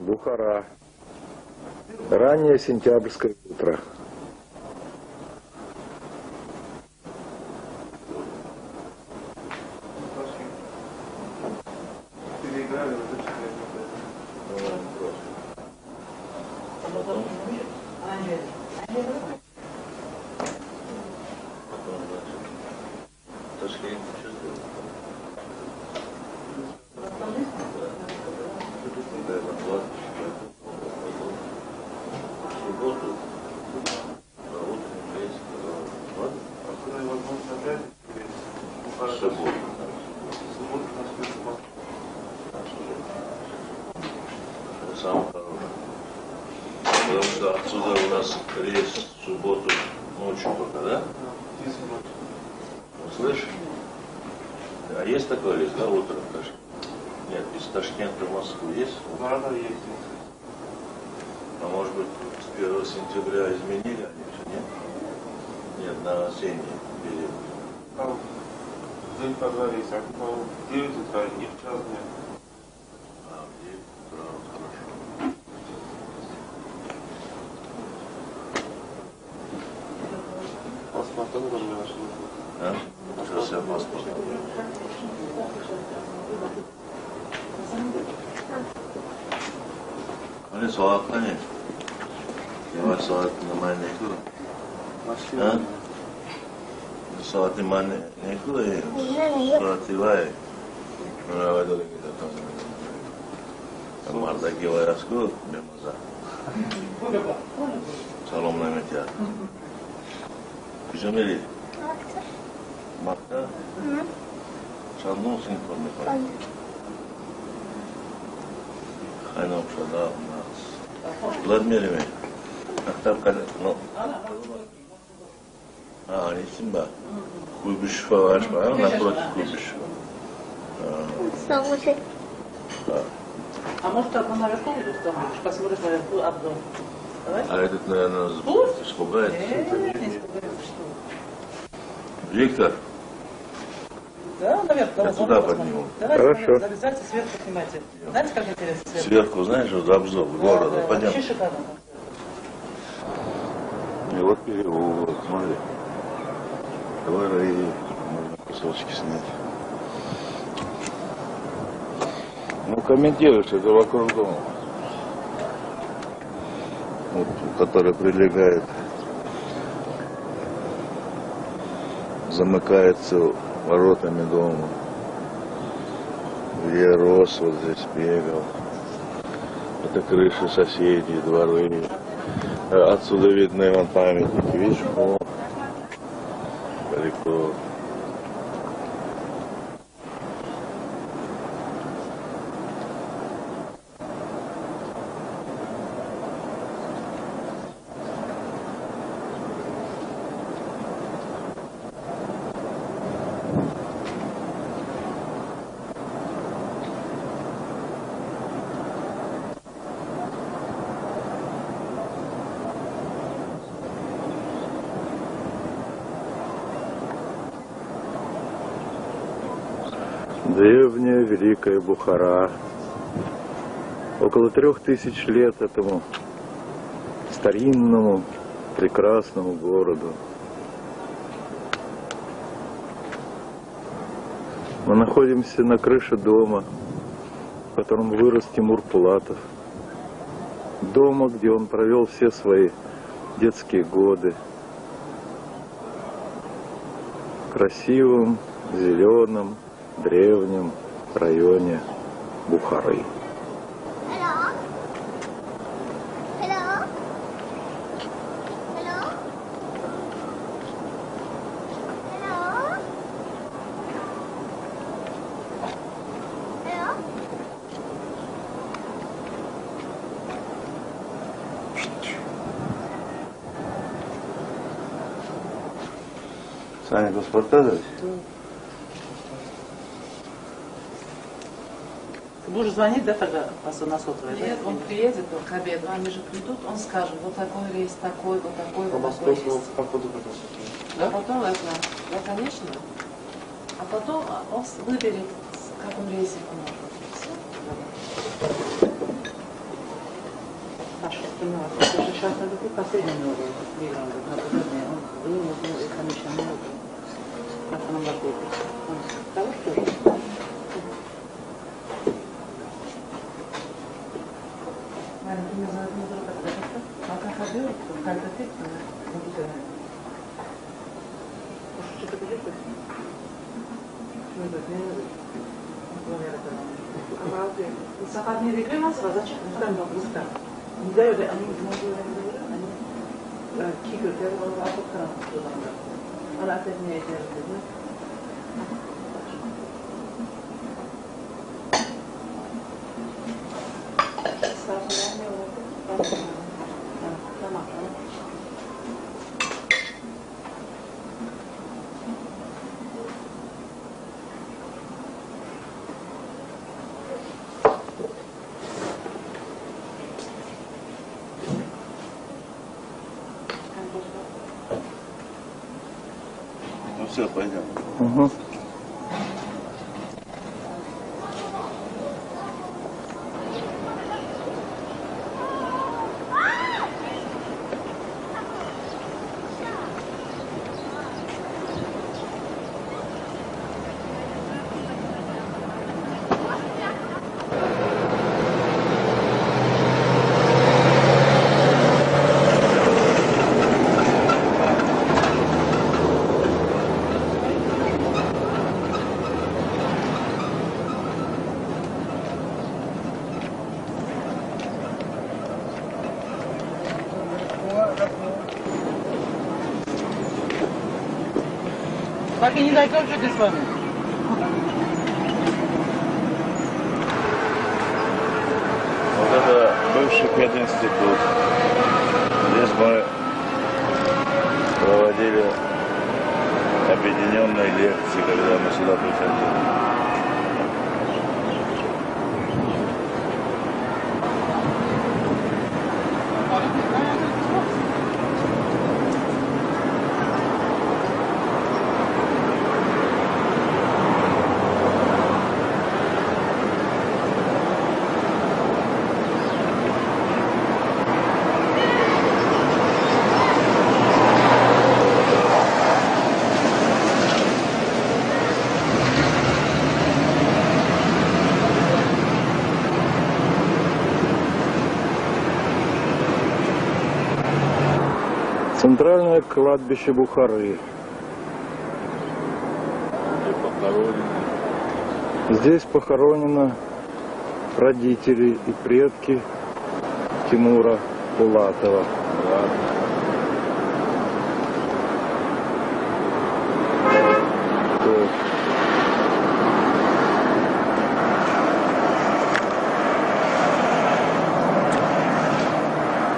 Бухара. Раннее сентябрьское утро. Салом наметиҳад. Куҷо мерӣ? Мактаб? Чандум синф мехонӣ? Хайнам шуда нақс. Владимир, мактаб када? А, Симба. Куйбышева ваш, напротив Куйбышева. А может, одну наверху установишь? Посмотришь наверху обзор. Давай. А этот, наверное, испугается. Нет, не испугается, что? Виктор. Да, наверх. Я туда подниму. Давайте, хорошо. Залезайте сверху, снимайте. Знаете, как интересно сверху? Сверху, знаешь, вот обзор города. Да, пойдем. Вообще шикарно. И вот переулок, смотри. Давай, можно кусочки снять. Ну, комментируешь, это вокруг дома. Вот, который прилегает, замыкается воротами дома. Где я рос, вот здесь бегал. Это крыши соседей, дворы. Отсюда видно вон памятники, видишь? О, далеко. Древняя Великая Бухара. Около 3000 лет этому старинному, прекрасному городу. Мы находимся на крыше дома, в котором вырос Тимур Пулатов. Дома, где он провел все свои детские годы. В красивом, зеленом, древнем районе Бухары. Hello. Hello. Hello. Hello. Hello. Саня, паспорта дать? Ты будешь звонить, да, тогда на сотовый? Нет, да? Он приедет к обеду, они же придут, он скажет, вот такой рейс, такой, вот такой, вот такой рейс. Да? А потом это, да, конечно. А потом он выберет, в каком рейсе ему нужно. Все. Ну все, пойдем. Угу. Так и не дойдем с вами. Вот это бывший пединститут. Здесь мы проводили объединенные лекции, когда мы сюда приходили. Центральное кладбище Бухары. Где похоронены? Здесь похоронены родители и предки Тимура Пулатова. Да. Так.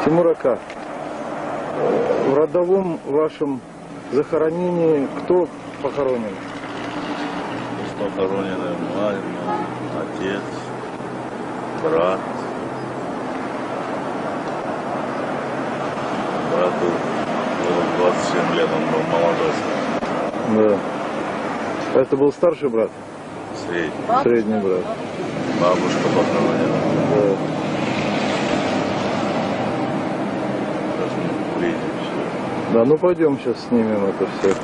Тимур ака, в родовом вашем захоронении кто похоронен? Похоронены мама, отец, брат. Брату было 27 лет, он был молодой. Да. Это был старший брат? Средний. Средний брат. Бабушка похоронена. Да. Сейчас мы увидим все. Да, ну пойдем сейчас снимем это все.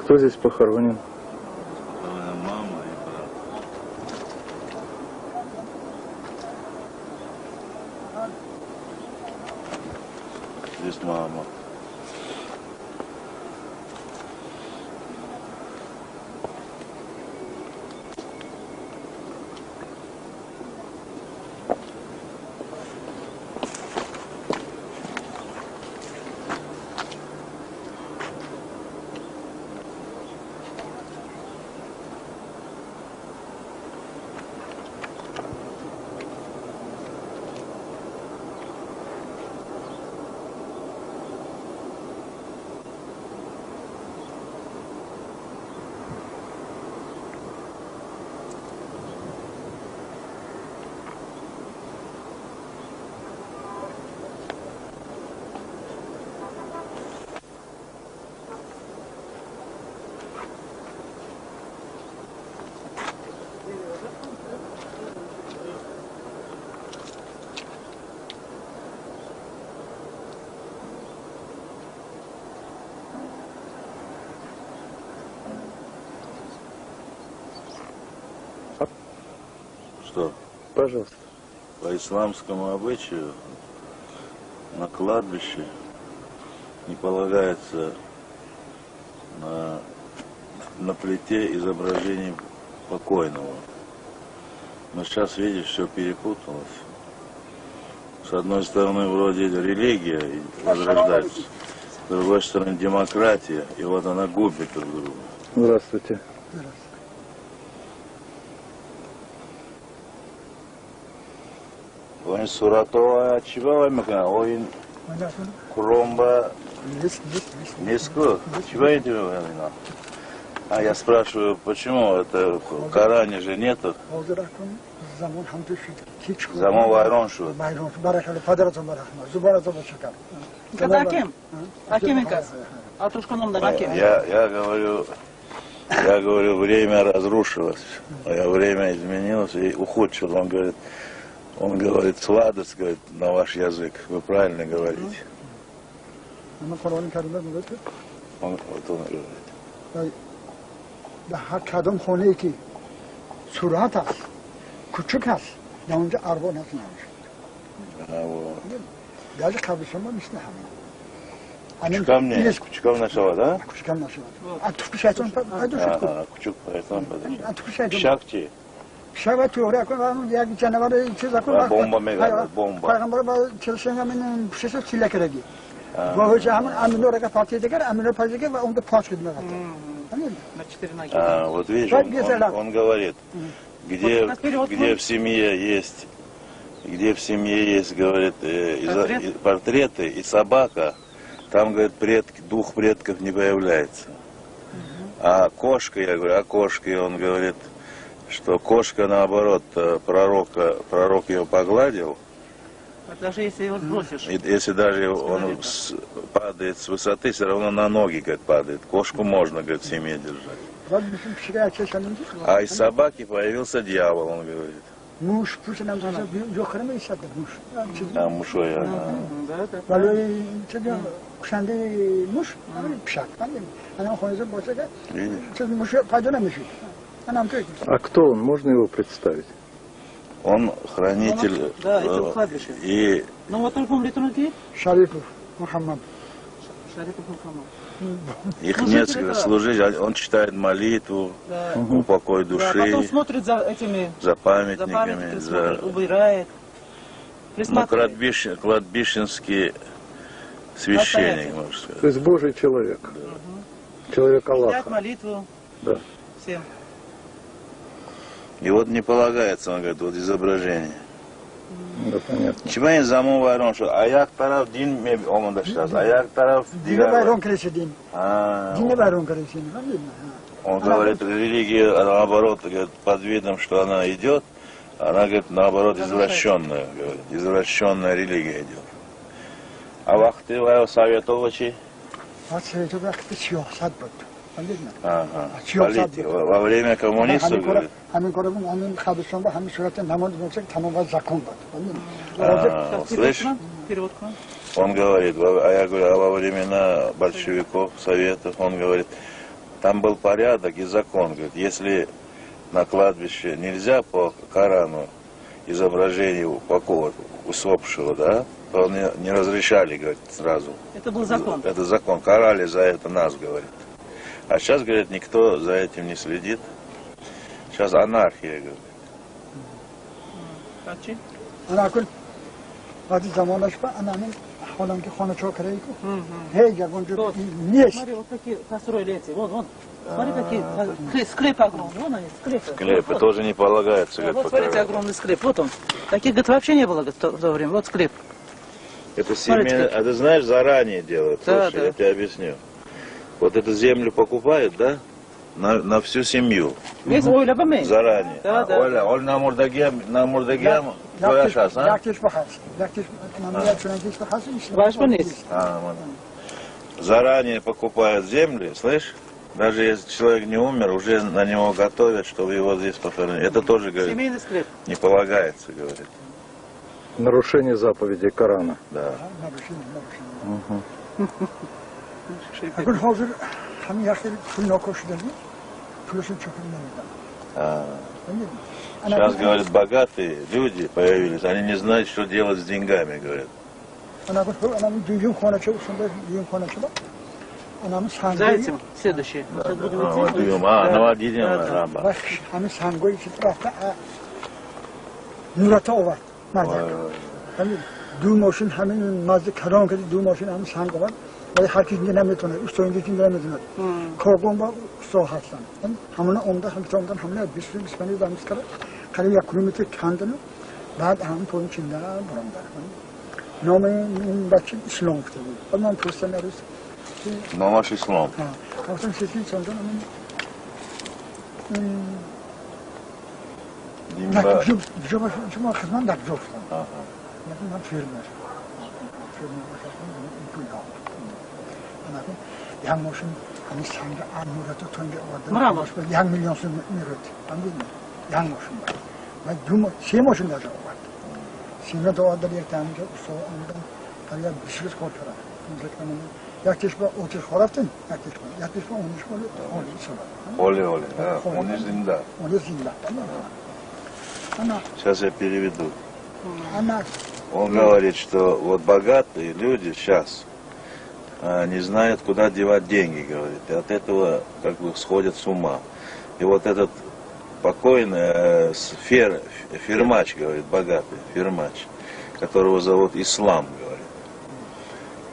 Кто здесь похоронен? Похоронена мама и брат. Здесь мама. Что? Пожалуйста. По исламскому обычаю на кладбище не полагается на плите изображение покойного. Но сейчас, видишь, все перепуталось. С одной стороны, вроде религия возрождается, с другой стороны, демократия, и вот она губит друг друга. Здравствуйте. Ой, суратова чего вы ой, кромба низко. Чего это? А я спрашиваю, почему это в Коране же нету? Замон вайрон шуд. Это Аким. Аким Я говорю, время разрушилось, время изменилось и ухудшилось. Он говорит, сладость, говорит, на ваш язык. Вы правильно говорите. Он, вот он говорит. Кучукам не, кучукам нашла, да? Кучукам нашла. А тут кучук Шакти. Бомба мега, бомба. Вот видишь, он говорит, где в семье есть, говорит, портреты и собака, там, говорит, двух предков не появляется. А кошка, я говорю, а кошка, он говорит, что кошка, наоборот, пророк ее погладил. Даже если его сбросишь. Если даже он падает с высоты, все равно на ноги, как падает. Кошку можно, говорит, в семье держать. А из собаки появился дьявол, он говорит. А, мушой, ага. А кто он? Можно его представить? Он хранитель. Да, это кладбище. И... Ну вот он помнит, он где? Шарипов Мухаммад. Шарипов Мухаммад. Их несколько служить, он читает молитву, да. Упокой души. Да, потом смотрит за этими, за памятниками, за смотрит, убирает. Ну, кладбищенский священник, можно сказать. То есть Божий человек. Да. Угу. Человек Аллаха. Читает молитву. Да. Всем. И вот не полагается, он говорит, вот изображение. Да, понятно. Чимай замон вайрон шуд. Аяк тараф дин ме омада шудааст. Аяк тараф дигар. Дин вайрон карда дин. Дин вайрон карда. Он говорит, религия, наоборот, говорит, под видом, что она идет, она, говорит, наоборот, извращенная, говорит, извращенная религия идет. А вахты вайо советовачи? Ага. Политика. Во время коммунистов, говорит. Слышь? Он говорит, а я говорю, а во времена большевиков, советов, он говорит, там был порядок и закон, говорит, если на кладбище нельзя по Корану изображение усопшего, да, то не разрешали, говорит, сразу. Это был закон. Это закон, карали за это нас, говорит. А сейчас, говорит, никто за этим не следит. Сейчас анархия, говорит. Смотри, вот такие построили эти, вон, вон. Смотри, какие склепы огромные, вон они, склепы. Склепы тоже не полагаются. Вот, смотрите, огромный склеп, вот он. Таких, говорит, вообще не было, говорит, в то время, вот склеп. Это семена, а ты знаешь, заранее делают, слушай, я тебе объясню. Вот эту землю покупают, да? На всю семью. Заранее. Да, да. Оля, Оля на мурдагем, а? Заранее покупают земли, слышь? Даже если человек не умер, уже на него готовят, чтобы его здесь похоронили. Это тоже, говорит, семейный склеп. Не полагается, говорит. Нарушение заповедей Корана. Да. Угу. Сейчас, говорят, богатые люди появились, они не знают, что делать с деньгами, говорят. За этим следующий. Сейчас будем идти. دو ماشین همین مزد کلان کرد دو ماشین همین سنگ آورد ولی هر کی اینجا نمیتونه اوستا اینجا اینجا نمیتونه کارگاه با اوستا هستن همون عمده هم تا همون 20 25 دانش کرد قریب 1 کیلومتر کندن بعد هم پایین چیندن برام نام این بچه اسلام گفته بود بعد من پرسیدم عروس نامش اسلام گفتم چیزی چندان شما خدمت در جا گفتم من فیرمر یک ماشین همین سنگ نورت تنگ آورده 1 میلیون سوم میرود فهمیدی یک ماشین و دو سه ماشین داشت آورد سیمه دو آورد یک تنگ اوستا آمدن قریب 20 روز کار کردن یکیش با اوتش خورفتن یکیش با اونش با اولی اونش زنده اونش زنده. Сейчас я переведу. Он говорит, что вот богатые люди сейчас не знают, куда девать деньги, говорит. И от этого как бы сходят с ума. И вот этот покойный фирмач, говорит, богатый фирмач, которого зовут Ислам, говорит.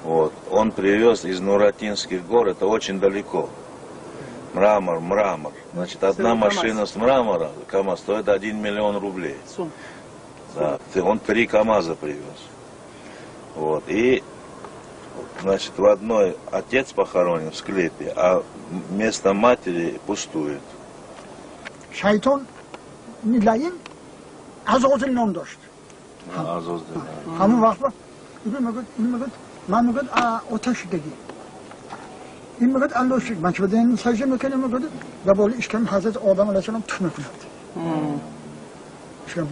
Вот. Он привез из Нуратинских гор, это очень далеко. Мрамор. Значит, одна машина с мрамора, КамАЗ, стоит 1 миллион рублей. Да, он 3 КамАЗа привез. Вот. И, значит, в одной отец похоронен в склепе, а место матери пустует. Шайтон Нилаин Азозил ном дошт. Азозил. Ҳамон вақт ман мегӯяд оташ дагӣ. این میگه الله شکر من که به این سجده میکنم میگه و بالا اشکم حضرت آدم علیه السلام توف میکند. اشکم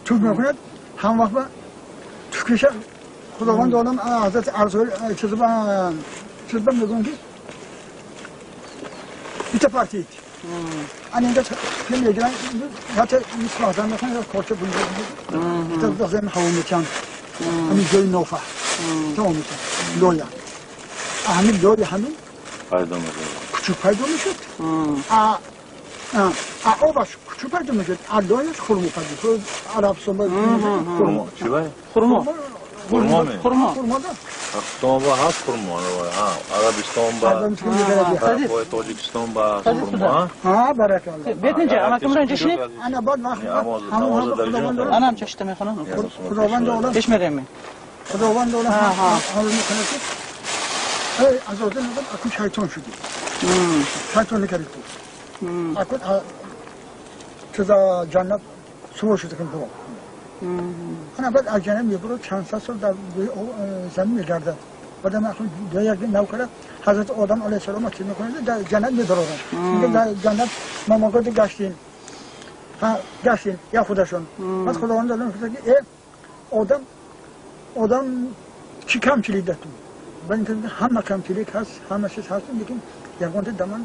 توف میکند هم وقت با توف کشه خداوند آدم حضرت ارزوی چیز با میگن که بیت پارتید. ان اینجا که میگن حتی مثل آدم میکنن یا کارت بونده تا دازم هوا میکن همین جای نوفه تا میکن لویا همین لویا همین کوچک پیدا میشد آبش کوچک پیدا میشد لایش خرما پیدا میشد عربستان خرما چی باید؟ خرما خرما می؟ خرما با هست خرما عربستان با تاجیکستان با خرما ها برک الله بیت اینجا اما کمرا اینجا شنید انا بعد انا هم چشته میخونم خداوند عالم پیش میرم خداوند عالم حال میکنه ای ازازل میگم اکن شیطان شدی شیطان نکردی تو اکن چیزا جنت سوار شده کن برو انا بعد از جنت میبرو چند صد سال در زمین میگردد بعد من اکن دو یک نو کرد حضرت آدم علیه السلام چی میکنه در جنت میدارن میگه در جنت ما مگد گشتیم ها گشتیم یا خودشون بعد خداوند عالم میگه که ای آدم چی کم کلیده تو من که همه کمتریک هست همه چیز هست لیکن یگانه دمن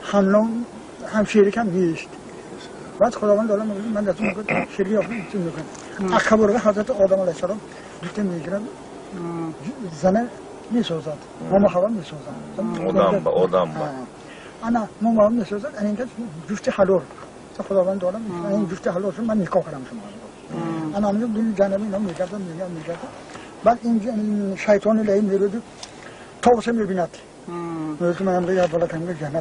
همنام هم شریک هم نیست بعد خداوند عالم میگه من دستم میگه شریک هم میکنم اخبار حضرت آدم علیه السلام دوتا میگیرن زنه میسوزد ماما هوا میسوزد آدم با انا ماما هوا میسوزد ان اینکه جفت حلال خداوند عالم این جفت حلال شما من نکاح کردم شما انا میگم دو جانبی اینا میگردم بعد این شیطان لعین میرود طاووس میبیند میگه من هم یه بالا کنم جنت در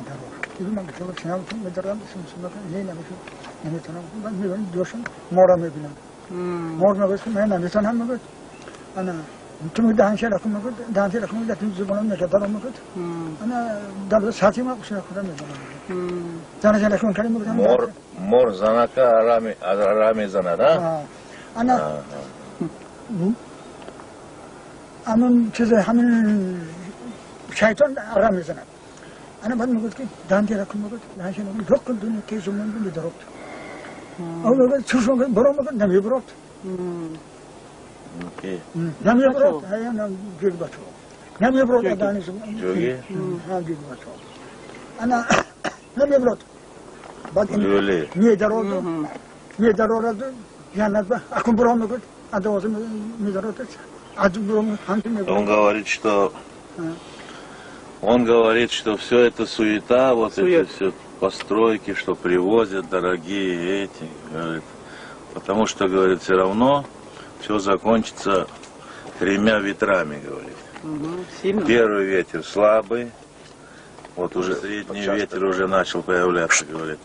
این من گفتم چنان میدارم سمسم نه نمیشه نمیتونم بعد میبینم دوشم مارا میبینم مار میگه من نمیتونم میگه انا تو میگه دهنش رقم میگه دهنش رقم میگه تو زبانم نگه میگه انا در ساعتی ما قصه خودم میزنم دهنش رقم کردم میگه مور زنکا آرامی زند انا همون چیز همین شیطان آرام میزند انا بعد میگفت که دهنش رقم میگه دهنش رقم دکل دنیا کی زمان بینی درات او میگه چوش میگه برو میگه نمیبرات نمیبرات هی نم جوگ بچو نمیبرات دهنش جوگی ها جوگ بچو انا نمیبرات بعد لوله. میدارد میدارد جنت اكون برام میگفت از میدارد از برام همچین میگفت. Он говорит, что он говорит, что все это суета, вот Сует. эти все постройки, что привозят дорогие эти, говорит, потому что, говорит, все равно все закончится тремя ветрами, говорит. Мгм, сильно. Первый ветер слабый, вот уже средний ветер уже начал появляться, говорит.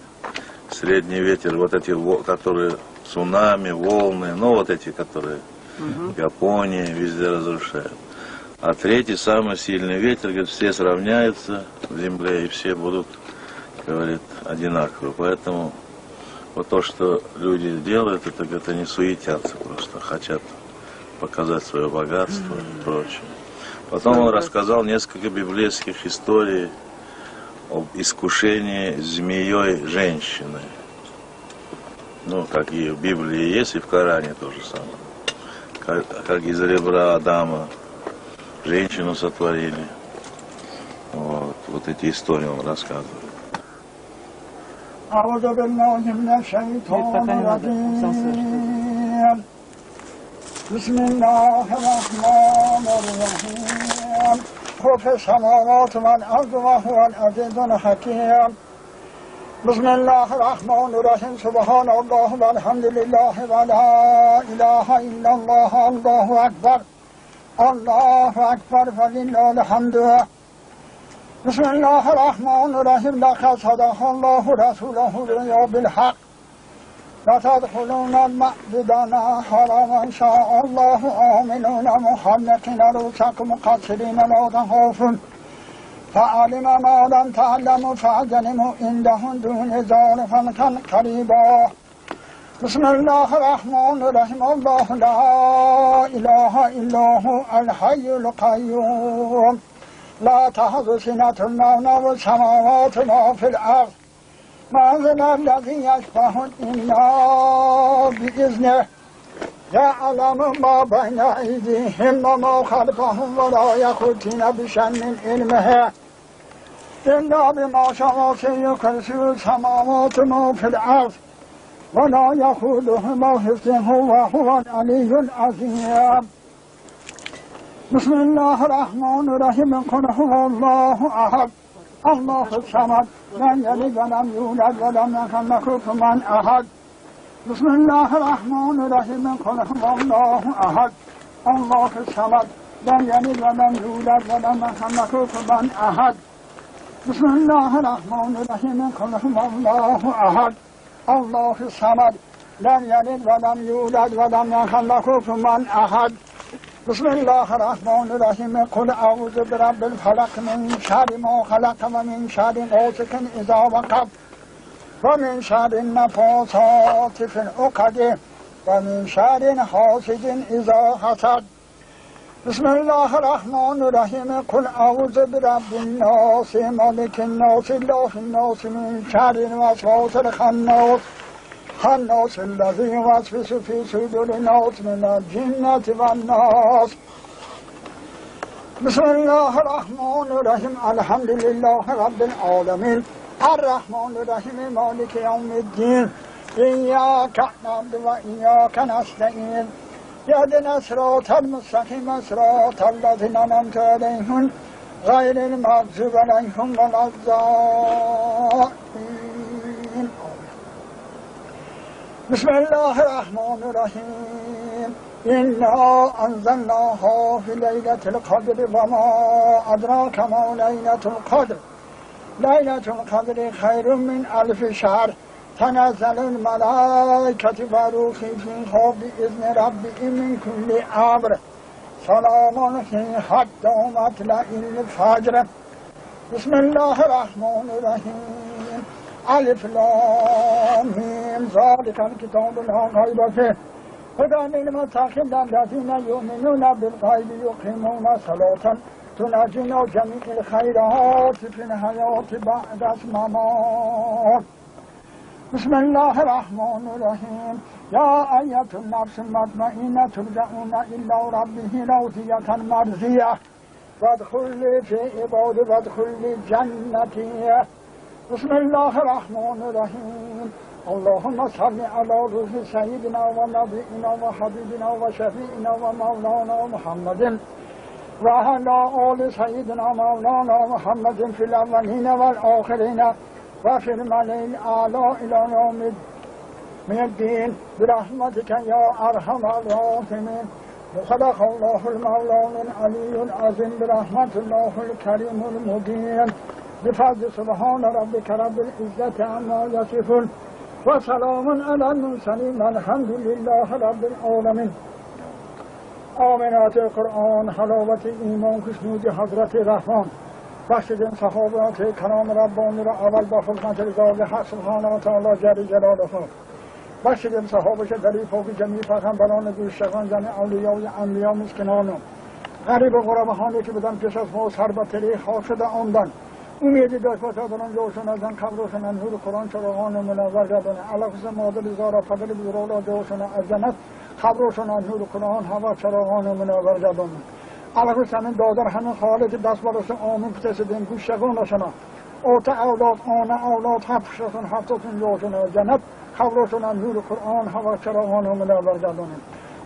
Средний ветер, вот эти, которые цунами, волны, ну вот эти, которые в Японии везде разрушают. А третий, самый сильный ветер, говорит, все сравняются в земле и все будут, говорит, одинаковы. Поэтому вот то, что люди делают, это, говорит, они суетятся просто, хотят показать свое богатство и прочее. Потом он рассказал несколько библейских историй об искушении змеей женщины. Ну, как и в Библии есть, и в Коране то же самое. Как из ребра Адама женщину сотворили. Вот эти истории он рассказывает. أعوذ بالله من الشيطان пока не надо, он сам الرجيم بسم الله الرحمن الرحيم هو في السماوات والأرض وهو العزيز الحكيم بسم الله الرحمن الرحيم سبحان الله والحمد لله ولا إله إلا الله الله أكبر الله أكبر فلله الحمد بسم الله الرحمن الرحيم لقد صدق الله رسوله الرؤيا بالحق لتدخلون المسجد حرام إن شاء الله آمنون محلقين رؤوسكم مقصرين لا تخافون فعلم ما لم تعلموا فاعلموا عندهم دون ذلك فتحا قريبا بسم الله الرحمن الرحيم الله لا إله إلا هو الحي القيوم لا تأخذ سنة نوم السماوات ما في الأرض من ذا الذي يشفع إلا بإذنه يعلم ما بين أيديهم وما خلفهم ولا يحيطون بشيء من علمه إلا بما شاء وسع كرسيه السماوات وما في الأرض ولا يئوده حفظهما وهو العلي العظيم بسم الله الرحمن الرحيم قل هو الله أحد الله الصمد لم يلد ولم يولد ولم يكن له كفوا أحد بسم الله الرحمن الرحيم قل هو الله أحد الله الصمد لم يلد ولم يولد ولم يكن له كفوا أحد بسم الله الرحمن الرحيم قل هو الله أحد الله الصمد لم يلد ولم يولد ولم يكن له كفوا أحد بسم الله الرحمن الرحيم قل أعوذ برب الفلق من شر ما خلق ومن شر غاسق إذا وقب ومن شر النفاثات في العقد ومن شر حاسد إذا حسد بسم الله الرحمن الرحيم قل أعوذ برب الناس ملك الناس إله الناس من شر الوسواس الخناس خناس الذي يوسوس في صدور الناس من الجنة والناس بسم الله الرحمن الرحيم الحمد لله رب العالمين الرحمن الرحيم مالك يوم الدين إياك نعبد وإياك نستعين اهدنا الصراط المستقيم صراط الذين أنعمت عليهم غير المغضوب عليهم ولا الضالين. بسم الله الرحمن الرحيم إنا أنزلناه في ليلة القدر وما أدراك ما ليلة القدر ليلة القدر خير من ألف شهر تنزل الملائكة والروح فيها بإذن ربهم من كل أمر سلام هي حتى مطلع الفجر. بسم الله الرحمن الرحيم ألف لام ميم ذلك الكتاب لا ريب فيه هدى للمتقين الذين يؤمنون بالغيب يقيمون الصلاة تنجينا جميع الخيرات في الحياة بعد الممات. بسم الله الرحمن الرحيم يا أيتها النفس المطمئنة ترجعون إلى ربه راضية مرضية وادخلي في عبادي وادخلي جنتي. بسم الله الرحمن الرحیم. اللهم صل على روح سيدنا ونبينا وحبيبنا وشفيعنا ومولانا محمد وعلى آل سيدنا مولانا محمد في الأولين والآخرين وفي الملأ الأعلى إلى يوم الدين برحمتك يا أرحم الراحمين. وصدق الله المولى العلي العظيم برحمة الله الكريم المبين بفضل سبحان ربك رب العزة عما يصفون وسلام على المرسلين والحمد لله رب العالمين. آمنات القرآن حلاوة ایمان خوشنودی حضرت رحمان بخشیدن صحابات کرام ربانی را اول با خدمت رضای حق سبحانه و تعالی جل جلاله بخشیدن صحابه که دلی پاک جمیع پیغمبران گوشتگان جميع اولیاء و انبیا مسکنان غریب و غربهانی که بدن پیش از ما سر به تری خاک شده آمدن امیدی داشت باشد آن جوشن از آن قبرشون نور قرآن چراغان منور گردانه علاقه مادر زارا پدر بزرگا جوشن از جنت قبرشون نور قرآن هوا چراغان منور گردانه علاقه همین دادر همین خاله که دست بالاشون آمین پتسیدین گوشتگانشون اوت اولاد آن اولاد هفتشون هفتشون جوشن از جنت قبرشون نور قرآن هوا چراغان منور گردانه.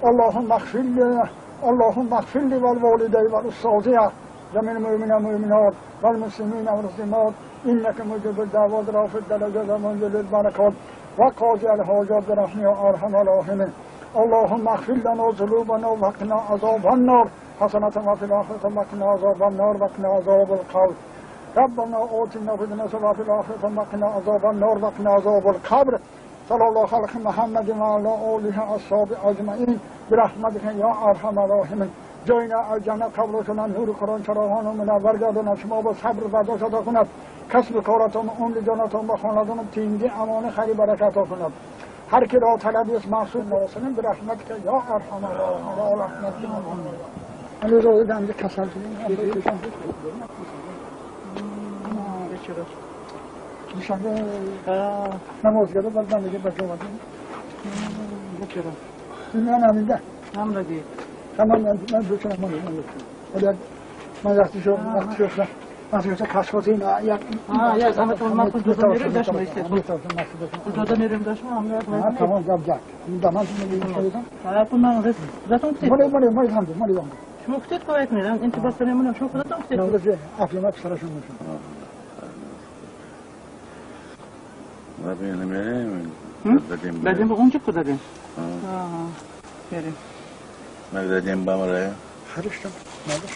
اللهم اغفر لی اللهم اغفر لی والوالدی والاستاذیه جميع المؤمنين والمؤمنات والمسلمين والمسلمات إنك مجيب الدعوات رافع الدرجات ومنزل البركات وقاضي الحاجات برحمتك يا أرحم الراحمين. اللهم اغفر لنا ذنوبنا وقنا عذاب النار حسنة وفي الآخرة وقنا عذاب النار وقنا عذاب القبر. ربنا آتنا في الدنيا وفي الآخرة وقنا عذاب النار وقنا عذاب القبر. صلى الله على محمد وعلى آله وأصحابه أجمعين برحمتك يا أرحم الراحمين. جاینا از جنت قبرشون نور قرآن چراغان منور گرداند شما با صبر برداشت عطا کند کسب کارتان عمر جانتان با خاندان تینگی امان خیر برکت کند. هر کی را طلبی است مقصود ناسنیم برحمتک یا ارحم الراحمین یا رحمت علی رو دم کسل شدیم نماز گرد بعد دیگه بچه اومدیم من همینده هم دیگه تمام من دوچرم من ولی من وقتی شو وقتی شو کشفات این یک یا زحمت من پول دادم میرم داشتم پول دادم میرم داشتم هم تمام جاب جاب این دامن میگم پول من رفتم مالی مالی مالی هم مالی هم شما کتت کوک میرم انت بس نمونم شما خودتون کتت نه افلام سرشون میشم Дадим. Дадим, он чипку дадим. Мы дадим бамре. Хорошо, надо.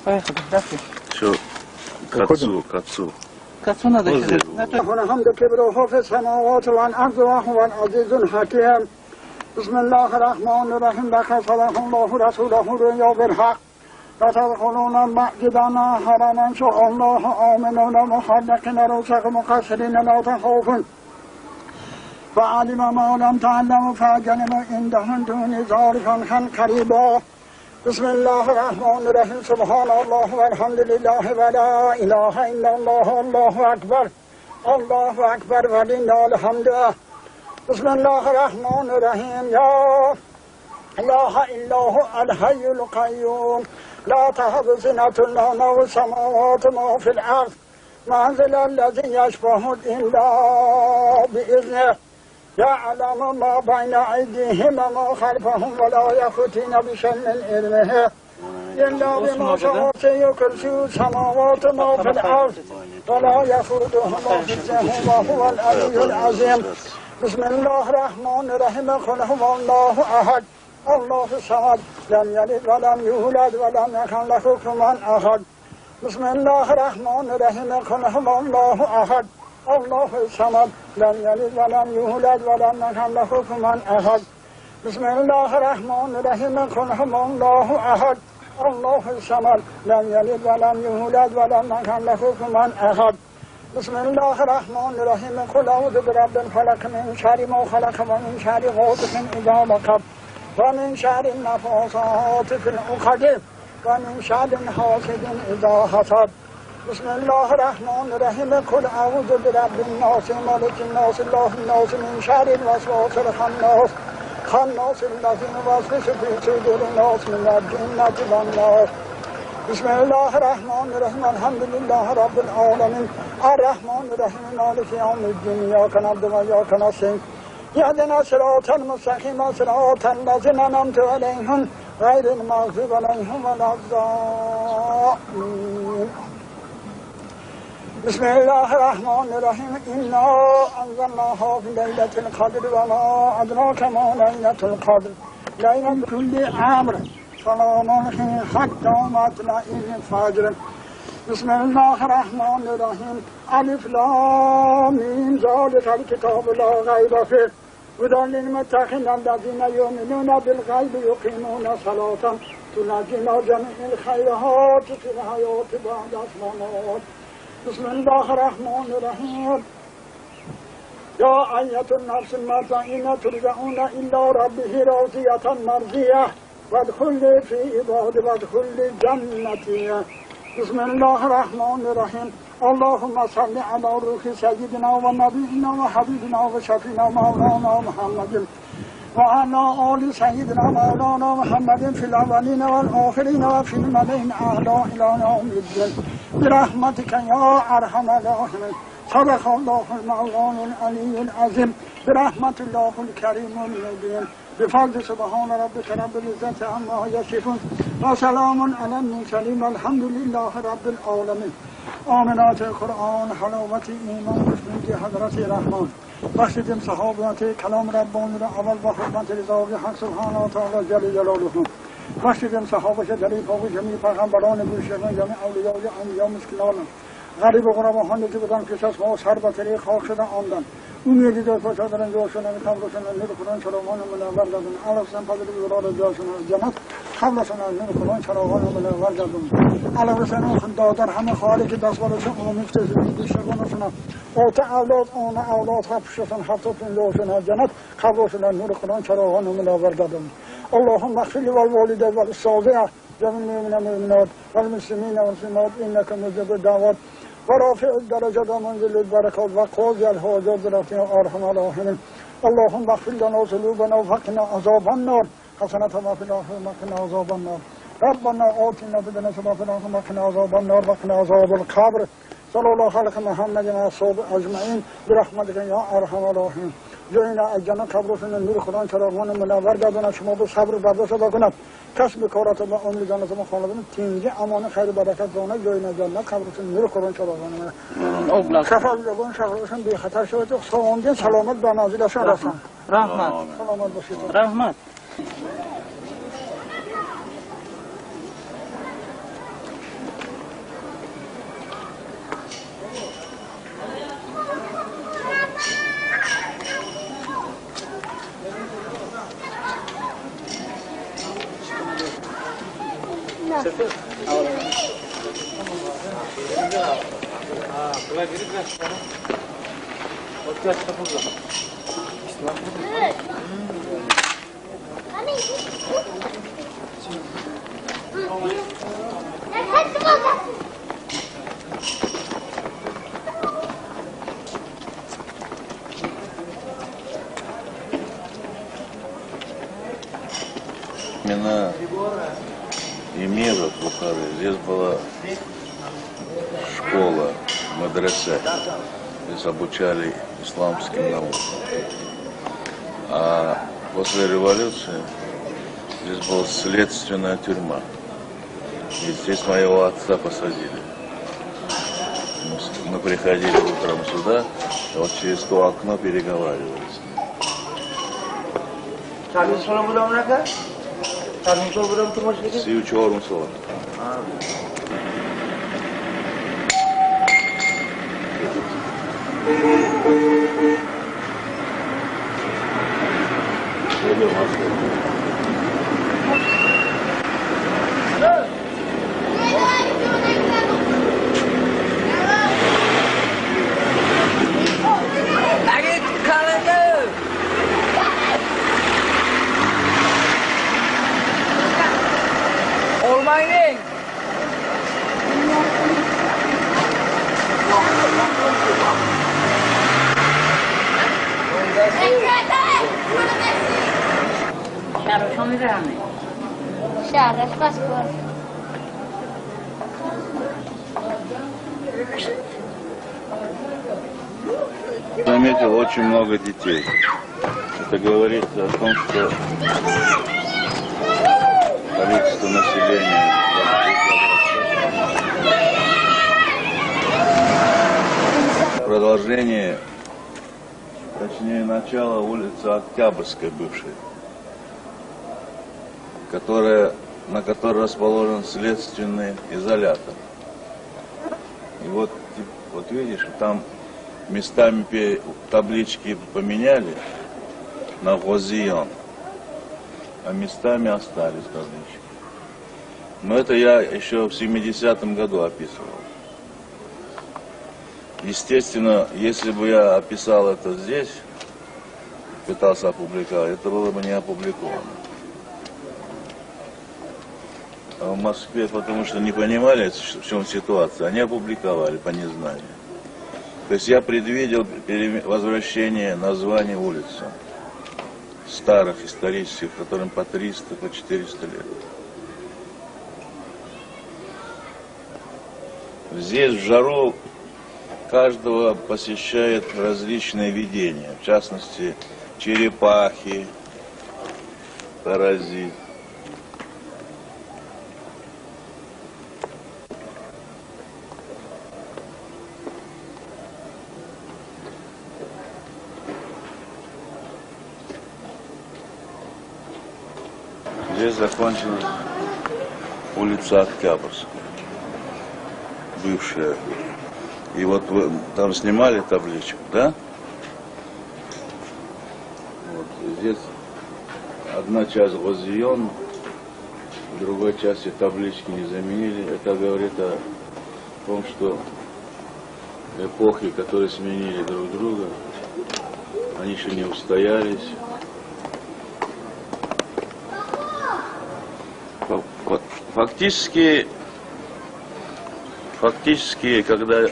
Поехали, дальше. Что? К отцу, к отцу. К отцу надо еще. الحمد كبره في السماوات والأرض وهو العزيز الحكيم. بسم الله الرحمن الرحيم. لقد صدق الله رسوله الرؤيا بالحق لتدخلون مسجدنا حرما إن شاء الله آمنون محلقين رؤوسكم مقصرين لا تخافون فعلم ما لم تعلموا فأجل عندهم دون ذلك قريبا. بسم الله الرحمن الرحيم. سبحان الله والحمد لله ولا إله إلا الله الله أكبر الله أكبر ولله الحمد. بسم الله الرحمن الرحيم. لا إله إلا هو الحي القيوم لا تأخذ سنة ولا نوم السماوات ما في الأرض من ذا الذي يشفع إلا بإذنه يعلم ما بين أيديهم وما خلفهم ولا يحيطون بشيء من علمه إلا بما شاء. كرسي السماوات ما في الأرض ولا يئوده حفظهما وهو العلي العظيم. بسم الله الرحمن الرحيم. قل هو الله أحد الله الصمد لم يلد ولم يولد ولم يكن له كفوا أحد. بسم الله الرحمن الرحيم. قل هو الله أحد الله الصمد لم يلد ولم يولد ولم يكن له كفوا أحد. بسم الله الرحمن الرحيم. قل هو الله أحد الله الصمد لم يلد ولم يولد ولم يكن له كفوا أحد. بسم الله الرحمن الرحيم. قل أعوذ برب الفلق من شر ما خلق ومن شر غاسق إذا وقب ومن شر النفاثات في العقد ومن شر حاسد إذا حسد. بسم الله الرحمن الرحيم. قل أعوذ برب الناس ملك الناس الله الناس من شر الوسواس الخناس خناس الذي يوسوس في صدور الناس من الجنة والناس. بسم الله الرحمن الرحيم الحمد لله رب العالمين الرحمن الرحيم مالك يوم الدين إياك نعبد وإياك نستعين اهدنا الصراط المستقيم صراط الذين أنعمت عليهم غير المغضوب عليهم ولا الضالين بسم الله الرحمن الرحيم إنا أنزلناه في ليلة القدر وما أدراك ما ليلة القدر ليلة كل أمر سلام حتى مطلع الفجر بسم الله الرحمن الرحيم ألف لام ميم ذلك الكتاب لا ريب فيه هدى للمتقين الذين يؤمنون بالغيب يقيمون الصلاة تنجينا جميع الخيرات في الحياة بعد الممات بسم الله الرحمن الرحيم يا أيتها النفس المطمئنة ترجعون إلى ربه راضية مرضية وادخلي في عبادي وادخلي جنتي بسم الله الرحمن الرحيم اللهم صل على روح سيدنا ونبينا وحبيبنا وشفينا مولانا محمد وعلى آل سيدنا مولانا محمد في الأولين والآخرين وفي الملأ الأعلى إلى يوم الدين برحمتك يا أرحم الراحمين صدق الله المولى العلي العظيم برحمة الله الكريم المبين بفضل سبحان ربك رب العزة عما يصفون وسلام على المرسلين والحمد لله رب العالمين آمنات القرآن حلاوة ایمان خوشنودی حضرت رحمان بخشیدیم صحابت کلام ربانی را اول با خدمت رضای حق سبحانه و تعالی جل جلاله بخشیدیم صحابه دری پاک جمیع پیغمبران گوشگان جمیع اولیای انبیا مسکینان غریب و غرباهانی که بودن پیش از ما سر به طریق خاک شده آمدن امیدی دار پاشادرن جاشون قبرشون نور قرآن چراغان منور گردون علاوه فضل بزرار جاشون جنت قبلشون نور قرآن چراغان منور گردون علاوه دادر همه خواهری که دست بالاشون آمیخته گوشگانشون آت اولاد آن اولاد هفتشون 75 جنت قبرشون نور قرآن چراغان منور گردون اللهم اغفر للوالدين والأستاذ جميع المؤمنين والمؤمنات والمسلمين والمسلمات إنك مجيب الدعوات ورافع الدرجات ومنزل البركات وقاضي الحاجات برحمتك يا أرحم الراحمين اللهم اغفر لنا ذنوبنا وقنا عذاب النار حسنة ما في الآخرة وقنا عذاب النار ربنا آتنا في الدنيا حسنة وفي الآخرة وقنا عذاب النار وقنا عذاب القبر صلى الله على محمد وصحبه أجمعين برحمتك يا أرحم الراحمين جاینا از جنت قبرشون نور خدا چراغان منور گرداند شما به صبر و برداشت ادا کند کسب کارات و عمر جنت ما خانوادن تینگی امان خیر و برکت دانه جاینا جنت قبرشون نور خدا چراغان منور سفر زبان شهرشون بی خطر شود سلام سلامت به منزلشون رسان رحمت سلامت باشید رحمت Имена эмиров Бухары. Здесь была школа, мадресе. Здесь обучали исламским наукам. А после революции здесь была следственная тюрьма. И здесь моего отца посадили. Мы приходили утром сюда, и вот через то окно переговаривались. 34 сол. Заметил очень много детей. Это говорит о том, что количество населения продолжение, точнее начало улицы Октябрьской бывшей, на которой расположен следственный изолятор. И вот видишь, там местами таблички поменяли на Ғозиён, а местами остались таблички. Но это я еще в 70-м году описывал. Естественно, если бы я описал это здесь, пытался опубликовать, это было бы не опубликовано. А в Москве, потому что не понимали, в чем ситуация, они опубликовали по незнанию. То есть я предвидел возвращение названий улицам, старых исторических, которым по 300, по 400 лет. Здесь в жару каждого посещает различные видения, в частности, черепахи, паразит. Здесь закончилась улица Октябрьская, бывшая. И вот вы там снимали табличку, да? Вот здесь одна часть Ғозиён, в другой части таблички не заменили. Это говорит о том, что эпохи, которые сменили друг друга, они еще не устоялись. Фактически, когда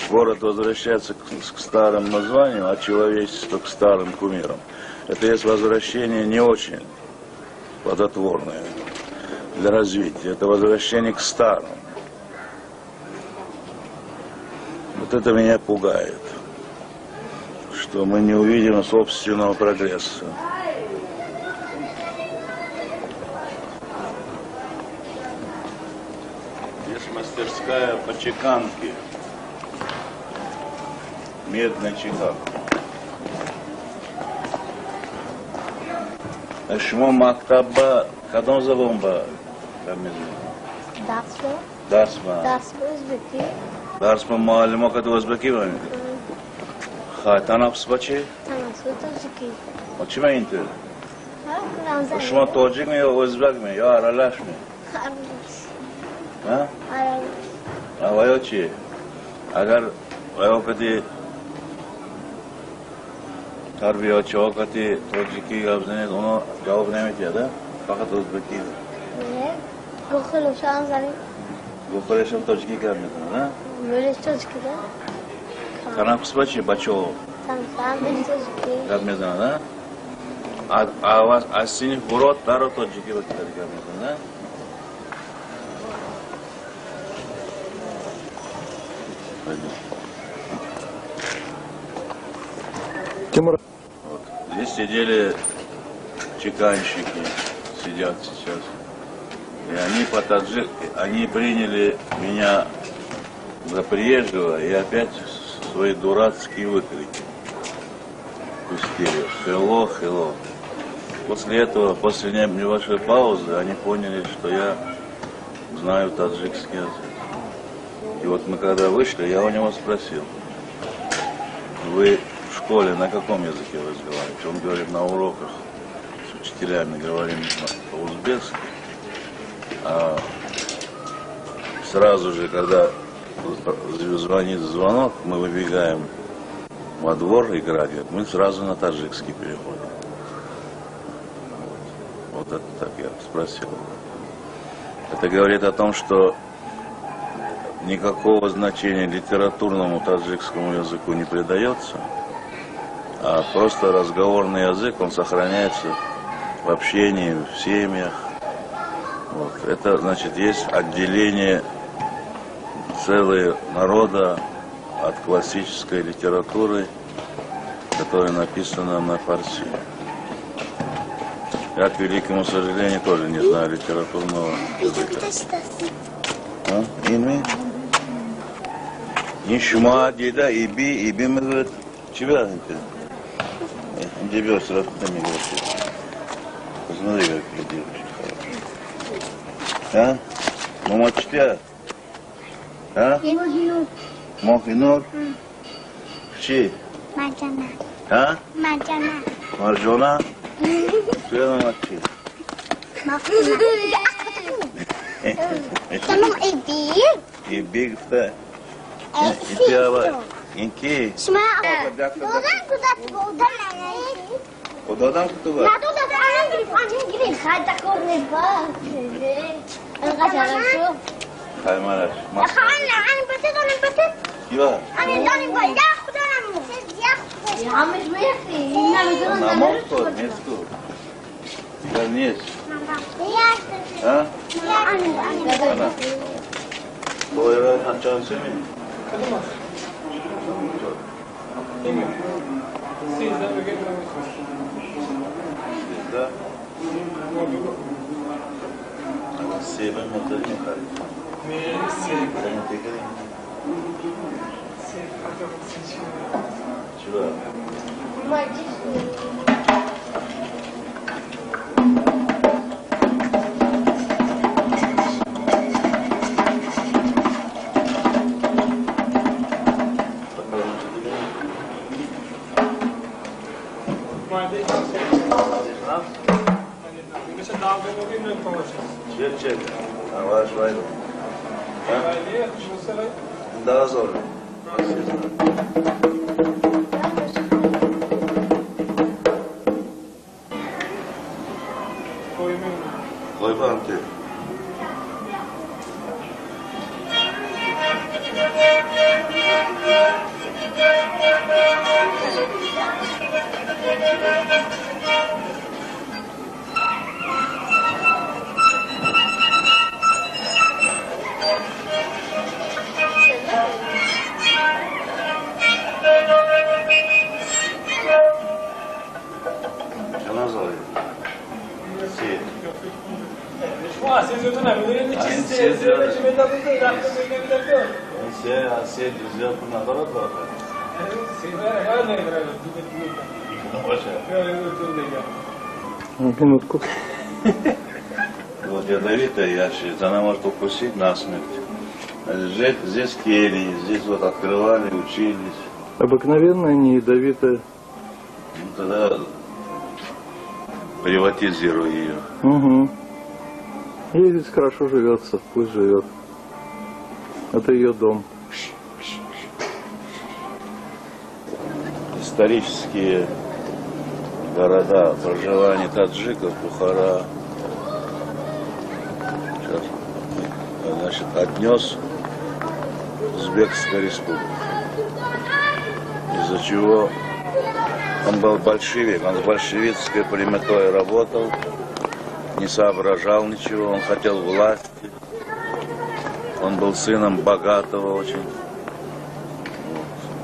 город возвращается к старым названиям, а человечество к старым кумирам, это есть возвращение не очень плодотворное для развития. Это возвращение к старому. Вот это меня пугает, что мы не увидим собственного прогресса. Здесь мастерская по чеканке. Медная чеканка. А шумо мактабба кадом забон ба мезанед? Дарсба. Дарсба. Дарсба ӯзбекӣ. Дарсба муаллимо кад ӯзбекӣ ба мезанед? Ха, танаффус ба чӣ? Танаффус ба тоҷикӣ. А чӣ ма интур? Шумо тоҷик ме ё ӯзбек ме ё аралаш ме? Аралаш. А? Аралаш. А ва ё чӣ? Агар ва ё кади тарбиячиҳо кати тоҷикӣ гап занед, оно ҷавоб намедиҳад, а? Фақат ӯзбекӣ. Не, гухелушам занем. Гухелушам тоҷикӣ гап мезанад, а? Мӯлеш тоҷикӣ, да? Танаффус ба чӣ, бачаҳо? Танаффус тоҷикӣ. Гап мезанад, а? Аз синф бурод даро тоҷикӣ ба гап мезанад, а? Тимур. Вот. Здесь сидели чеканщики, сидят сейчас. И они приняли меня за приезжего и опять свои дурацкие выкрики пустили. Хело, хело. После этого, после небольшой паузы, они поняли, что я знаю таджикский язык. И вот мы когда вышли, я у него спросил: вы в школе на каком языке разговариваете? Он говорит, на уроках с учителями говорим по-узбекски. А сразу же, когда звонит звонок, мы выбегаем во двор играть, мы сразу на таджикский переходим. Вот это так я спросил. Это говорит о том, что никакого значения литературному таджикскому языку не придается, а просто разговорный язык, он сохраняется в общении, в семьях. Вот. Это значит, есть отделение Целые народа от классической литературы, которая написана на фарси. Я, к великому сожалению, тоже не знаю литературного языка. Инми? Нишма, деда, иби, иби, мы говорит, тебя, тебе сразу там не говорит. Посмотри, какая девочка хорошая. А? Мама читает? А? Мохинур? Чи? Марджана. А? Марджана. Марджона? Что она мочи? Tamam иби. Иби гуфта. Иби ава. Инки. Шума. Додам куда додам. Додам куда? На додам аним гирим. Хайда корне ба. Хай мараш. Хан ан бате донам бате. Кива? Ан донам ба я худам. Я Намокто, неску. Я нес. А? Ана. Бояра ханчан семи. Сезда. Себе мотори мехари. Чего? Çek. Avaş vay. Daha zor. Koy bantı. Минутку. Вот ядовитая ящерица, она может укусить насмерть. Здесь кельи, здесь вот открывали, учились. Обыкновенная, не ядовитая. Ну, тогда приватизируй ее. Угу. Ей здесь хорошо живется, пусть живет. Это ее дом. Исторические города проживания таджиков, Бухара, сейчас, значит, отнес Узбекская республика. Из-за чего он был большевик, он с большевистской прямотой работал, не соображал ничего, он хотел власти, он был сыном богатого очень.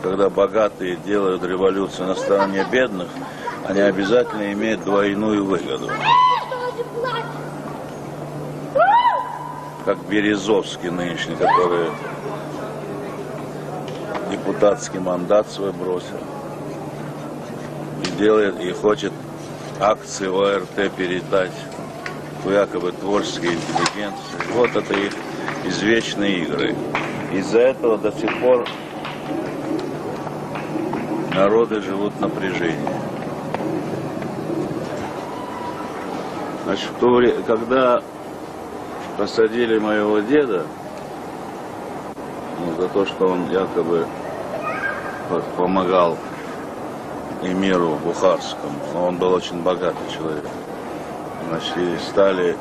Когда богатые делают революцию на стороне бедных, они обязательно имеют двойную выгоду. Как Березовский нынешний, который депутатский мандат свой бросил. И делает, и хочет акции ОРТ передать якобы творческой интеллигенции. Вот это их извечные игры. Из-за этого до сих пор народы живут в напряжении. Значит, в то время, когда посадили моего деда, ну, за то, что он якобы помогал эмиру Бухарскому, но он был очень богатый человек, значит, и стали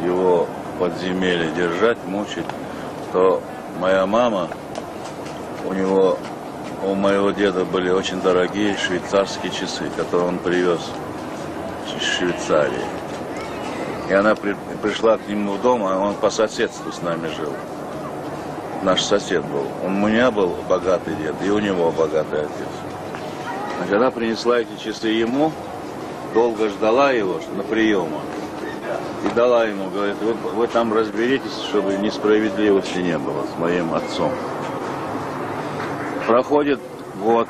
его в подземелье держать, мучить, то моя мама, у моего деда были очень дорогие швейцарские часы, которые он привез из Швейцарии. И она пришла к нему в дом, а он по соседству с нами жил. Наш сосед был. Он у меня был богатый дед, и у него богатый отец. Значит, она принесла эти часы ему, долго ждала его на приема. И дала ему, говорит, вы там разберитесь, чтобы несправедливости не было с моим отцом. Проходит год,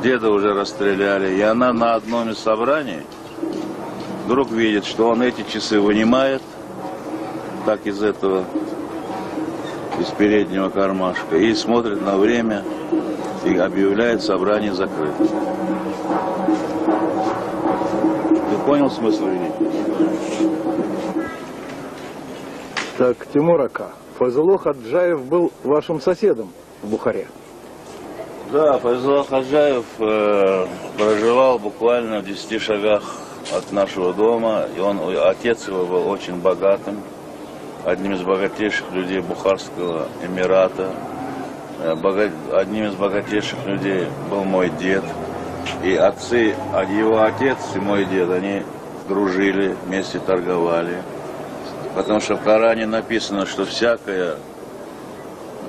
деда уже расстреляли, и она на одном из собраний вдруг видит, что он эти часы вынимает, так из этого, из переднего кармашка, и смотрит на время, и объявляет собрание закрытым. Ты понял смысл или нет? Так, Тимур ака, Файзулло Ходжаев был вашим соседом в Бухаре. Да, Файзулло Ходжаев проживал буквально в 10 шагах от нашего дома. И он, отец его был очень богатым, одним из богатейших людей Бухарского Эмирата. Одним из богатейших людей был мой дед. И отцы, его отец и мой дед, они дружили, вместе торговали. Потому что в Коране написано, что всякое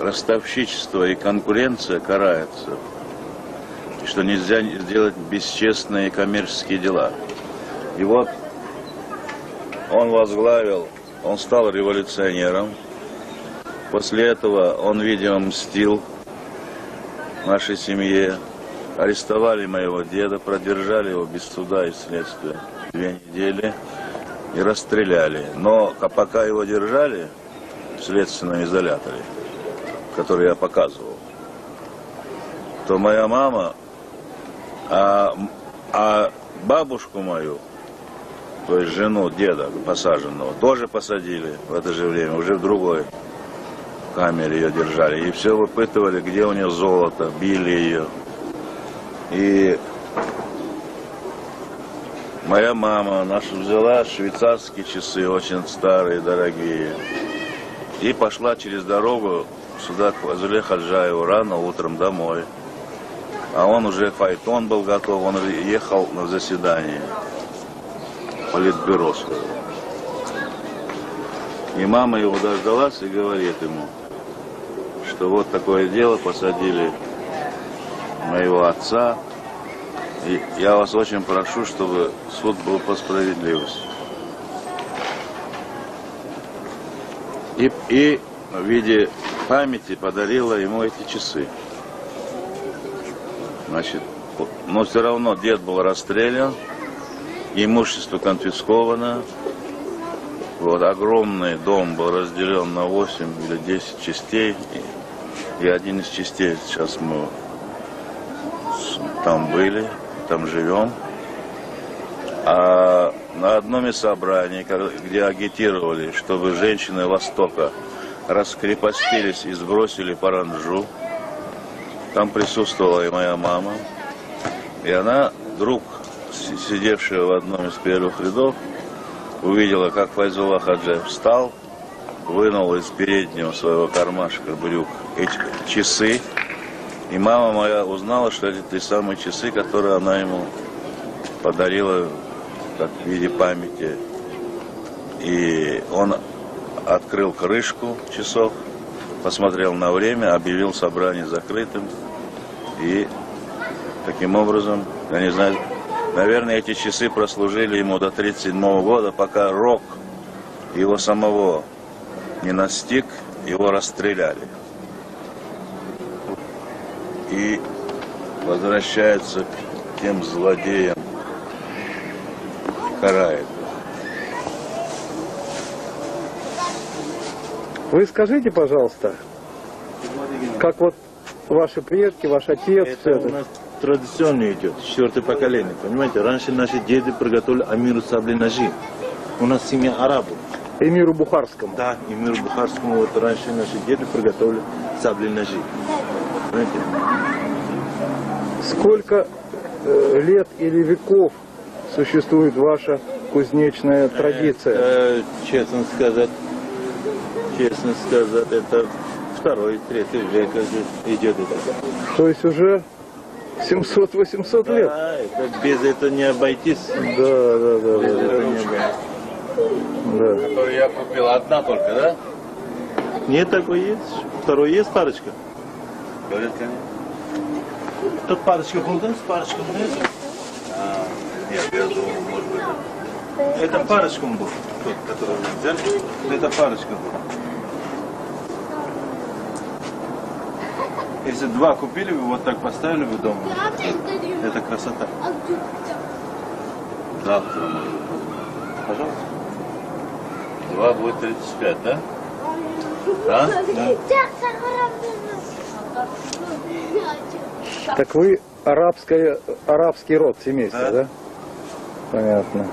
ростовщичество и конкуренция карается. И что нельзя сделать бесчестные коммерческие дела. И вот он возглавил, он стал революционером. После этого он, видимо, мстил нашей семье. Арестовали моего деда, продержали его без суда и следствия 2 недели и расстреляли. Но пока его держали в следственном изоляторе, который я показывал, то моя мама, а бабушку мою, то есть жену деда посаженного, тоже посадили в это же время, уже в другой камере ее держали. И все выпытывали, где у нее золото, били ее. И моя мама наша взяла швейцарские часы, очень старые, дорогие, и пошла через дорогу сюда к Файзулле Ходжаеву рано утром домой. А он уже, фаэтон был готов, он ехал на заседание политбюро своего. И мама его дождалась и говорит ему, что вот такое дело, посадили моего отца, и я вас очень прошу, чтобы суд был по справедливости. И в виде памяти подарила ему эти часы. Значит, но все равно дед был расстрелян, имущество конфисковано. Вот, огромный дом был разделен на 8 или 10 частей. И один из частей сейчас мы там были, там живем. А на одном из собраний, где агитировали, чтобы женщины Востока раскрепостились и сбросили паранджу, там присутствовала и моя мама. И она вдруг, сидевшая в одном из первых рядов, увидела, как Файзулло Ходжаев встал, вынул из переднего своего кармашка брюк эти часы. И мама моя узнала, что это те самые часы, которые она ему подарила как в виде памяти. И он открыл крышку часов, посмотрел на время, объявил собрание закрытым. И таким образом, я не знаю, наверное, эти часы прослужили ему до 1937 года, пока рок его самого не настиг, его расстреляли. И возвращается к тем злодеям, карает. Вы скажите, пожалуйста, как вот ваши предки, ваш отец, это все это? У нас традиционно идет, 4-е поколение, понимаете? Раньше наши деды приготовили амиру сабли ножи. У нас семья арабов. Эмиру Бухарскому. Да, эмиру Бухарскому. Вот раньше наши деды приготовили сабли ножи. Понимаете? Сколько лет или веков существует ваша кузнечная традиция? Честно сказать, это 2-3 век идет это. То есть уже 700-800 лет? Да, это без этого не обойтись. Да. Без этого не обойтись. Да. Которую я купил, одна только, да? Нет, такой есть. Второй есть парочка? Говорит, конечно. Тут парочка был, да? С парочкой есть? А, нет, я думал, может быть. Это парочком был, тот, который вы взяли. Это парочка был. Если два купили бы, вот так поставили бы дома. Это красота. Завтра, может быть. Пожалуйста. Два будет 35, да? Да? Да. Так вы арабский род семейства, да? Да? Понятно.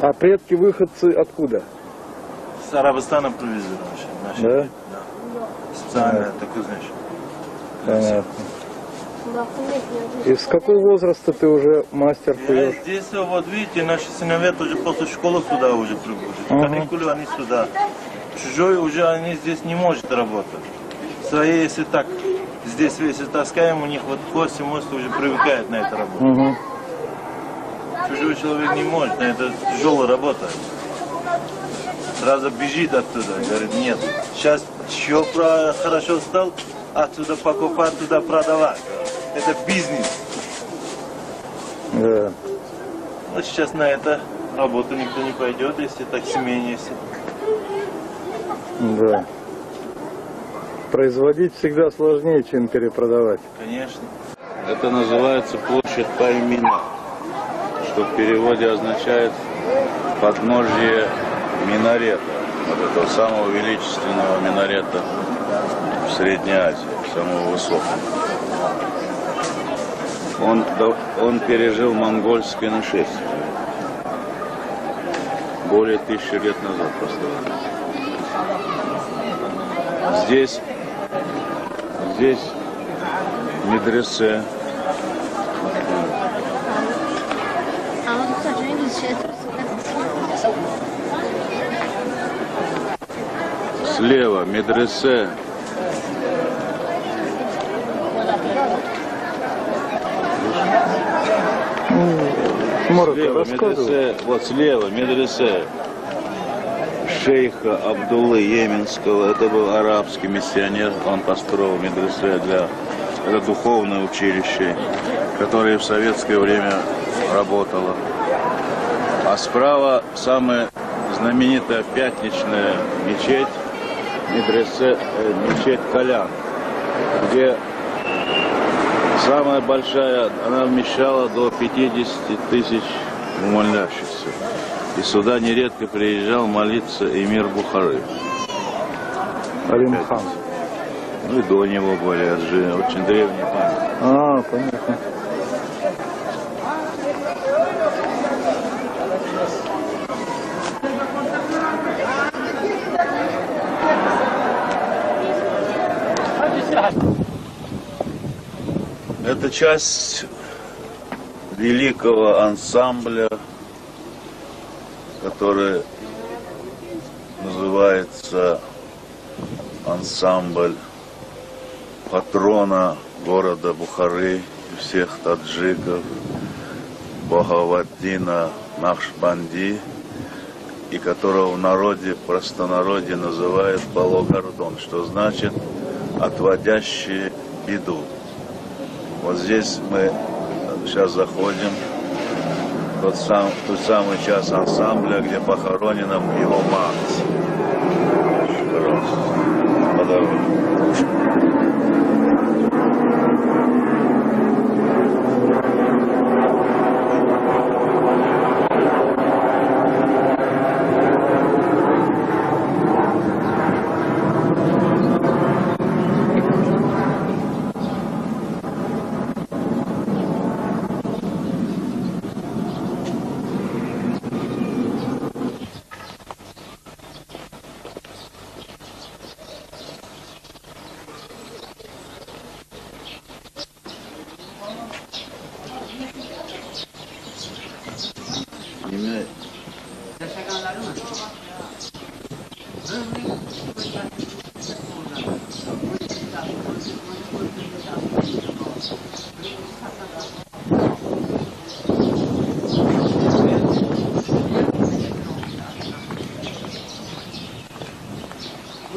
А предки выходцы откуда? С Арабистана привезли наши. Да? Да. Специально такой, знаешь. Понятно. И с какого возраста ты уже мастер куешь? Здесь, вот видите, наши сыновья тоже после школы сюда уже прибыли. Каникулы они сюда. Чужой уже они здесь не может работать. Свои, если так, здесь если таскаем, у них вот кости, мозг уже привыкает на эту работу. Угу. Чужой человек не может, это тяжелая работа. Сразу бежит оттуда, говорит, нет, сейчас еще хорошо стал, отсюда покупать, туда продавать. Это бизнес. Да. Вот сейчас на это работу никто не пойдет, если так семейнее. Если... Да. Производить всегда сложнее, чем перепродавать. Конечно. Это называется площадь Паймина, что в переводе означает подножье минарета, вот этого самого величественного минарета в Средней Азии, самого высокого. Он пережил монгольское нашествие. Более 1000 лет назад построено. Здесь медресе. Слева медресе. Слева медресе, вот слева медресе шейха Абдуллы Йеменского. Это был арабский миссионер. Он построил медресе для... Это духовное училище, которое в советское время работало. А справа самая знаменитая пятничная мечеть, медресе, мечеть Калян, где самая большая, она вмещала до 50 тысяч молящихся. И сюда нередко приезжал молиться эмир Бухары. Алимхан. Ну и до него были, это же очень древний памятник. А, понятно. Это часть великого ансамбля, который называется ансамбль патрона города Бухары и всех таджиков Бахауддина Нақшбанди, и которого в народе, в простонародье называют Балогардон, что значит отводящий беду. Вот здесь мы сейчас заходим в тот самый час ансамбля, где похоронена его мать. Пожалуйста, по дороге.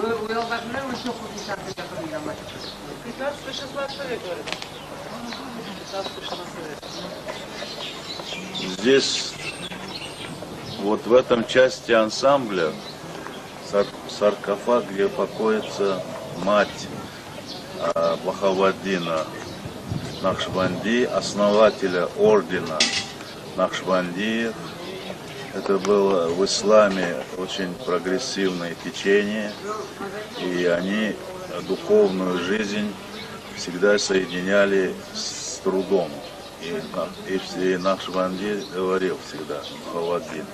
15-16 век, говорит. 15-16 век. Здесь, вот в этом части ансамбля, саркофаг, где покоится мать Бахаваддина Накшбанди, основателя ордена Накшбандиев. Это было в исламе очень прогрессивное течение, и они духовную жизнь всегда соединяли с трудом. И Накшбанди говорил всегда, Бахаваддин,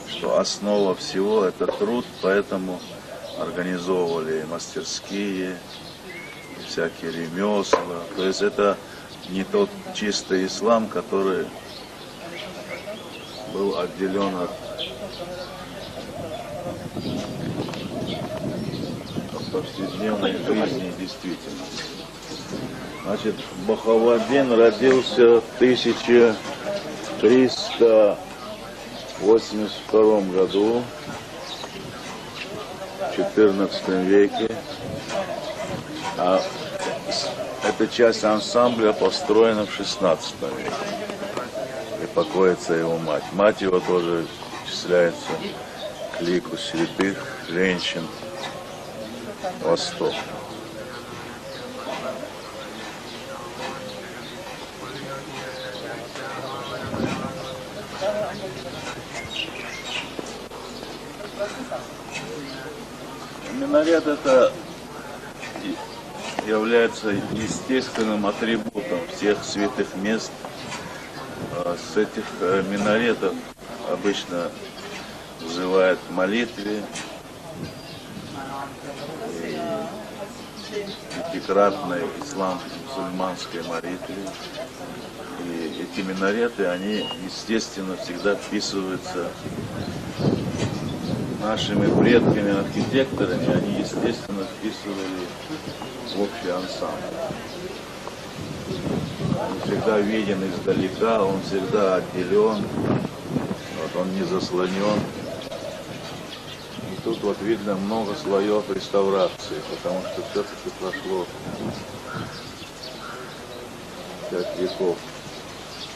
что основа всего это труд, поэтому организовывали мастерские, всякие ремесла. То есть это не тот чистый ислам, который был отделен от повседневной жизни действительности. Значит, Бахаваддин родился в 1382 году, в 14 веке. А эта часть ансамбля построена в 16 веке. И покоится его мать. Мать его тоже числяется к лику святых женщин Востока. Минарет это является естественным атрибутом всех святых мест. С этих минаретов обычно вызывают молитве, пятикратной ислам-мусульманской молитве. И эти минареты, они, естественно, всегда вписываются нашими предками-архитекторами, они, естественно, вписывали в общий ансамбль. Он всегда виден издалека, он всегда отделен, вот, он не заслонен. И тут вот видно много слоев реставрации, потому что все-таки прошло 5 веков.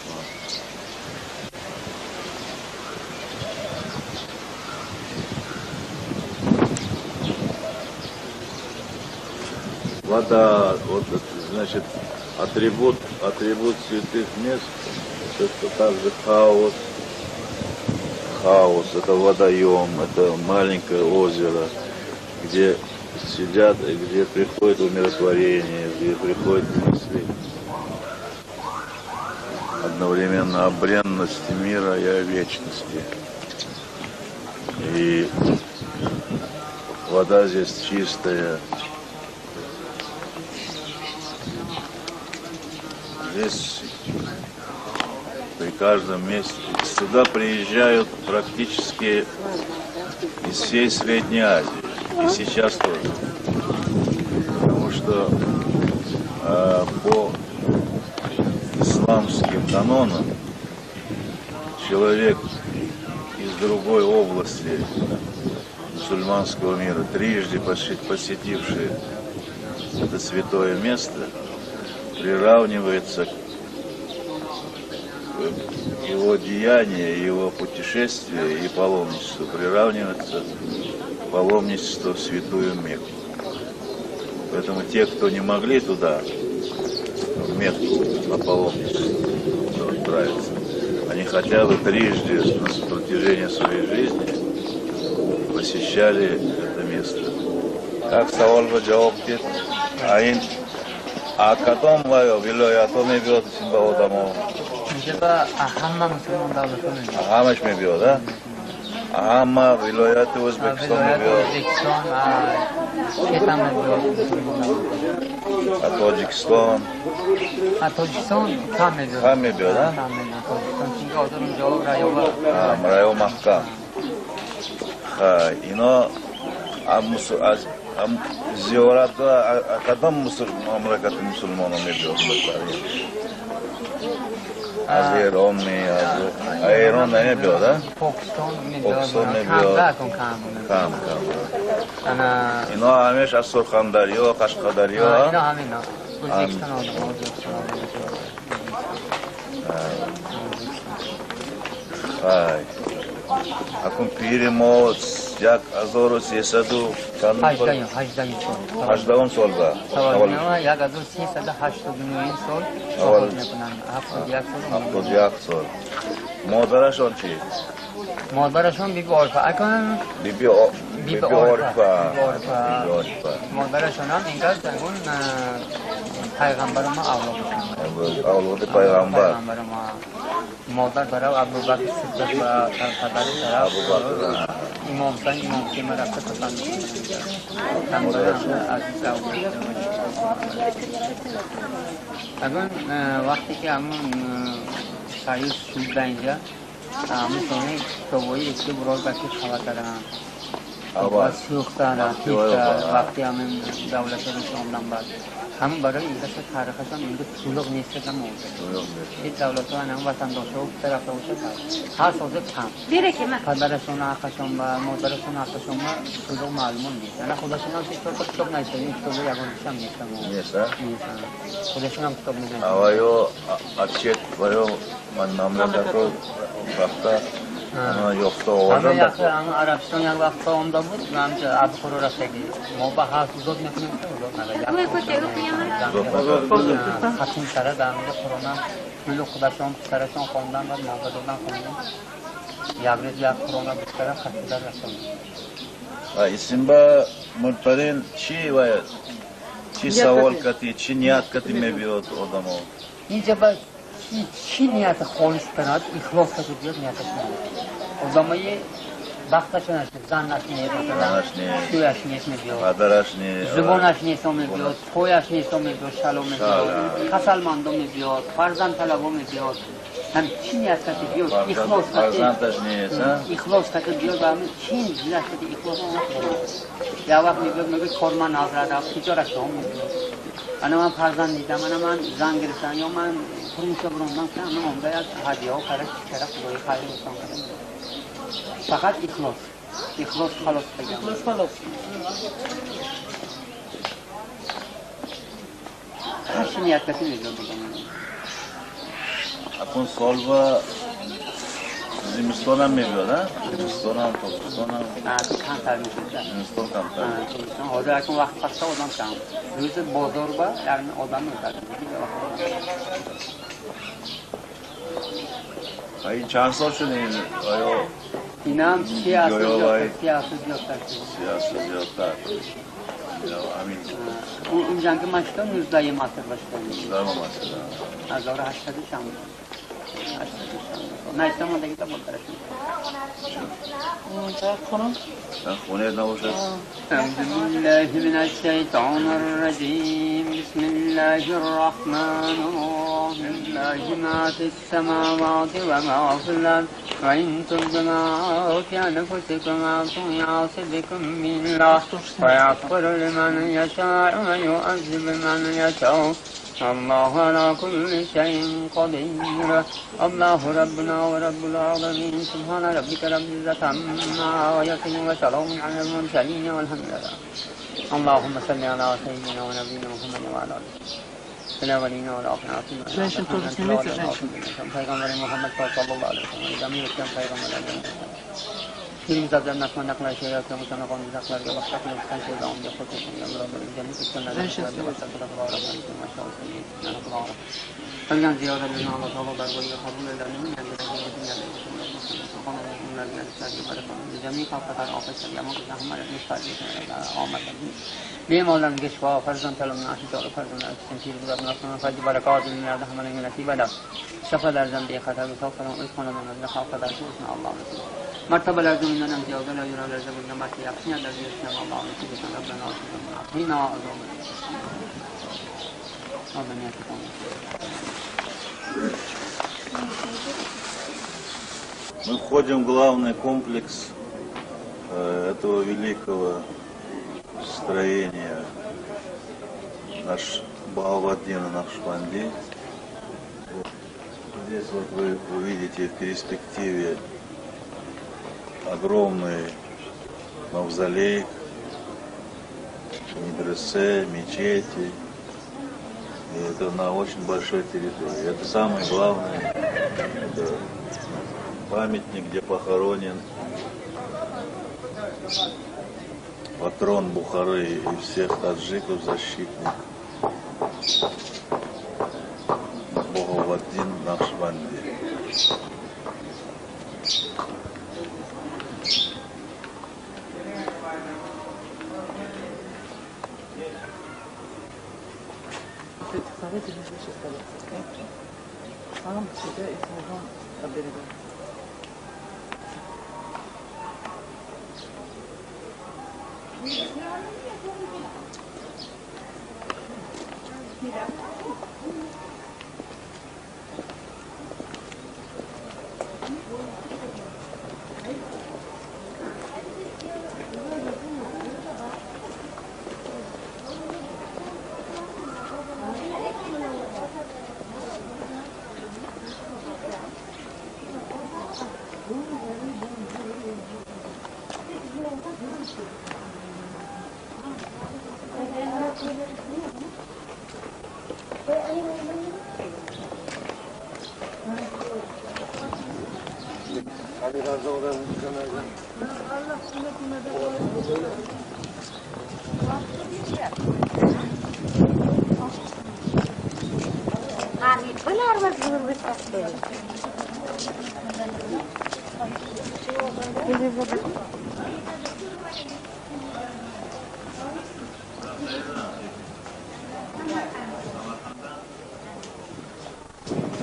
Вот. Вода, вот, значит, атрибут святых мест, это также хаос. Хаос, это водоем, это маленькое озеро, где сидят, где приходит умиротворение, где приходит мысли одновременно о бренности мира и о вечности. И вода здесь чистая. Здесь при каждом месте сюда приезжают практически из всей Средней Азии. И сейчас тоже. Потому что по исламским канонам человек из другой области мусульманского мира, трижды посетивший это святое место, приравнивается его деяние, его путешествие и паломничество приравнивается к паломничеству в святую Мекку. Поэтому те, кто не могли туда, в Мекку, на паломничество отправиться, они хотя бы трижды на протяжении своей жизни посещали это место. Как савол ба ҷавоб дид, ин кадом вилоятҳо мебиёд ба одамо? Ҳама мусулмон давлатҳо мебиёд. Ҳамаш мебиёд, а? Ҳама вилояти Ӯзбекистон мебиёд. Ӯзбекистон, Четам мебиёд. А Тоҷикистон? А Тоҷикистон кам мебиёд. Кам мебиёд, а? Кам мебиёд. Тоҷикистон чунки ҳозир унҷо раёва. Раё маҳкам. Ха, ино аз зиёрат кадом мамлакати мусулмонон мебиёд? Аз Эрон ми, аз Эрон намебиёд, а? Покистон Покистон мебиёд. мебиёд. Кам кам. Кам кам. Ана Ино ҳамеш аз Сурхандарё, Қашқадарё, ино а? ҳамино. Ӯзбекистон одам, Ӯзбекистон одам. Хай. Акун пири мо 1300 чанд? 18, 18 сол. 18-ум сол ба. Таваллуд 1389 сол Таваллуд. вафот мекунанд. 71 сол. 71 сол. Модарашон чӣ? Модарашон Биби Орифа. Акун Биби Биби Биби Орифа. Орифа. Биби Орифа. Биби Орифа. Модарашон ҳам инкас ягон пайғамбари мо авлод. Авлоди пайғамбар. Пайғамбари мо. Модар тараф Абубакр Сиддиқ ва падари тараф Абубакр. Имом Ҳусайн, Имом Ҳусайн рафта пасанд. Азиз авлод. Агун вақте ки ҳамун союз шуд да инҷа, ҳамун сони китобҳои эски бурод баки хабар карданд. Аввал. Сӯхтан, Вақти вақти ҳамин давлати рус омдан баъд. Ҳамун барои ин каса таърихашон инҷо тулуқ нест кам овард. Ҳеҷ давлатҳо ҳамин ватандошҳо тарафта бошад, ҳар созе кам. Падарашон ҳаққашон ба модарашон ҳаққашон ба тулуқ маълумот нест. Ана худашон ҳам китоб китоб навиштанд, ин китоби ягонашам нест. Нест, а? Нест. Худашон ҳам китоб менависанд. Авайо отчет ваё мамлакатро рафта ана ёфта Ҳама овардан. як ҳама Арабистон як вақт омда буд, ҳамча Абухуро рафтаги. Мо ба ҳафт узод мекунем, ки узод надад. Хатим сара дар ҳамҷа Қуръонам гулу худашон писарашон хондан, баъд мо ба додан хондем. Як рӯз як Қуръона бистара хатида расондем. Исимба муртарин чӣ ва чӣ савол кати, чӣ ният кати мебиёд одамо? Инҷа ба чӣ нияти холис кунад, ихлос кати биёд, нияташ меояд. Одамои бахташон аст, занаш нест, Занаш нест. шӯяш нест мебиёд. Падараш не, Зубонаш нест мебиёд, пояш нест мебиёд, шало мебиёд, касалмандо мебиёд, фарзанд талабо мебиёд. Ҳам чӣ ният кати биёд, ихлос кати, фарзандаш нест, а? Ихлос кати биёд ва ҳамин чӣ дилаш кати ихлос кунад. Як вақт мебиёд, мегӯяд кор ман назра рафт, тиҷорат шом мебиёд. Ана ман фарзанд дидам, ана ман зан гирифтам, ё ман турмушка бурондам, ана омда як ҳадияҳо кара, чӣ кара, худои хайр инсон кара. Фақат ихлос. Ихлос халос деган. Ихлос халос. Ҳар чӣ ният кати мебиёд диган. Акун солва зимистонам мебиёд, а? Зимистонам, тобистонам, Ту камтар мешуд. Зимистон камтар. Ҳозир акун вақт паста одам кам. Рӯзи бозор ба яъне одам мекард. А ин чанд сол шуд ин оё? Инам 30 аср Ё, вай. зиёдтар, 30 аср зиёдтар шуд. 30 аср зиёдтар. Ё, ҳамин Ин ҷанги машта 19 аср бошад. 19 аср. 1800 чанд. 800 чанд. На истам даги та болтараш. Хонум. Хонед набошад. أعوذ بالله من الشيطان الرجيم، بسم الله الرحمن الرحيم. لله ما في السماوات وما في الأرض، وإن تبدوا ما في أنفسكم أو يعصبكم الله ويغفر لمن يشاء ويعذب من يشاء، الله على كل شيء قدير. الله ربنا ورب العالمين. سبحان ربك رب العزة عما يصفون وسلام على المرسلين والحمد لله. اللهم صل على سيدنا ونبينا محمد وعلى آله في الأولين والآخرين. Женщин тоже снимите, женщин. Пайғамбари Муҳаммад саллаллоҳу алайҳи васаллам, ҷамии пайғамбарlar. Pirimiz Hazretleri Nakşibendiyler şeriatı mutlaka uzaklarga başka kılıçtan şey devamlı Женщин снимите. Qilgan ziyoratlarni Alloh taolo dargohiga qabul eylasin. Jami xalqlar ofatlarga omad. Bemorlarga shifo, farzand talabini hijob farzandlar uchun pirimiz fayz barakot ilmlarda hammalarga nasib aylar. Safarlardan bexatar sog' salom o'z xonadonlarida xalqlar uchun Alloh nasib. Martabalarga undan ham ziyodalar yuraversa bo'lgan barcha yaxshi niyatlarga erishgan Alloh nasib etsin. Rabbana atina azoban. Rabbana atina. Мы входим в главный комплекс этого великого строения. Наш Бааваддина Накшбанди. Здесь вот вы увидите в перспективе огромный мавзолей, медресе, мечети. И это на очень большой территории. Это самое главное, это памятник, где похоронен патрон Бухары и всех таджиков, защитник Бахауддин Нақшбанди. Сам себя и своего оберегать.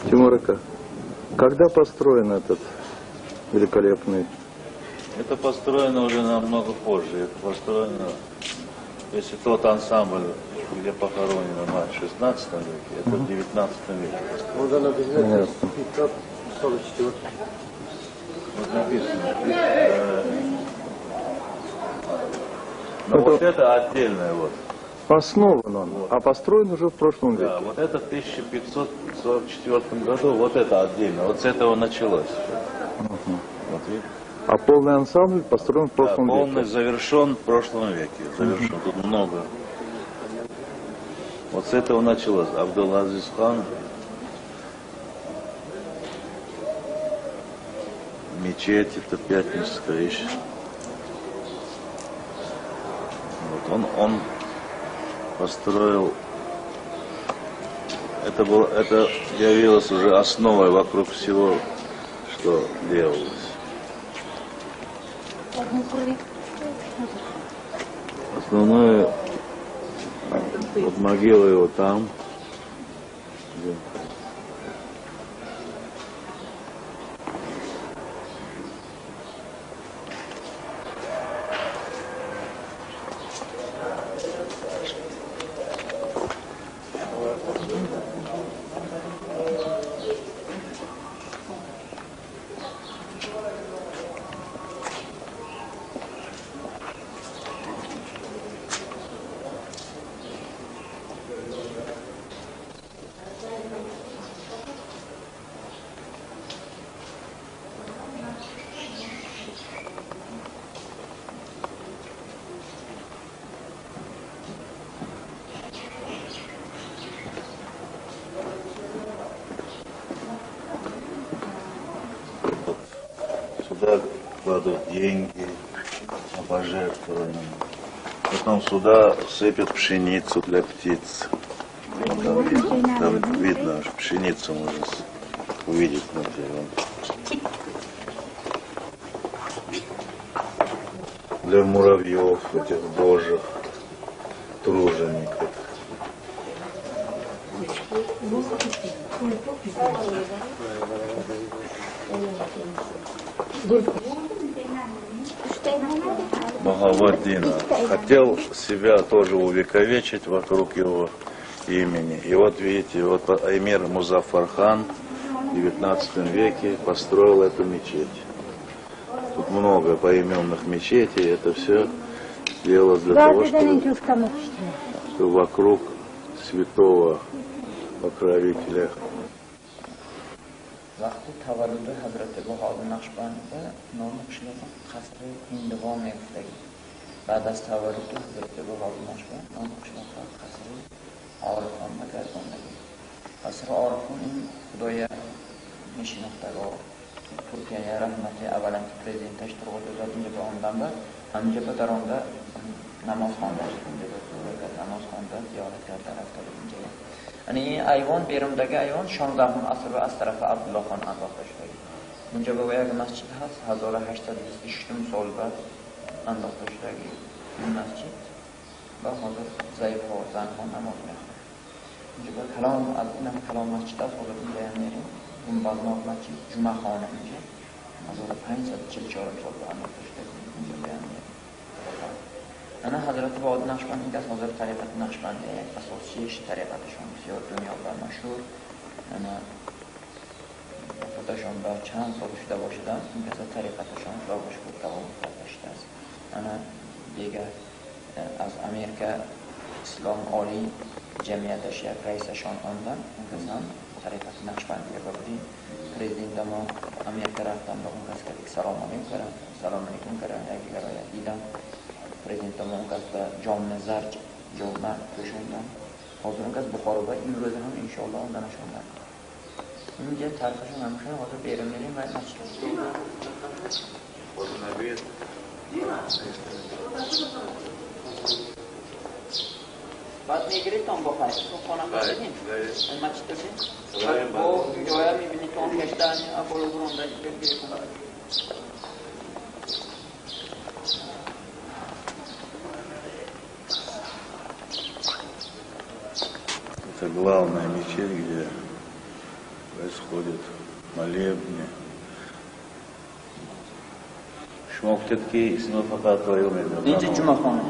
Тимур-ака, когда построен этот великолепный? Это построено уже намного позже. Это построено, если тот ансамбль, где похоронена мать, в 16 веке, это в 19 веке. Вот написано. Но это вот это отдельное вот. Основан он, вот. А построен уже в прошлом веке. Да, вот это в 1544 году, вот это отдельно, вот с этого началось. Угу. Вот видите? А полный ансамбль построен в прошлом веке? Полный завершен в прошлом веке, завершен, угу. Тут много. Вот с этого началось. Абдул-Азиз хан, мечеть, это Пятницкая еще. Вот он построил, это явилось уже основой вокруг всего, что делалось. Основное, вот могила его там. Где? Сюда кладут деньги на пожертвования. Потом сюда сыпят пшеницу для птиц. Вот там видно, пшеницу можно увидеть внутри. Для муравьев, этих божьих, тружеников. Бахауддина хотел себя тоже увековечить вокруг его имени. И вот видите, вот эмир Музаффар-хан в 19 веке построил эту мечеть. Тут много поименных мечетей, это все делалось для того, чтобы вокруг святого покровителя. وقتی تولد حضرت بهاءالله نقشبند نام قشلاق قصر هندوان میگفتگی. بعد از تولد حضرت بهاءالله نقشبند نام قشلاق قصر عارفان گرداندگی. قصر عارفان این خدای میشناختگا Turkiya rahmati avvalangi prezidenti Turg'ut O'zal inja به آمدن همینجا به درآمده نماز خوانده، اینجا به نماز خوانده زیارت کرده رفته اینجا. یعنی این ایوان بیرون‌دagi ایوان 16 asr و از طرف عبدالله خان انداخته شده. اونجا به یک مسجد هست 1828 سال بعد انداخته شده این مسجد و حاضر ضعیف ها زن ها نماز میخوانند. اینجا به کلام از اینم کلام مسجد است. حاضر اینجا هم میریم گنبدناک مسجد جمعه خانه اینجا 1544 سال بعد انداخته شده. اینجا به هم میریم. انا حضرت بهاءالله نقشبند این از حاضر طریقت نقشبنده یک اساسیش طریقتشان بسیار دنیا و مشهور. انا خودشان به چند سال شده باشدن این کس طریقتشان راوش بود دوام کرده است. انا دیگه از امریکا اسلام عالی جمعیتش یک رئیسشان آمدن اون کس هم طریقت نقشبندیه و بودیم پرزیدنت ما امریکا رفتن با اون کس که سلام علیکم کردن سلام علیکم کردن یک دیگر را دیدم. پرزیدنت ما اون کس به جام زرج جامعه پوشوندن. حاضر اون کس بخارا و این روز هم انشاءالله آمدنشان نکنن. اینجا طرفشون همشون حاضر بیرون میریم و مسجد. بعد میگیرید تان بخیر خانه بسیدیم مسجد ببینید با جایا میبینید تان کشتن بالا برونده بگیرید. Это главная мечеть, где происходит молебни. Шумо гуфтед ки исно фақат тоил мебинад. Инҷа ҷумъахона.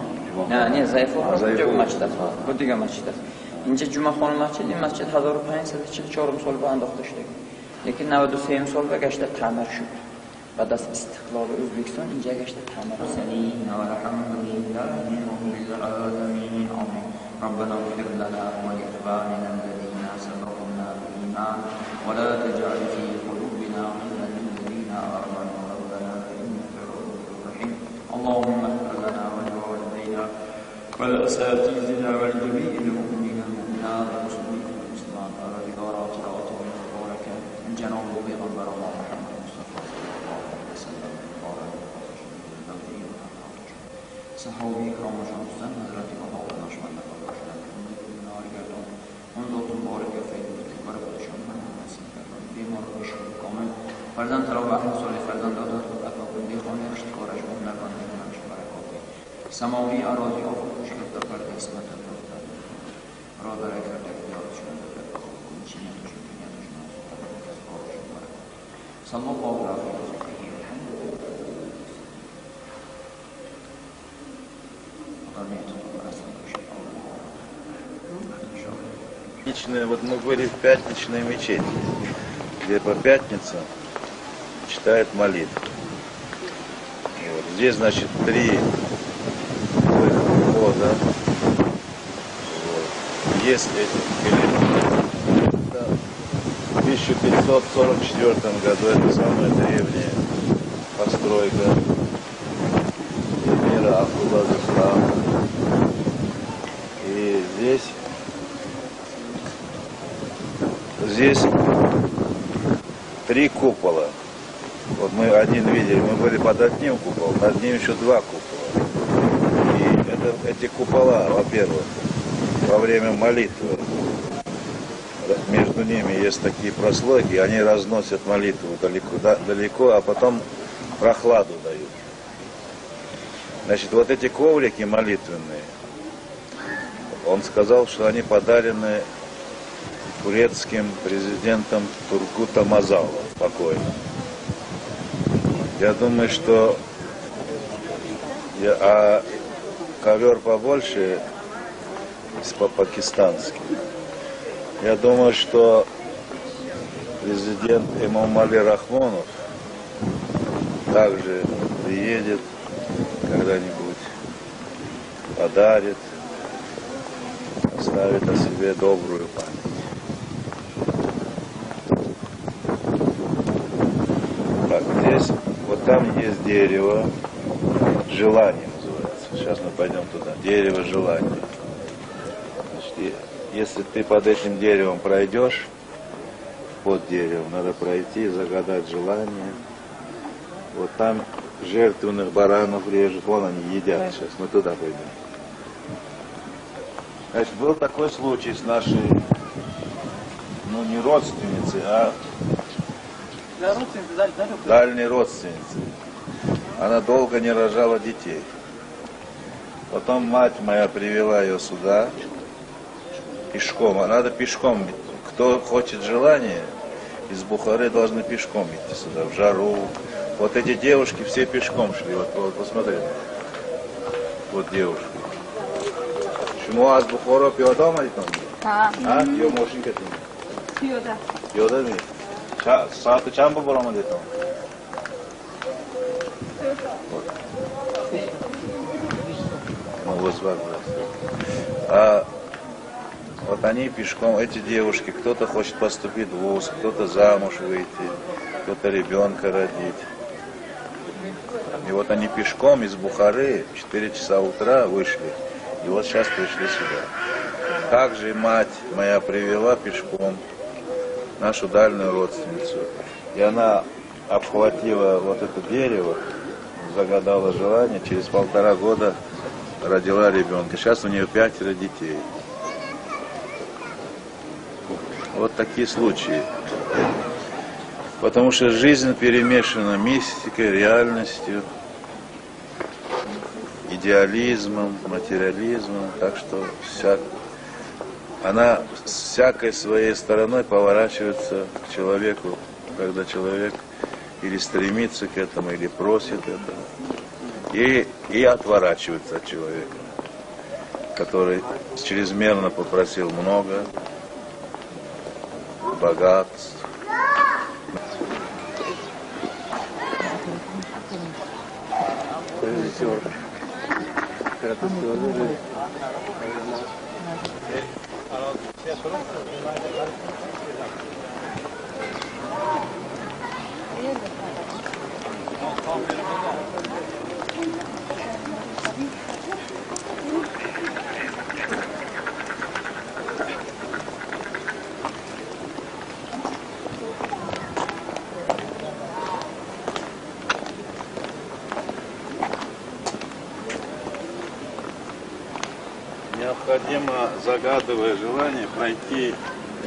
Не, не, Заифо масҷид аст. Бу дигар масҷид аст. Инҷа ҷумъахона масҷид, ин масҷид 1544 сол ба андохта шуда. Лекин 93 сол ба гашта таъмир шуд. Баъд аз истиқлоли Ӯзбекистон инҷа гашта таъмир шуд. ربنا اغفر لنا ولإخواننا الذين سبقونا بالإيمان ولا تجعل في قلوبنا غلا للذين آمنوا ربنا إنك رؤوف رحيم. اللهم اغفر لنا ولوالدينا ولأساتذتنا ولجميع المؤمنين والمؤمنات والمسلمين والمسلمات والرجالات المباركة جناب پیغمبر الله محمد مصطفى صلى الله عليه وسلم صحابی کرامشان خصوصا حضرت بهاءالله نقشبند فرزند را به اهل صالح فرزند داد خود عطا کن. دیخانه اشتکارش و هنرمند هنرش برکاتی سماوی اراضی آفت مشکل فرد اسمت را در کرده یادشون کن چینیتشون کنیتشون کسبارشون برکاتی صلی الله علیه و Вот мы были в пятничной мечети, где по пятницам читают молитву. Вот. Здесь, значит, три входа. Вот. Есть эти элементы. В 1544 году это самая древняя постройка эмира Абдулла Зухрана. И здесь три купола. Вот мы один видели, мы были под одним куполом, над ним еще два купола. И эти купола, во-первых, во время молитвы, между ними есть такие прослойки, они разносят молитву далеко, далеко, а потом прохладу дают. Значит, вот эти коврики молитвенные, он сказал, что они подарены турецким президентом Тургутом Азалом покойным. Я думаю, что а ковер побольше по-пакистански. Я думаю, что президент Эмомали Рахмонов также приедет когда-нибудь, подарит, оставит о себе добрую память. там есть дерево, желание называется. Сейчас мы пойдем туда. Дерево желания. Значит, если ты под этим деревом пройдешь, под деревом надо пройти, загадать желание. Вот там жертвенных баранов режут, вон они едят сейчас, мы туда пойдем. Значит, был такой случай с нашей, ну не родственницей, а дальней родственницей. Она долго не рожала детей. Потом мать моя привела ее сюда пешком. А надо пешком. Кто хочет желание, из Бухары должны пешком идти сюда, в жару. Вот эти девушки все пешком шли. Вот, вот посмотри. Вот девушки. Шумо аз Бухоро пиёда омадитон? Ҳа. А? Ё мошин катин? Пиёда. Пиёда ми? Соати чанд ба баромадитон? А вот они пешком, эти девушки, кто-то хочет поступить в вуз, кто-то замуж выйти, кто-то ребенка родить. И вот они пешком из Бухары в 4 часа утра вышли. И вот сейчас пришли сюда. Также мать моя привела пешком нашу дальнюю родственницу. И она обхватила вот это дерево, загадала желание, через 1,5 года родила ребенка. Сейчас у нее 5 детей. Вот такие случаи. Потому что жизнь перемешана мистикой, реальностью, идеализмом, материализмом. Так что она всякой своей стороной поворачивается к человеку, когда человек или стремится к этому, или просит этого, и отворачивается от человека, который чрезмерно попросил много богатств. Необходимо, загадывая желание, пройти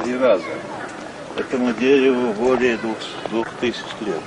3 раза. Этому дереву более 2000 лет.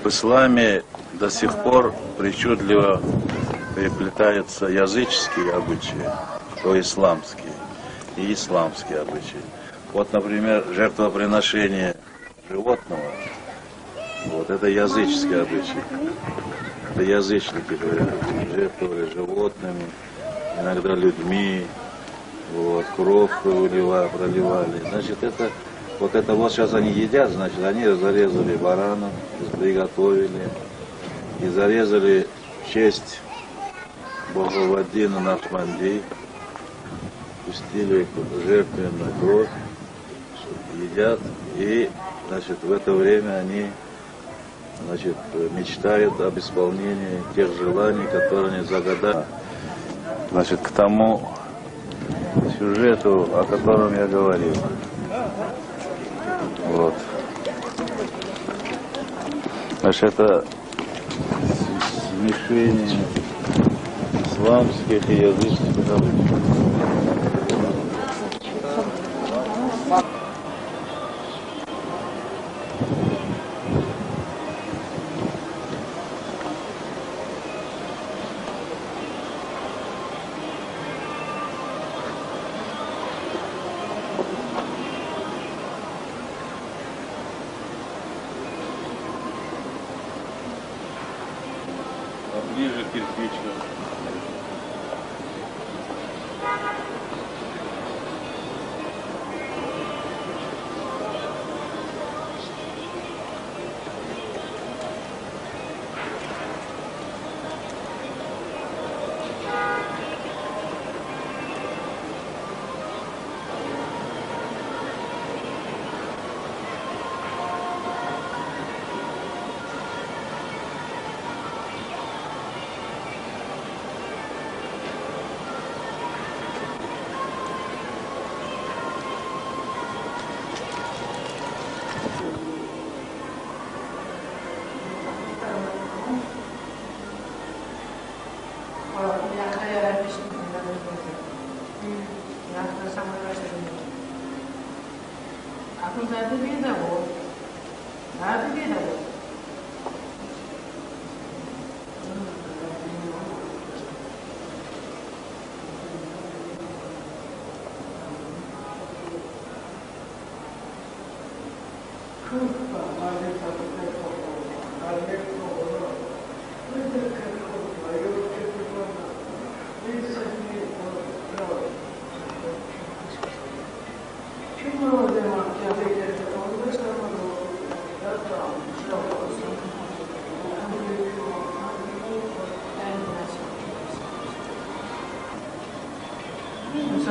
В исламе до сих пор причудливо переплетаются языческие обычаи, то исламские, и исламские обычаи. Вот, например, жертвоприношение животного, вот это языческий обычай. Это язычники жертвовали животными, иногда людьми, вот, кровь проливали. Значит, это вот сейчас они едят, значит, они зарезали баранов, приготовили и зарезали в честь Бога Нахманди, пустили жертвенную кровь, едят, и, значит, в это время они, значит, мечтают об исполнении тех желаний, которые они загадали. Значит, к тому сюжету, о котором я говорил. Вот. Значит, это смешение исламских и языческих обычаев. Ближе к кирпичу.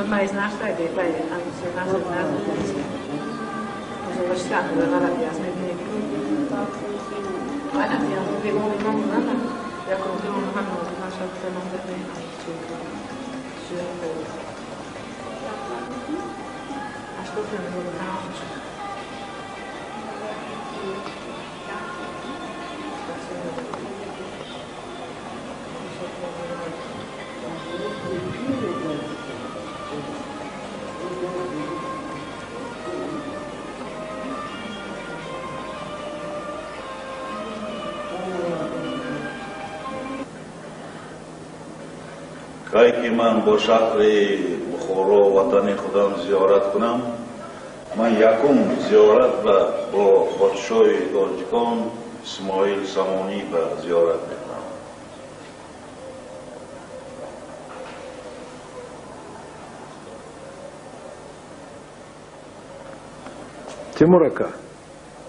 Mais nasta e poi Кайки ман бо шаҳри Бухоро ватани худам зиёрат кунам, ман якум зиёрат бо подшоҳи тоҷикон Исмоил Сомонӣ ба зиёрат мекунам. Тимур ака,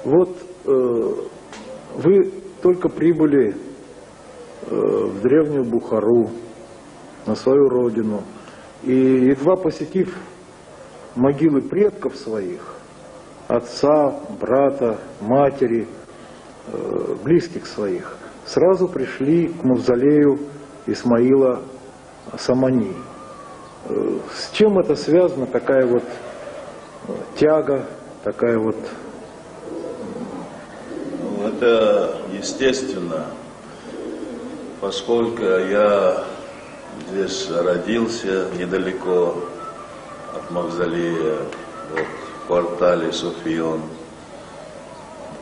вот вы только прибыли в древнюю Бухару, на свою родину, и едва посетив могилы предков своих, отца, брата, матери, близких своих, сразу пришли к мавзолею Исмаила Сомони. С чем это связано, такая вот тяга, такая вот... Ну, это естественно, поскольку я здесь родился недалеко от мавзолея, вот, в квартале Суфион,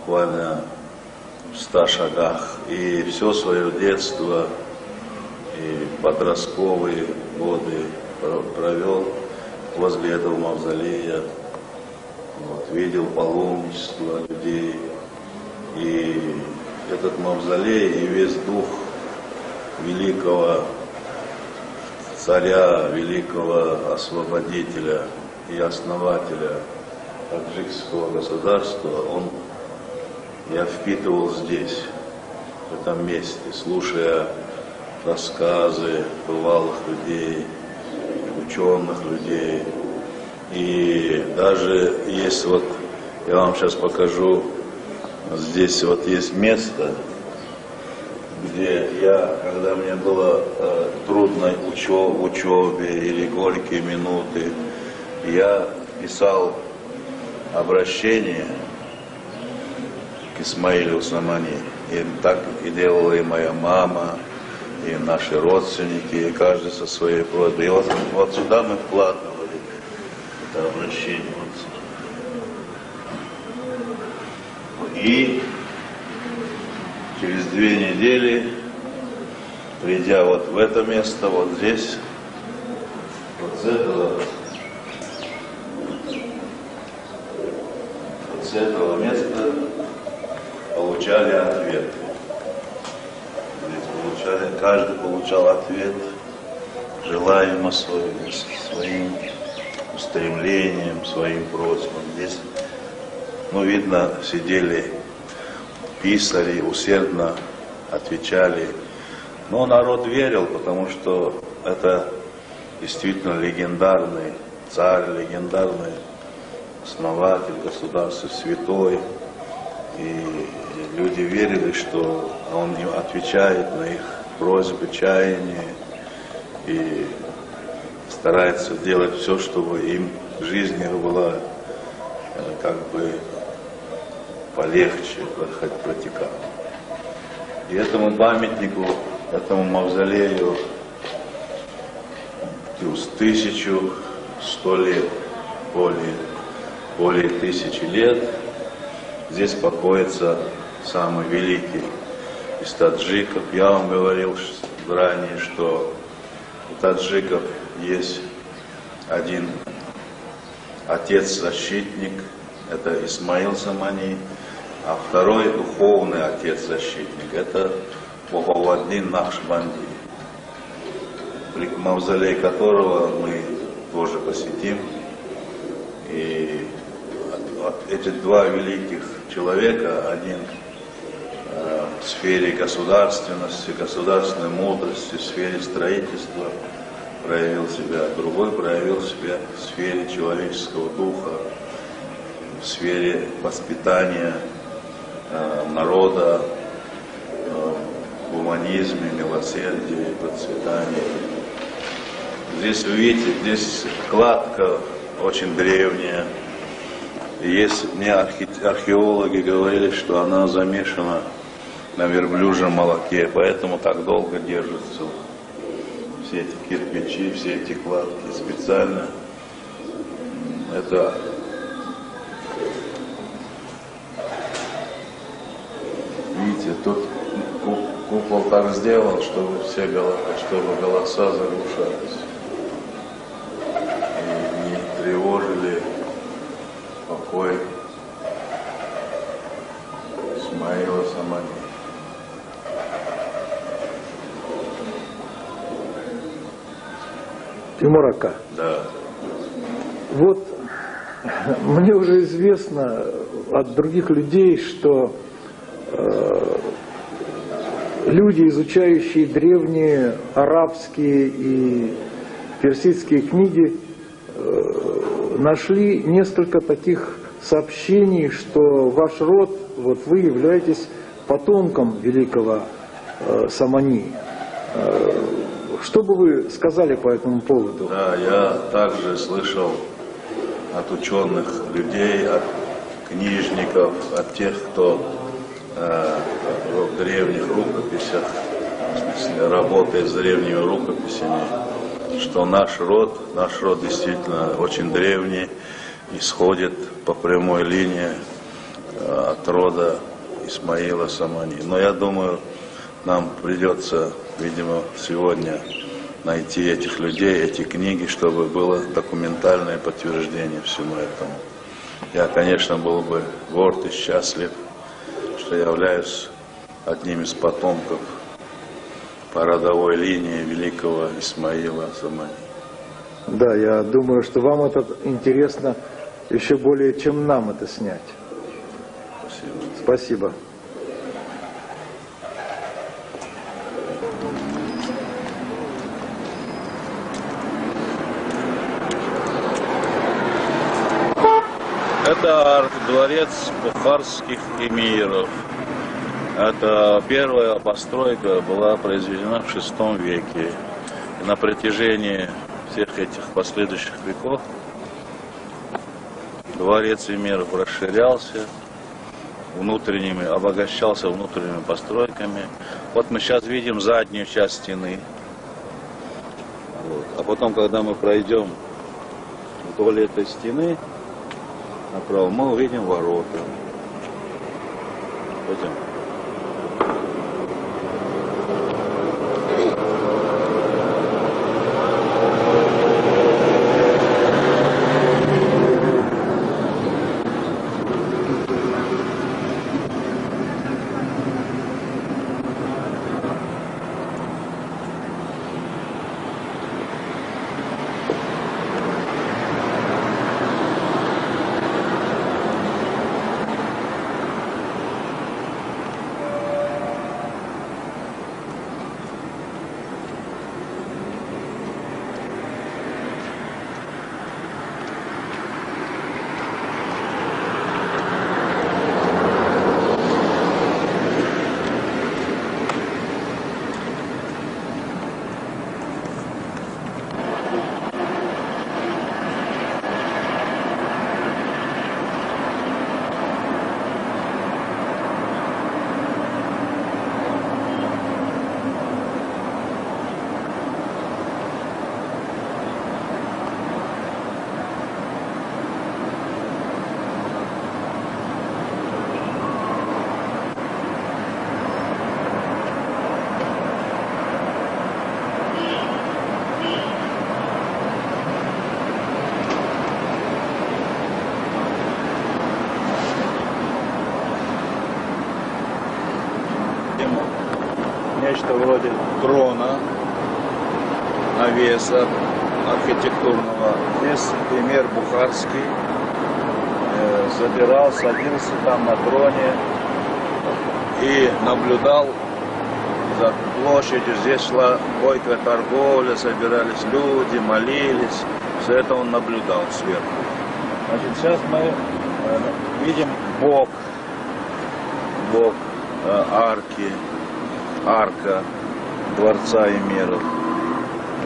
буквально в 100 шагах. И все свое детство и подростковые годы провел возле этого мавзолея. Вот, видел паломничество людей. И этот мавзолей, и весь дух великого царя, великого освободителя и основателя таджикского государства, я впитывал здесь, в этом месте, слушая рассказы бывалых людей, ученых людей. И даже есть вот, я вам сейчас покажу, здесь вот есть место, где я, когда мне было трудно в учебе или горькие минуты, я писал обращение к Исмаилу Самани. И так и делала и моя мама, и наши родственники, и каждый со своей просьбой. И вот сюда мы вкладывали это обращение. Вот сюда. И через 2 недели, придя вот в это место, вот здесь, вот с этого места получали ответы. Здесь каждый получал ответ, желаемо своим устремлением, своим просьбам. Здесь, ну, видно, сидели писали, усердно отвечали. Но народ верил, потому что это действительно легендарный царь, легендарный основатель государства, святой. И люди верили, что он им отвечает на их просьбы, чаяния и старается делать все, чтобы им жизнь их была как бы полегче протекала. И этому памятнику, этому мавзолею плюс 1100 лет, более 1000 лет. Здесь покоится самый великий из таджиков. Я вам говорил ранее, что у таджиков есть один отец-защитник, это Исмаил Самани, а второй духовный отец-защитник, это Бахауддин Нақшбанди, мавзолей которого мы тоже посетим. И эти два великих человека, один в сфере государственности, государственной мудрости, в сфере строительства проявил себя, другой проявил себя в сфере человеческого духа, в сфере воспитания народа, в гуманизме, милосердии, процветании. Здесь вы видите, здесь кладка очень древняя. Есть, мне археологи говорили, что она замешана на верблюжьем молоке, поэтому так долго держатся все эти кирпичи, все эти кладки специально. Это, видите, тут купол так сделан, чтобы все чтобы голоса заглушались и не тревожили покой Исмаила Самани. Тимур ака. Да. Вот мне уже известно от других людей, что люди, изучающие древние арабские и персидские книги, нашли несколько таких сообщений, что ваш род, вот вы являетесь потомком великого Самани. Что бы вы сказали по этому поводу? Да, я также слышал от ученых людей, от книжников, от тех, кто в древних рукописях, работает с древними рукописями, что наш род действительно очень древний, исходит по прямой линии от рода Исмаила Самани. Но я думаю, нам придется, видимо, сегодня найти этих людей, эти книги, чтобы было документальное подтверждение всему этому. Я, конечно, был бы горд и счастлив, что являюсь одним из потомков по родовой линии великого Исмаила Самани. Да, я думаю, что вам это интересно еще более, чем нам это снять. Спасибо. Спасибо. Это дворец бухарских эмиров. Это первая постройка была произведена в VI веке. И на протяжении всех этих последующих веков дворец эмиров расширялся, внутренними, обогащался внутренними постройками. Вот мы сейчас видим заднюю часть стены. Вот. А потом, когда мы пройдем вдоль этой стены направо, мы увидим ворота. Пойдем. Нечто вроде трона, навеса архитектурного. Здесь эмир бухарский забирал, садился там на троне и наблюдал за площадью. Здесь шла бойкая торговля, собирались люди, молились. Все это он наблюдал сверху. Значит, сейчас мы видим бок арки. Арка дворца эмиров.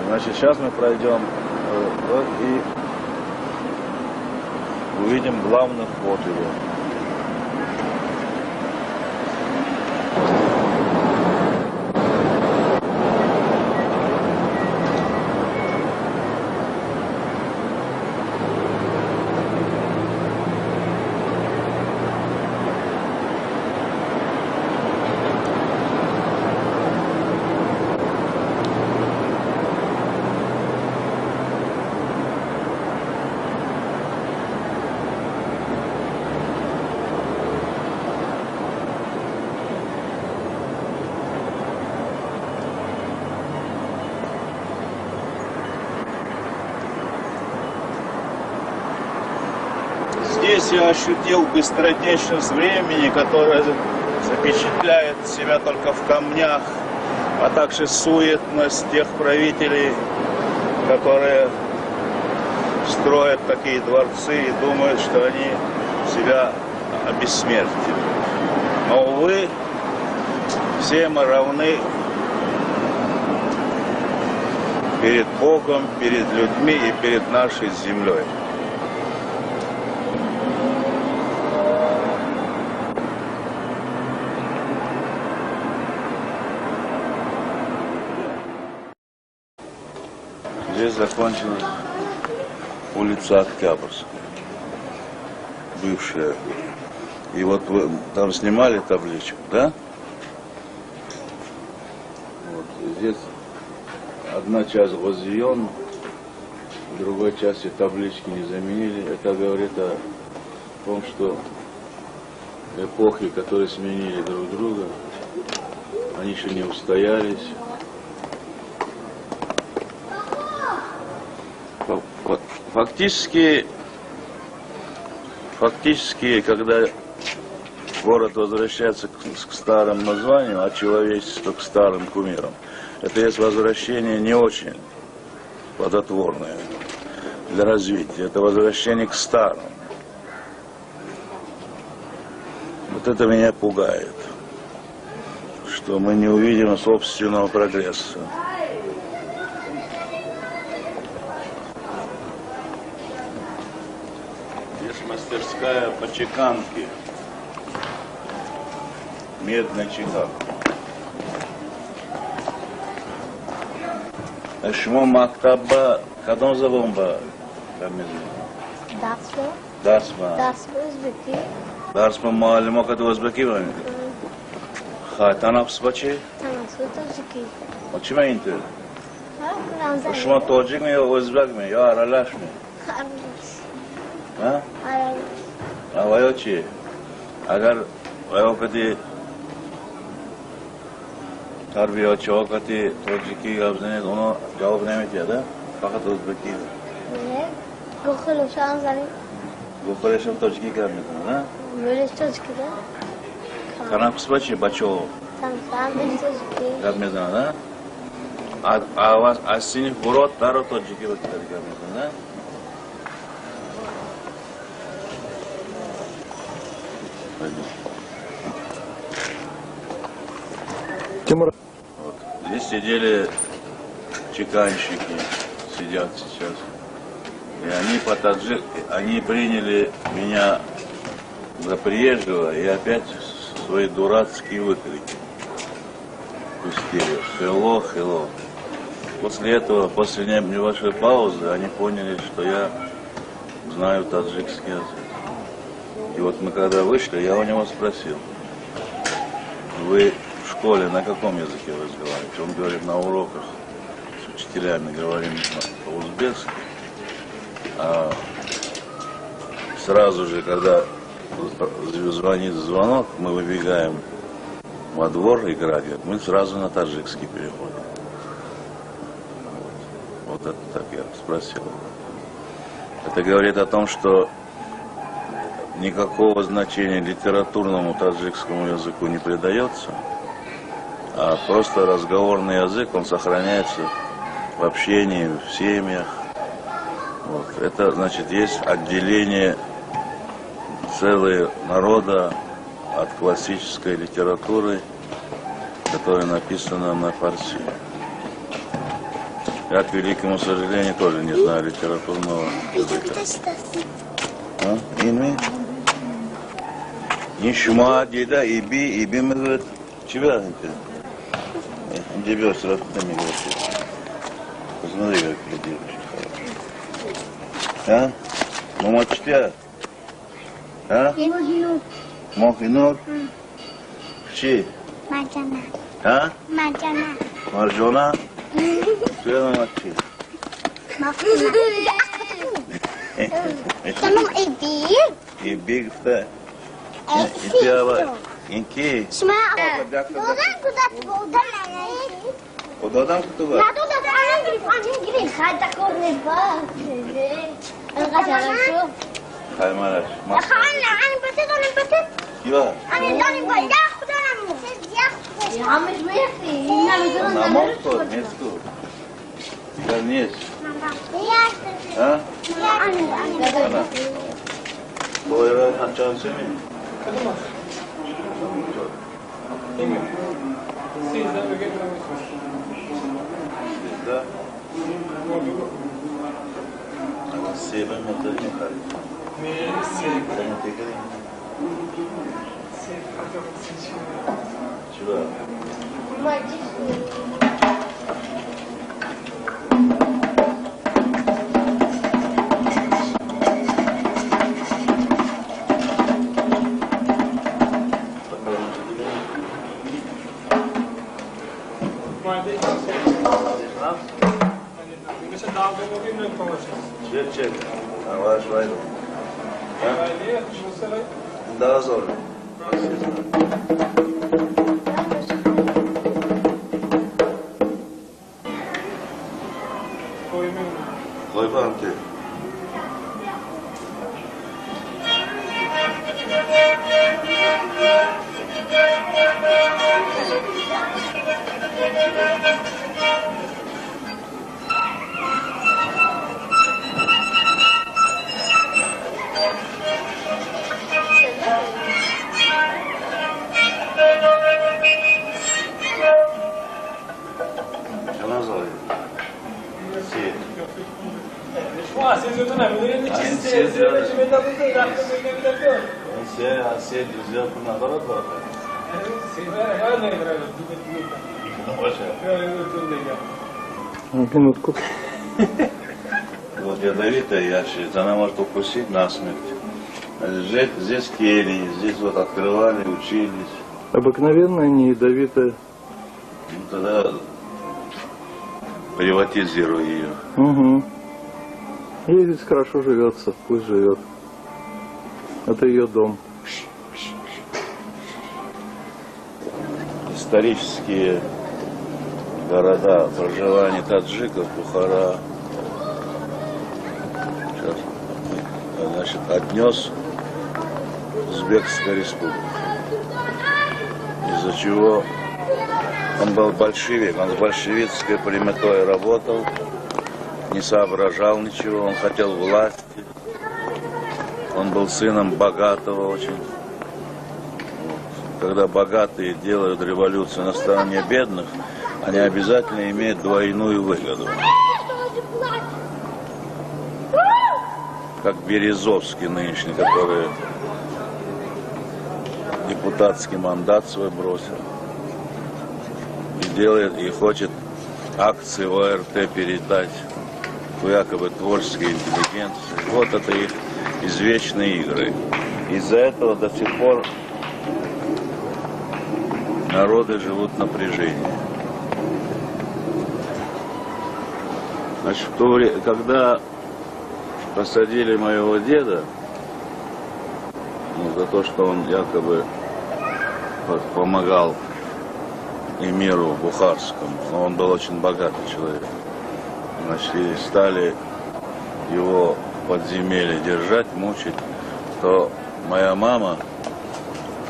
Значит, сейчас мы пройдем и увидим главный вход его. Здесь я ощутил быстротечность времени, которая запечатляет себя только в камнях, а также суетность тех правителей, которые строят такие дворцы и думают, что они себя обессмертили. Но, увы, все мы равны перед Богом, перед людьми и перед нашей землей. Здесь закончилась улица Октябрьская, бывшая. И вот вы там снимали табличку, да? Вот здесь одна часть Гозион, в другой части таблички не заменили. Это говорит о том, что эпохи, которые сменили друг друга, они еще не устоялись. Фактически, когда город возвращается к старым названиям, а человечество к старым кумирам, это есть возвращение не очень плодотворное для развития. Это возвращение к старому. Вот это меня пугает, что мы не увидим собственного прогресса. Здесь мастерская по чеканке, медная чеканка. А шумо мактабба кадом забон ба мезанед? Дарсба. Дарсба. Дарсба ӯзбекӣ. Дарсба муаллимо кад ӯзбекӣ ба мекунад? Ха, танаффус ба чӣ? Танаффус тоҷикӣ. А чӣ ма интур? Шумо тоҷик ме ё ӯзбек ме ё аралаш ме? Аралаш. Ҳа? Аралаш. А ва ё чӣ? Агар ва ё кади тарбиячиҳо кати тоҷикӣ гап занед, оно ҷавоб намедиҳад, а? Фақат ӯзбекӣ. Не, гухелушам занед. Гухелушам тоҷикӣ гап мезанад, а? Мӯлеш тоҷикӣ, да? Танаффус ба чӣ, бачаҳо? Танаффус тоҷикӣ. Гап мезанад, а? Аз синф бурод даро тоҷикӣ гап мезанад, а? Тимур. Вот. Здесь сидели чеканщики, сидят сейчас. И они приняли меня за приезжего и опять свои дурацкие выкрики пустили. Хело, хело. После этого, после небольшой паузы, они поняли, что я знаю таджикский язык. И вот мы когда вышли, я у него спросил, вы в школе на каком языке разговариваете? Он говорит, на уроках с учителями говорим по-узбекски. А сразу же, когда звонит звонок, мы выбегаем во двор играть, мы сразу на таджикский переходим. Вот это так я спросил. Это говорит о том, что никакого значения литературному таджикскому языку не придается, а просто разговорный язык, он сохраняется в общении, в семьях. Вот. Это значит, есть отделение целого народа от классической литературы, которая написана на фарси. Я, к великому сожалению, тоже не знаю литературного языка. А? Инми? Не шума, деда, иби, иби, мы говорит, чего это? Тебе сразу там говорит. Посмотри, какие девочки хорошие. А? Мама читает? А? Мохинур? Чи? Марджана. А? Марджана. Марджона? Что она мочи? Tamam, иби. Иби, что? Инки. Куда куда? Daha zor. Koy bana. Минутку. Вот ядовитая ящерица, она может укусить насмерть. Здесь кельи, здесь вот открывали, учились. Обыкновенная, не ядовитая. Ну, тогда приватизируй ее. Угу. Ей здесь хорошо живется, пусть живет. Это ее дом. Исторические города проживания таджиков, Бухара, сейчас, значит, отнес Узбекская республика. Из-за чего он был большевик, он с большевистской прямотой работал, не соображал ничего, он хотел власти, он был сыном богатого очень. Вот. Когда богатые делают революцию на стороне бедных, они обязательно имеют двойную выгоду. Как Березовский нынешний, который депутатский мандат свой бросил. И делает, и хочет акции ОРТ передать якобы творческой интеллигенции. Вот это их извечные игры. Из-за этого до сих пор народы живут в напряжении. Значит, в то время, когда посадили моего деда, ну, за то, что он якобы помогал эмиру Бухарскому, но он был очень богатый человек, значит, и стали его в подземелье держать, мучить, то моя мама,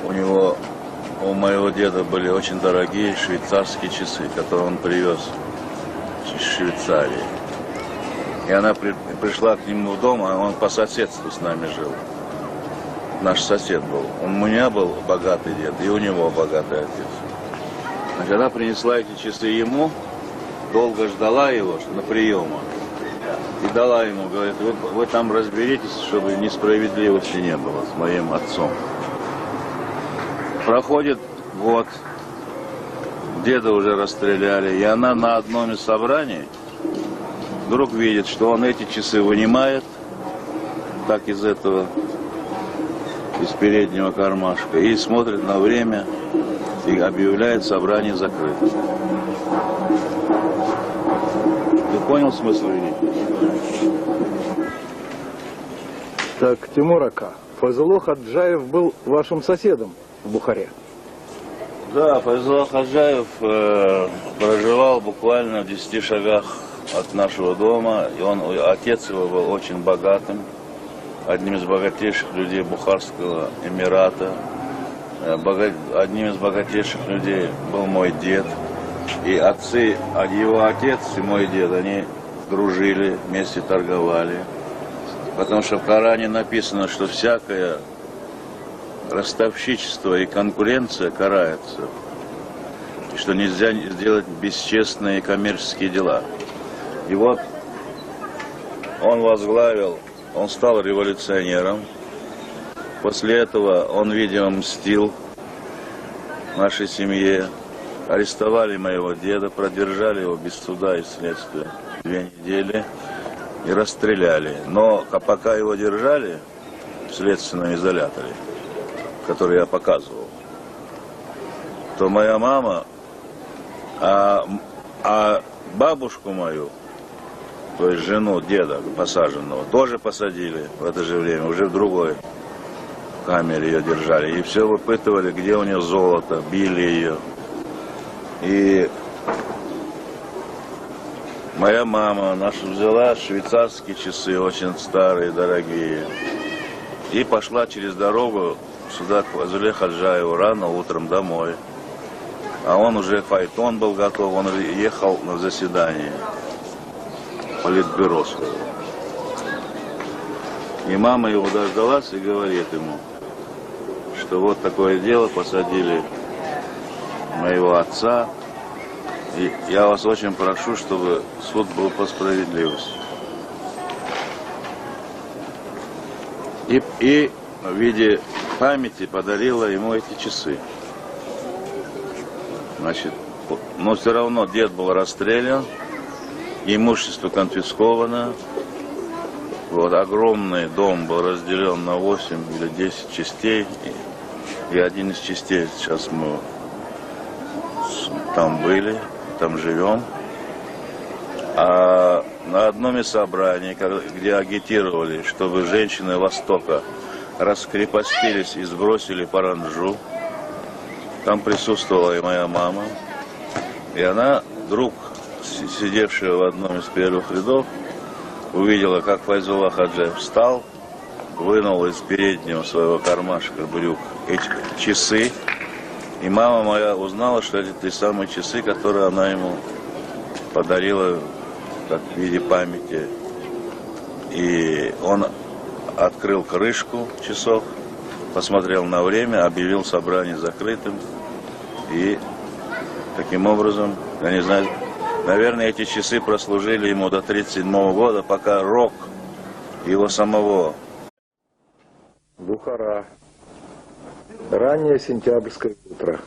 у моего деда были очень дорогие швейцарские часы, которые он привез из Швейцарии. И она пришла к нему в дом, а он по соседству с нами жил. Наш сосед был. У меня был богатый дед, и у него богатый отец. Значит, она принесла эти часы ему, долго ждала его на приема. И дала ему, говорит, вы там разберитесь, чтобы несправедливости не было с моим отцом. Проходит год, деда уже расстреляли, и она на одном из собраний вдруг видит, что он эти часы вынимает, так из этого, из переднего кармашка, и смотрит на время, и объявляет собрание закрытым. Ты понял смысл или нет? Так, Тимур ака, Файзулло Ходжаев был вашим соседом в Бухаре. Да, Файзулло Ходжаев проживал буквально в 10 шагах от нашего дома. И он, отец его был очень богатым, одним из богатейших людей Бухарского Эмирата. Одним из богатейших людей был мой дед. И отцы, его отец и мой дед, они дружили, вместе торговали. Потому что в Коране написано, что всякое ростовщичество и конкуренция карается, и что нельзя сделать бесчестные коммерческие дела. И вот он возглавил, он стал революционером. После этого он, видимо, мстил нашей семье. Арестовали моего деда, продержали его без суда и следствия 2 недели и расстреляли. Но пока его держали в следственном изоляторе, который я показывал, то моя мама, а бабушку мою, то есть жену деда посаженного, тоже посадили в это же время, уже в другой камере ее держали. И все выпытывали, где у нее золото, били ее. И моя мама наша взяла швейцарские часы, очень старые, дорогие, и пошла через дорогу сюда к Файзулле Ходжаеву рано утром домой. А он уже, фаэтон был готов, он ехал на заседание политбюро своего. И мама его дождалась и говорит ему, что вот такое дело, посадили моего отца, и я вас очень прошу, чтобы суд был по справедливости. И в виде памяти подарила ему эти часы. Значит, но все равно дед был расстрелян, имущество конфисковано. Вот, огромный дом был разделен на 8 или 10 частей. И один из частей, сейчас мы там были, там живем. А на одном из собраний, где агитировали, чтобы женщины Востока раскрепостились и сбросили паранджу, там присутствовала и моя мама. И она вдруг, сидевшая в одном из первых рядов, увидела, как Файзулла Ходжаев встал, вынул из переднего своего кармашка брюк эти часы. И мама моя узнала, что это те самые часы, которые она ему подарила как в виде памяти. И он открыл крышку часов, посмотрел на время, объявил собрание закрытым. И таким образом, я не знаю, наверное, эти часы прослужили ему до 1937 года, пока рок его самого. Бухара. Раннее сентябрьское утро.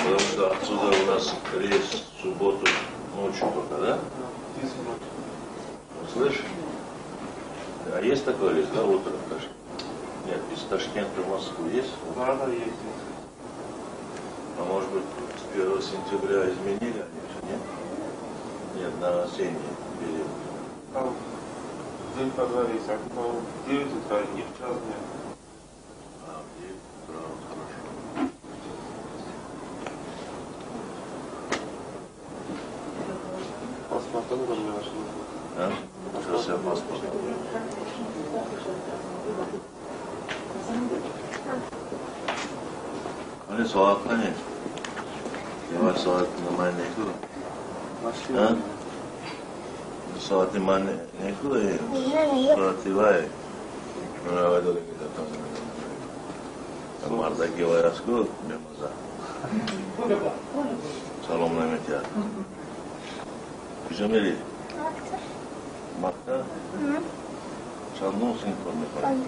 Потому что отсюда у нас рейс в субботу ночью только, да? Слышишь? А есть такой рейс, да, утром в Ташкент? Нет, из Ташкента в Москву есть? Да, да, есть. А может быть, с 1 сентября изменили они все, нет? Нет, на осенний период. Там день по два рейса, а по 9 утра и в час дня. А, в 9 утра, хорошо. Паспорт тоже мне нашли. А? Сейчас я паспорт. Hani soğukta ne? Yavaş saat ne ku? Ha? Saati man ne ku? Saati vay. Marda ki vay asku bemaza. Salom nametya. Куҷо мерӣ? Мактаб? Чандум синф мехонӣ?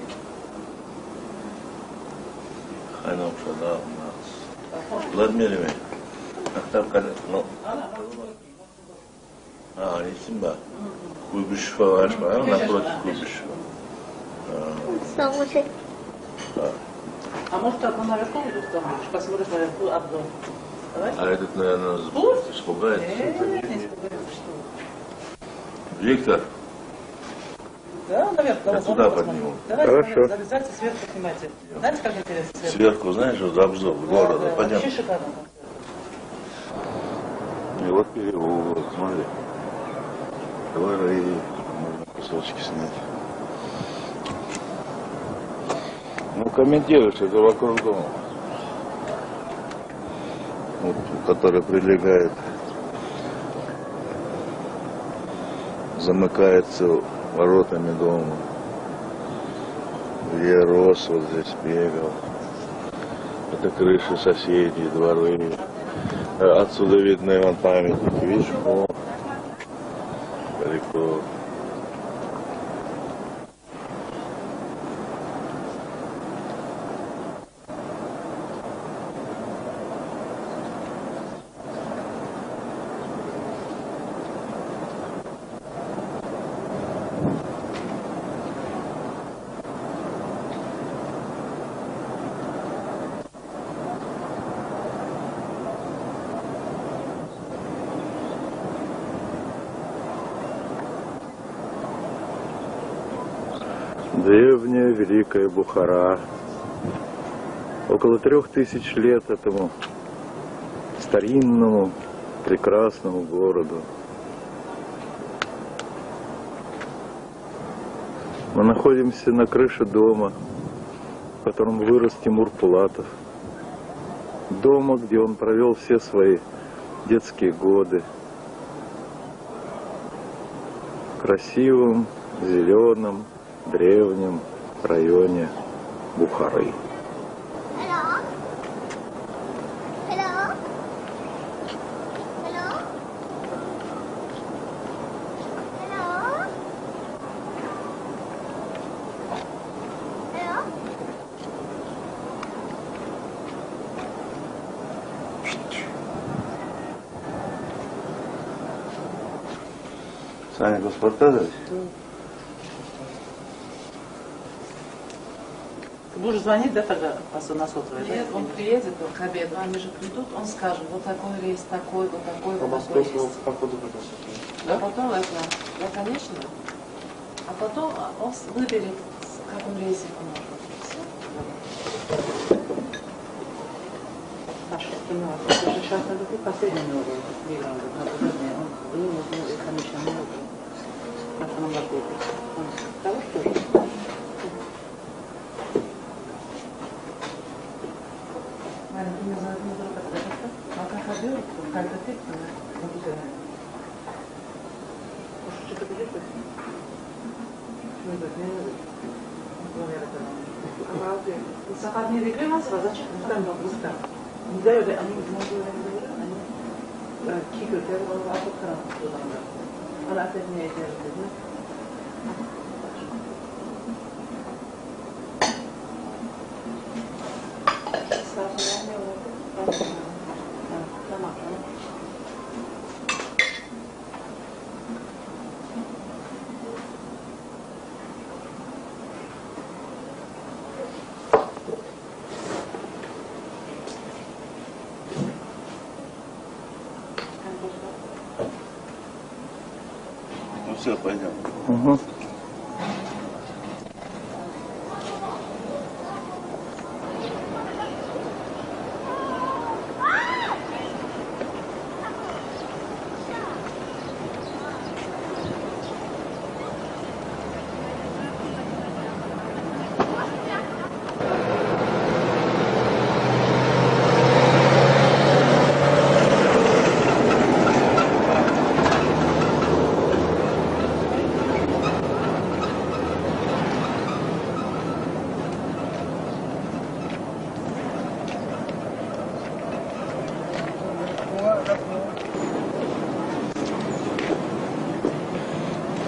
Хайном шада нас. Владимир, мактаб када? Ну. А, Симба. Куйбышева ваш, напротив Куйбышева. А может, одну наверху установишь? Посмотришь наверху обзор. Давай. А этот, наверное, испугается. Нет, не испугается, что? Виктор. Да, наверх. Я туда подниму. Давайте, хорошо. Залезайте, сверху снимайте. Знаете, как интересно сверху? Сверху, знаешь, вот обзор города. Да, пойдем. Вообще шикарно. И вот переулок, смотри. Дворы, можно кусочки снять. Ну, комментируешь, это вокруг дома. Вот, который прилегает, замыкается воротами дома. Где я рос, вот здесь бегал. Это крыши соседей, дворы. Отсюда видно и вон памятники, видишь, вон. Далеко. Древняя Великая Бухара. Около 3000 лет этому старинному, прекрасному городу. Мы находимся на крыше дома, в котором вырос Тимур Пулатов. Дома, где он провел все свои детские годы. В красивом, зеленом, древнем районе Бухары. Саня, паспорта дать? Ты будешь звонить, да, тогда на сотовый? Нет, он приедет к обеду, они же придут, он скажет, вот такой рейс, такой, вот такой, вот такой рейс. Да? А потом это, да, конечно. А потом он выберет, в каком рейсе ему нужно. Все. Все, пойдем. Угу.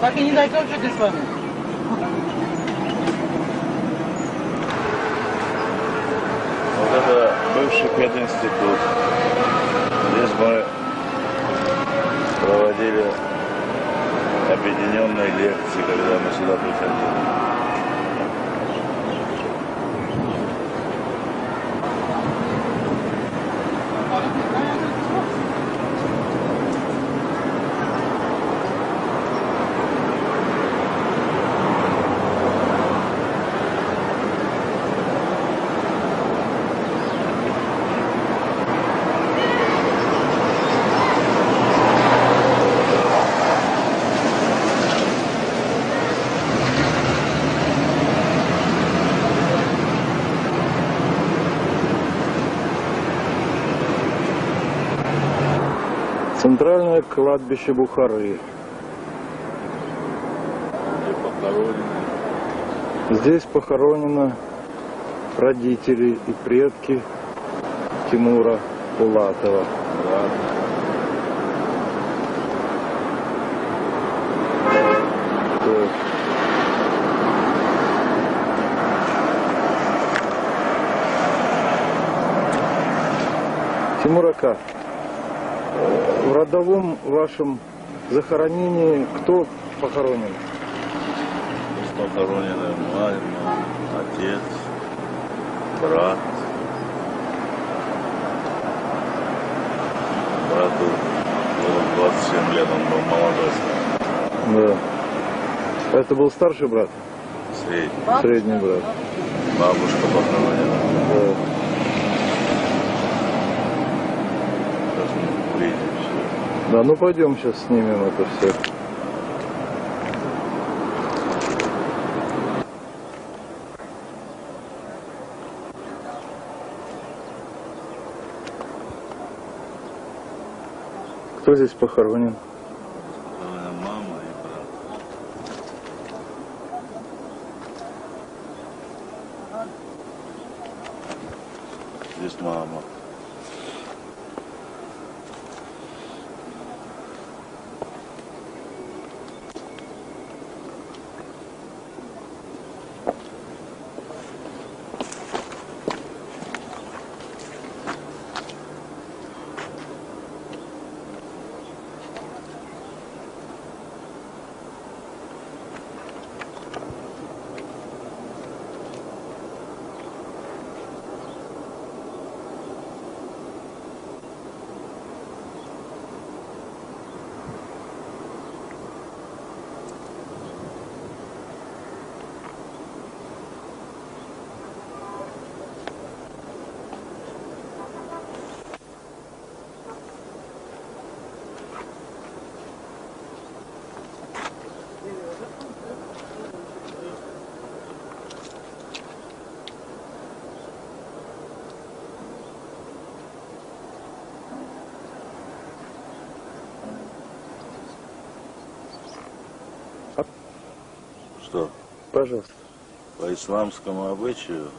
Так и не дойдем с вами. Вот это бывший пединститут. Здесь мы проводили объединенные лекции, когда мы сюда приходили. Центральное кладбище Бухары. Здесь похоронены родители и предки Тимура Пулатова. Так. Тимур ака, в родовом вашем захоронении кто похоронен? Похоронены мама, отец, брат. Брату было 27 лет, он был молодой. Да. Это был старший брат? Средний. Средний брат. Бабушка похоронена. Да. Сейчас мы увидим все. Да, ну пойдем сейчас снимем это все. Кто здесь похоронен? Мама и брат. Здесь мама. Что? Пожалуйста. По исламскому обычаю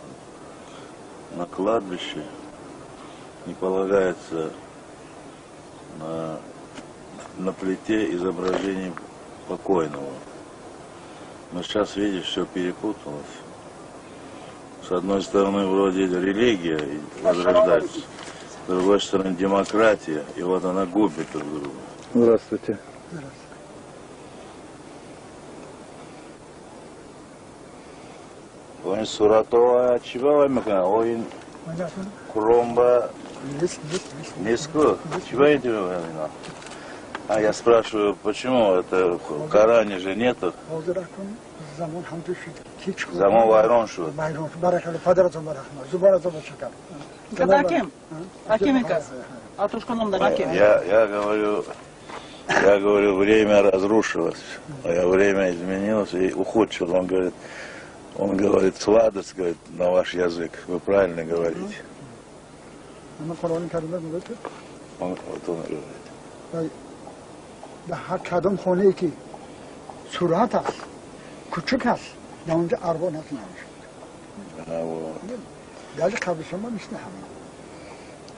на кладбище не полагается на плите изображение покойного. Но сейчас, видишь, все перепуталось. С одной стороны, вроде религия возрождается, с другой стороны, демократия, и вот она губит друг друга. Здравствуйте. Здравствуйте. Oyun suratı chiba mı? Oyun Кромба Ниску. Чего это? А я спрашиваю, почему это в Коране же нету? Замон вайрон шуд. Это Аким. Аким Я говорю, время разрушилось, время изменилось и ухудшилось. Он говорит, сладость, говорит, на ваш язык. Вы правильно говорите. Он, вот он говорит.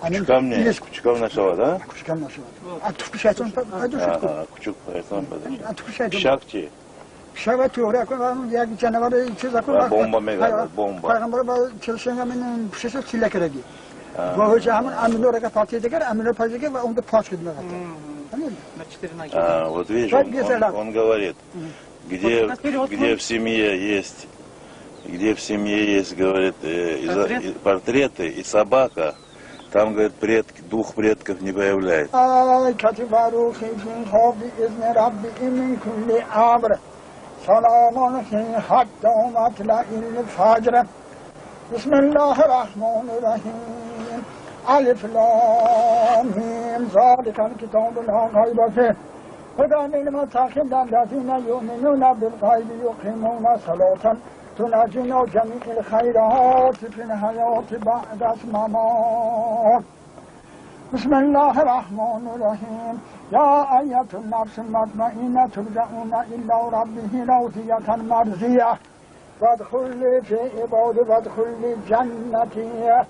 Кучукам не, кучукам нашла, да? Кучукам нашла. А тук шайтан пайдо Кучук шайтан пайдо. Шакти. Бомба мега, бомба. Вот видишь, он говорит, где в семье есть, говорит, портреты и собака, там, говорит, предки, дух предков не появляется. تنجينا جميع الخيرات في الحياة بعد الممات. بسم الله الرحمن الرحيم. يا أيتها النفس المطمئنة ترجعون إلى ربه راضية مرضية وادخلي في عبادي وادخلي جنتي.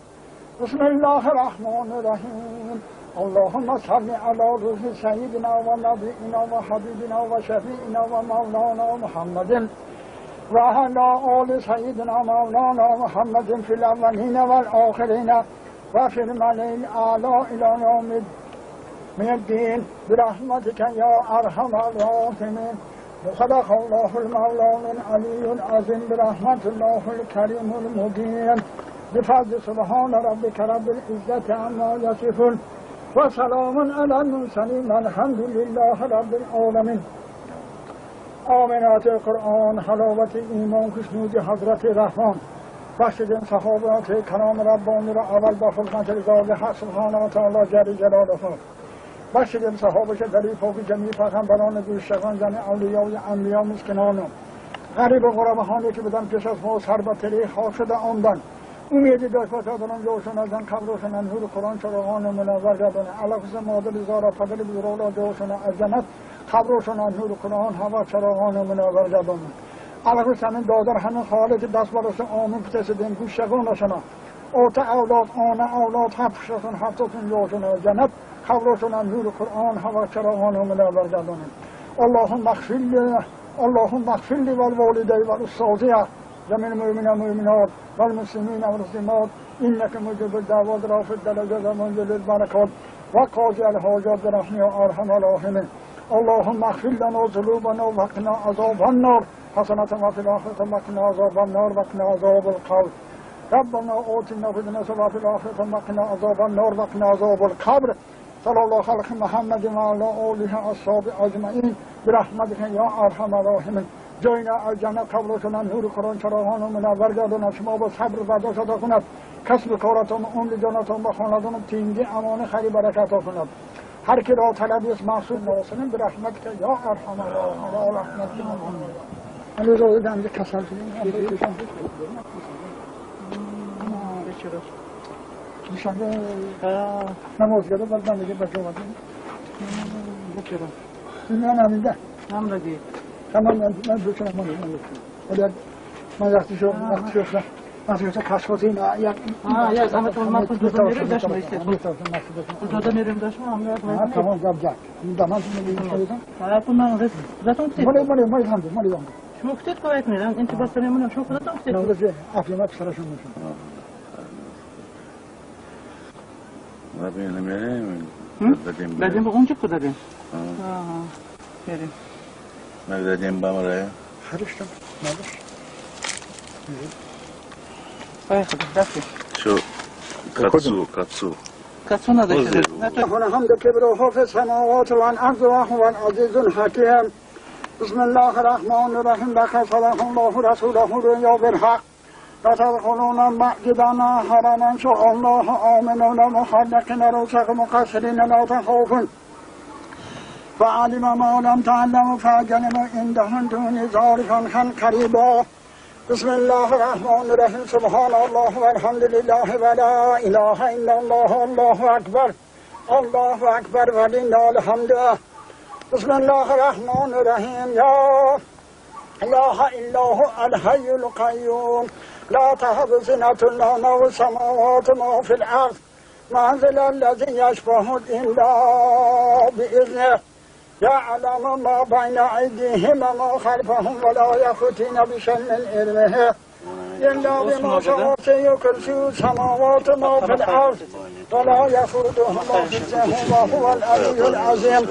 بسم الله الرحمن الرحيم. اللهم صل على روح سيدنا ونبينا وحبيبنا وشفيعنا ومولانا محمد وعلى آل سيدنا مولانا محمد في الأولين والآخرين وفي الملأ الأعلى إلى يوم الدين برحمتك يا أرحم الراحمين. صدق الله المولى العلي العظيم برحمة الله الكريم المبين بفضل سبحان ربك رب العزة عما يصفون وسلام على المرسلين والحمد لله رب العالمين. آمنات قرآن حلاوت ایمان خوشنودی حضرت رحمان بخشیدیم صحابات کلام ربانی را اول با خلقت رضا حق سبحانه و تعالی جل جلاله بخشیدیم صحابه که دلیل فوق جمیع پیغمبران گوشتگان یعنی اولیای انبیا مسکنان غریب و غربه هانی که بدن پیش از ما سر به تری خاک شده آمدن امیدی داشت و دارن جوشن از قبرشون نور قرآن چراغان منور گردانه علاوه مادر زارا پدر بزرگا جوشن از جنت قبرشون نور قرآن هوا چراغان منور گردانه علاوه همین دادر همین خاله که دست بالاشون آمین پتسیدیم گوشگانشون اوت اولاد آن اولاد هفتشون هفتشون جوشن از جنت قبرشون نور قرآن هوا چراغان منور گردانه اللهم اغفر لی اللهم اغفر لی والوالدی والاستاذیه جميع المؤمنين والمؤمنات والمسلمين والمسلمات إنك مجيب الدعوات رافع الدرجات ومنزل البركات وقاضي الحاجات برحمتك يا أرحم الراحمين اللهم اغفر لنا ذنوبنا وقنا عذاب النار حسنة وفي الآخرة وقنا عذاب النار وقنا عذاب القبر ربنا آتنا في الدنيا وفي الآخرة وقنا عذاب النار وقنا عذاب القبر صلى الله على محمد وعلى آله وأصحابه أجمعين برحمتك يا أرحم الراحمين جاینا از جنت قبرشون نور قرآن چراغان منور گرداند شما با صبر برداشت عطا کند کسب کارتان عمر جانتان با خاندان تینگی امان خیری برکت کند هر کی را طلبی است مقصود ناسنیم به رحمت که یا ارحم الراحمین یا رحمت هنوز آدم کسل شدیم دوشنبه نماز گرد بعد من دیگه بچه آمدیم این همینده هم دیگه تمام من دوچرم من ولی من وقتی شو وقتی شو کشفات این یک یا زحمت من پول دادم میرم داشتم پول دادم میرم داشتم تمام گپ گپ دامن میگم پول من زاتون کتید مالی مالی مالی هم مالی هم شما کتید کویت میرم انت بس میمونم شما خودتون کتید نه افیما پسرشون میشم دادیم دادیم اونجا کجا دادیم بریم دادیم بامره خرشتم مالش Поехали, дальше. Все, к отцу, к отцу. К отцу надо еще. الحمد كبره في السماوات والأرض وهو العزيز الحكيم بسم الله الرحمن الرحيم لقد صدق الله رسوله الرؤيا بالحق لتدخلون مسجدنا حرما إن شاء الله آمنون محلقين رؤوسكم مقصرين لا تخافون فعلم ما لم تعلموا فأجل عندهم دون ذلك قريبا بسم الله الرحمن الرحيم سبحان الله والحمد لله ولا إله إلا الله الله أكبر الله أكبر ولله الحمد بسم الله الرحمن الرحيم لا إله إلا هو الحي القيوم لا تأخذ سنة لا نوم السماوات ما في الأرض من ذا الذي يشفع إلا بإذنه يعلم ما بين أيديهم وما خلفهم ولا يحيطون بشيء من علمه إلا بما شاء كرسي السماوات ما في الأرض ولا يخوده حفظهما وهو العلي العظيم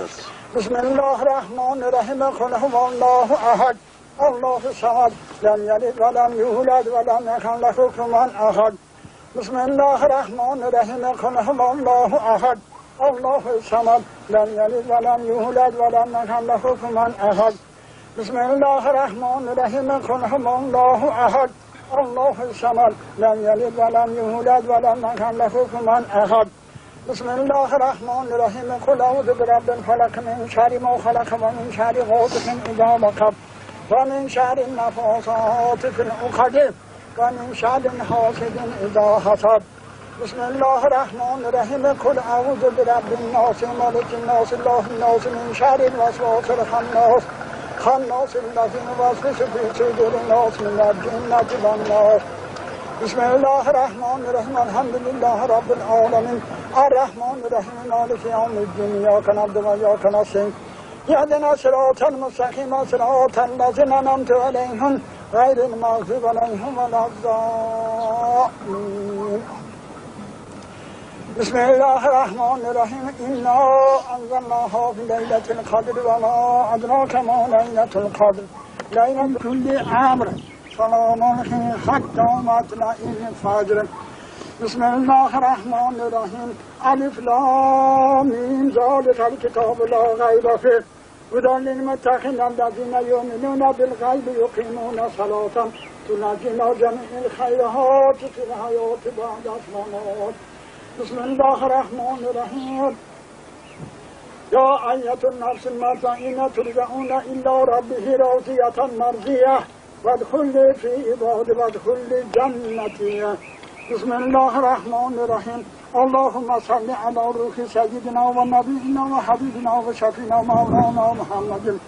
بسم الله الرحمن الرحيم قل هو الله أحد الله الصمد لم يلد ولم يولد ولم يكن له كفوا أحد بسم الله الرحمن الرحيم قل هو الله أحد الله الصمد لم يلد ولم يولد ولم يكن له كفوا أحد بسم الله الرحمن الرحيم قل هو الله أحد الله الصمد لم يلد ولم يولد ولم يكن له كفوا أحد بسم الله الرحمن الرحيم قل أعوذ برب الفلق من شر ما خلق ومن شر غاسق إذا وقب ومن شر النفاثات في العقد ومن شر حاسد إذا حسد بسم الله الرحمن الرحيم قل أعوذ برب الناس ملك الناس الله الناس من شر الوسواس الخناس خناس الذي يوسوس في صدور الناس من الجنة والناس بسم الله الرحمن الرحيم الحمد لله رب العالمين الرحمن الرحيم مالك يوم الدين إياك نعبد وإياك نستعين اهدنا الصراط المستقيم صراط الذين أنعمت عليهم غير المغضوب عليهم ولا الضالين بسم الله الرحمن الرحيم إنا أنزلناه في ليلة القدر وما أدراك ما ليلة القدر ليلة كل أمر سلام حتى مطلع الفجر بسم الله الرحمن الرحيم ألف لام ميم ذلك الكتاب لا ريب فيه هدى للمتقين الذين يؤمنون بالغيب يقيمون الصلاة تنجينا جميع الخيرات في الحياة بعد الممات. بسم الله الرحمن الرحيم. يا أيتها النفس المطمئنة ترجعون إلى ربه راضية مرضية وادخلي في عبادي وادخلي جنتي. بسم الله الرحمن الرحيم. اللهم صل على روح سيدنا ونبينا وحبيبنا وشفينا مولانا محمد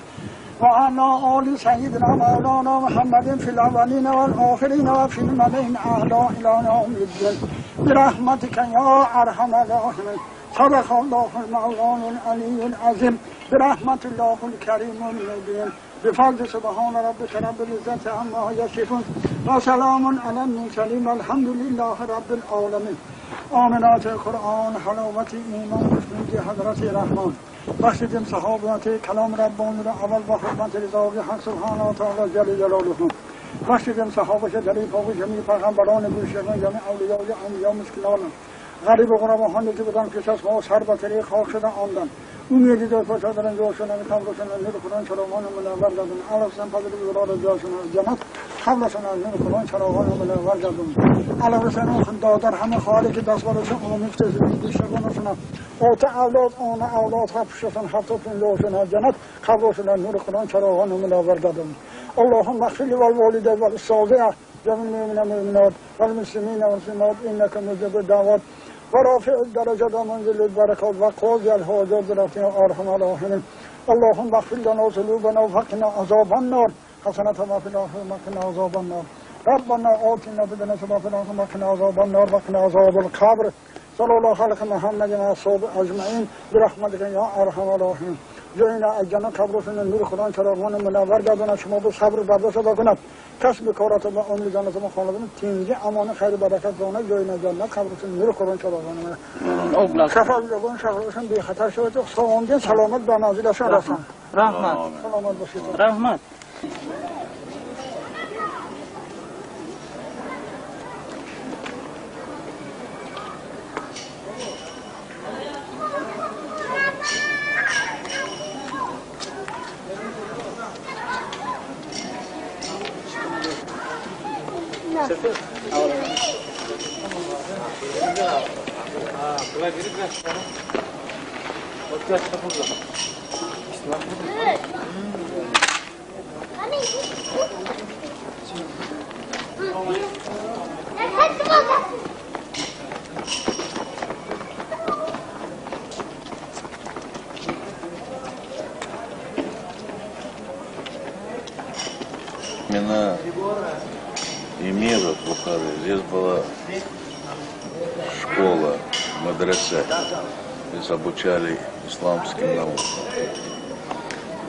وعلى آل سيدنا مولانا محمد في الأولين والآخرين وفي الملأ الأعلى إلى يوم الدين برحمتك يا أرحم الراحمين. صدق الله المولى العلي العظيم برحمة الله الكريم المبين بفضل سبحان ربك رب العزة عما يصفون وسلام على المرسلين والحمد لله رب العالمين. آمنات قرآن حلاوة ایمان بفنود حضرت رحمان بخشیدیم صحابت کلام ربانی را اول با خدمت رضای حق سبحانه و تعالی جل جلاله بخشیدیم صحابه دلیل پاک جمیع پیغمبران گوشگان جمیع اولیای انبیا مسکینان غریب و غرباهانی که بودن پیش از ما سر به طریق خاک شده آمدن امیدی دار پاشا دارن جاشون قبرشون نور قرآن چراغان منور گردون علاوه فضل بزرگ جاشون جنت قبرشون نور قرآن چراغان منور گردون علاوه دادر همه خواهری که دست بالاشون آمیخته گوشگانشون آت اولاد آن اولاد هفتشون 75 جنت قبرشون نور قرآن چراغان منور گردون. اللهم اغفر لي والوالدي والأستاذ جميع المؤمنين والمؤمنات والمسلمين والمسلمات إنك مجيب الدعوات ورافع الدرجات ومنزل البركات وقاضي الحاجات برحمتك يا أرحم الراحمين. اللهم اغفر لنا ذنوبنا وقنا عذاب النار حسنة ما في الآخرة وقنا عذاب النار. ربنا آتنا في الدنيا حسنة وفي الآخرة وقنا عذاب النار وقنا عذاب القبر. صلى الله على محمد وصحبه أجمعين برحمتك يا أرحم الراحمين. جاینا از جنت قبرشون نور قرآن چراغان منور گرداند شما به صبر برداشت ادا کند کسب کارات و عمر جنت ما خانوادن تینگی امان خیر برکت دانه جاینا جنت قبرشون نور قرآن چراغان منور سفر جوان شهرشون بی خطر شود سلام سلامت به منزلشون رسان. رحمت سلامت باشید. رحمت. Имена эмиров Бухары. Здесь была школа, мадресе. Здесь обучали исламским наукам.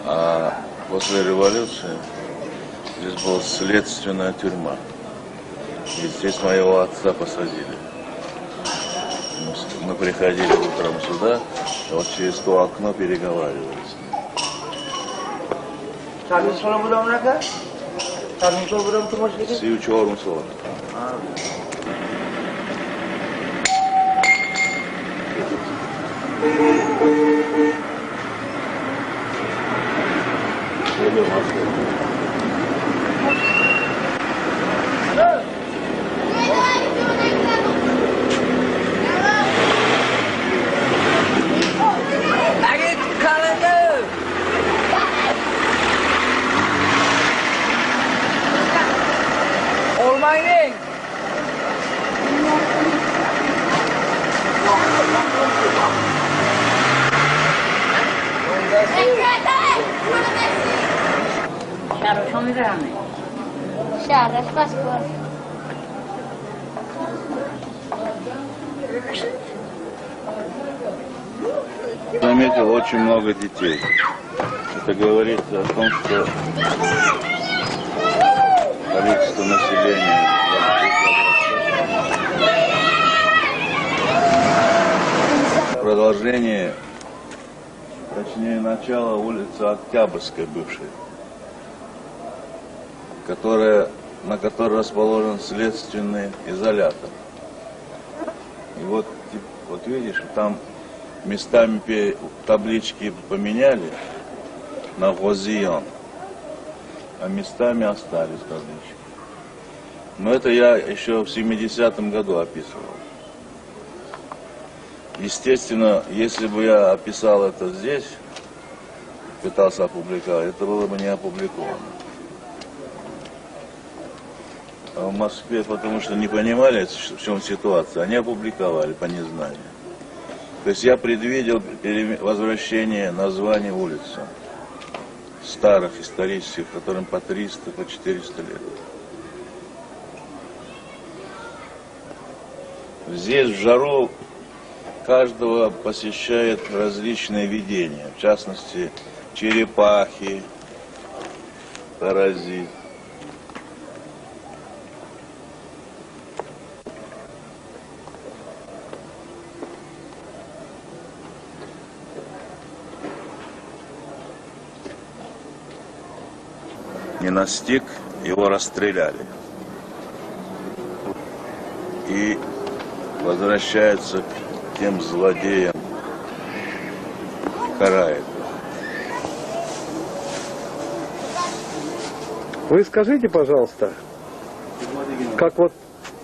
А после революции здесь была следственная тюрьма. И здесь моего отца посадили. Мы приходили утром сюда, и вот через то окно переговаривались. 34 сол. Заметил очень много детей. Это говорит о том, что количество населения продолжение, точнее начало улицы Октябрьской бывшей, на которой расположен следственный изолятор. И вот, вот видишь, там местами таблички поменяли, на Ғозиён. А местами остались таблички. Но это я еще в 70-м году описывал. Естественно, если бы я описал это здесь, пытался опубликовать, это было бы не опубликовано. А в Москве, потому что не понимали, в чем ситуация, они опубликовали по незнанию. То есть я предвидел возвращение названий улицам, старых, исторических, которым по 300, по 400 лет. Здесь в жару каждого посещает различные видения, в частности, черепахи, паразит. Не настиг, его расстреляли. И возвращается к тем злодеям и карает их. Вы скажите, пожалуйста, как вот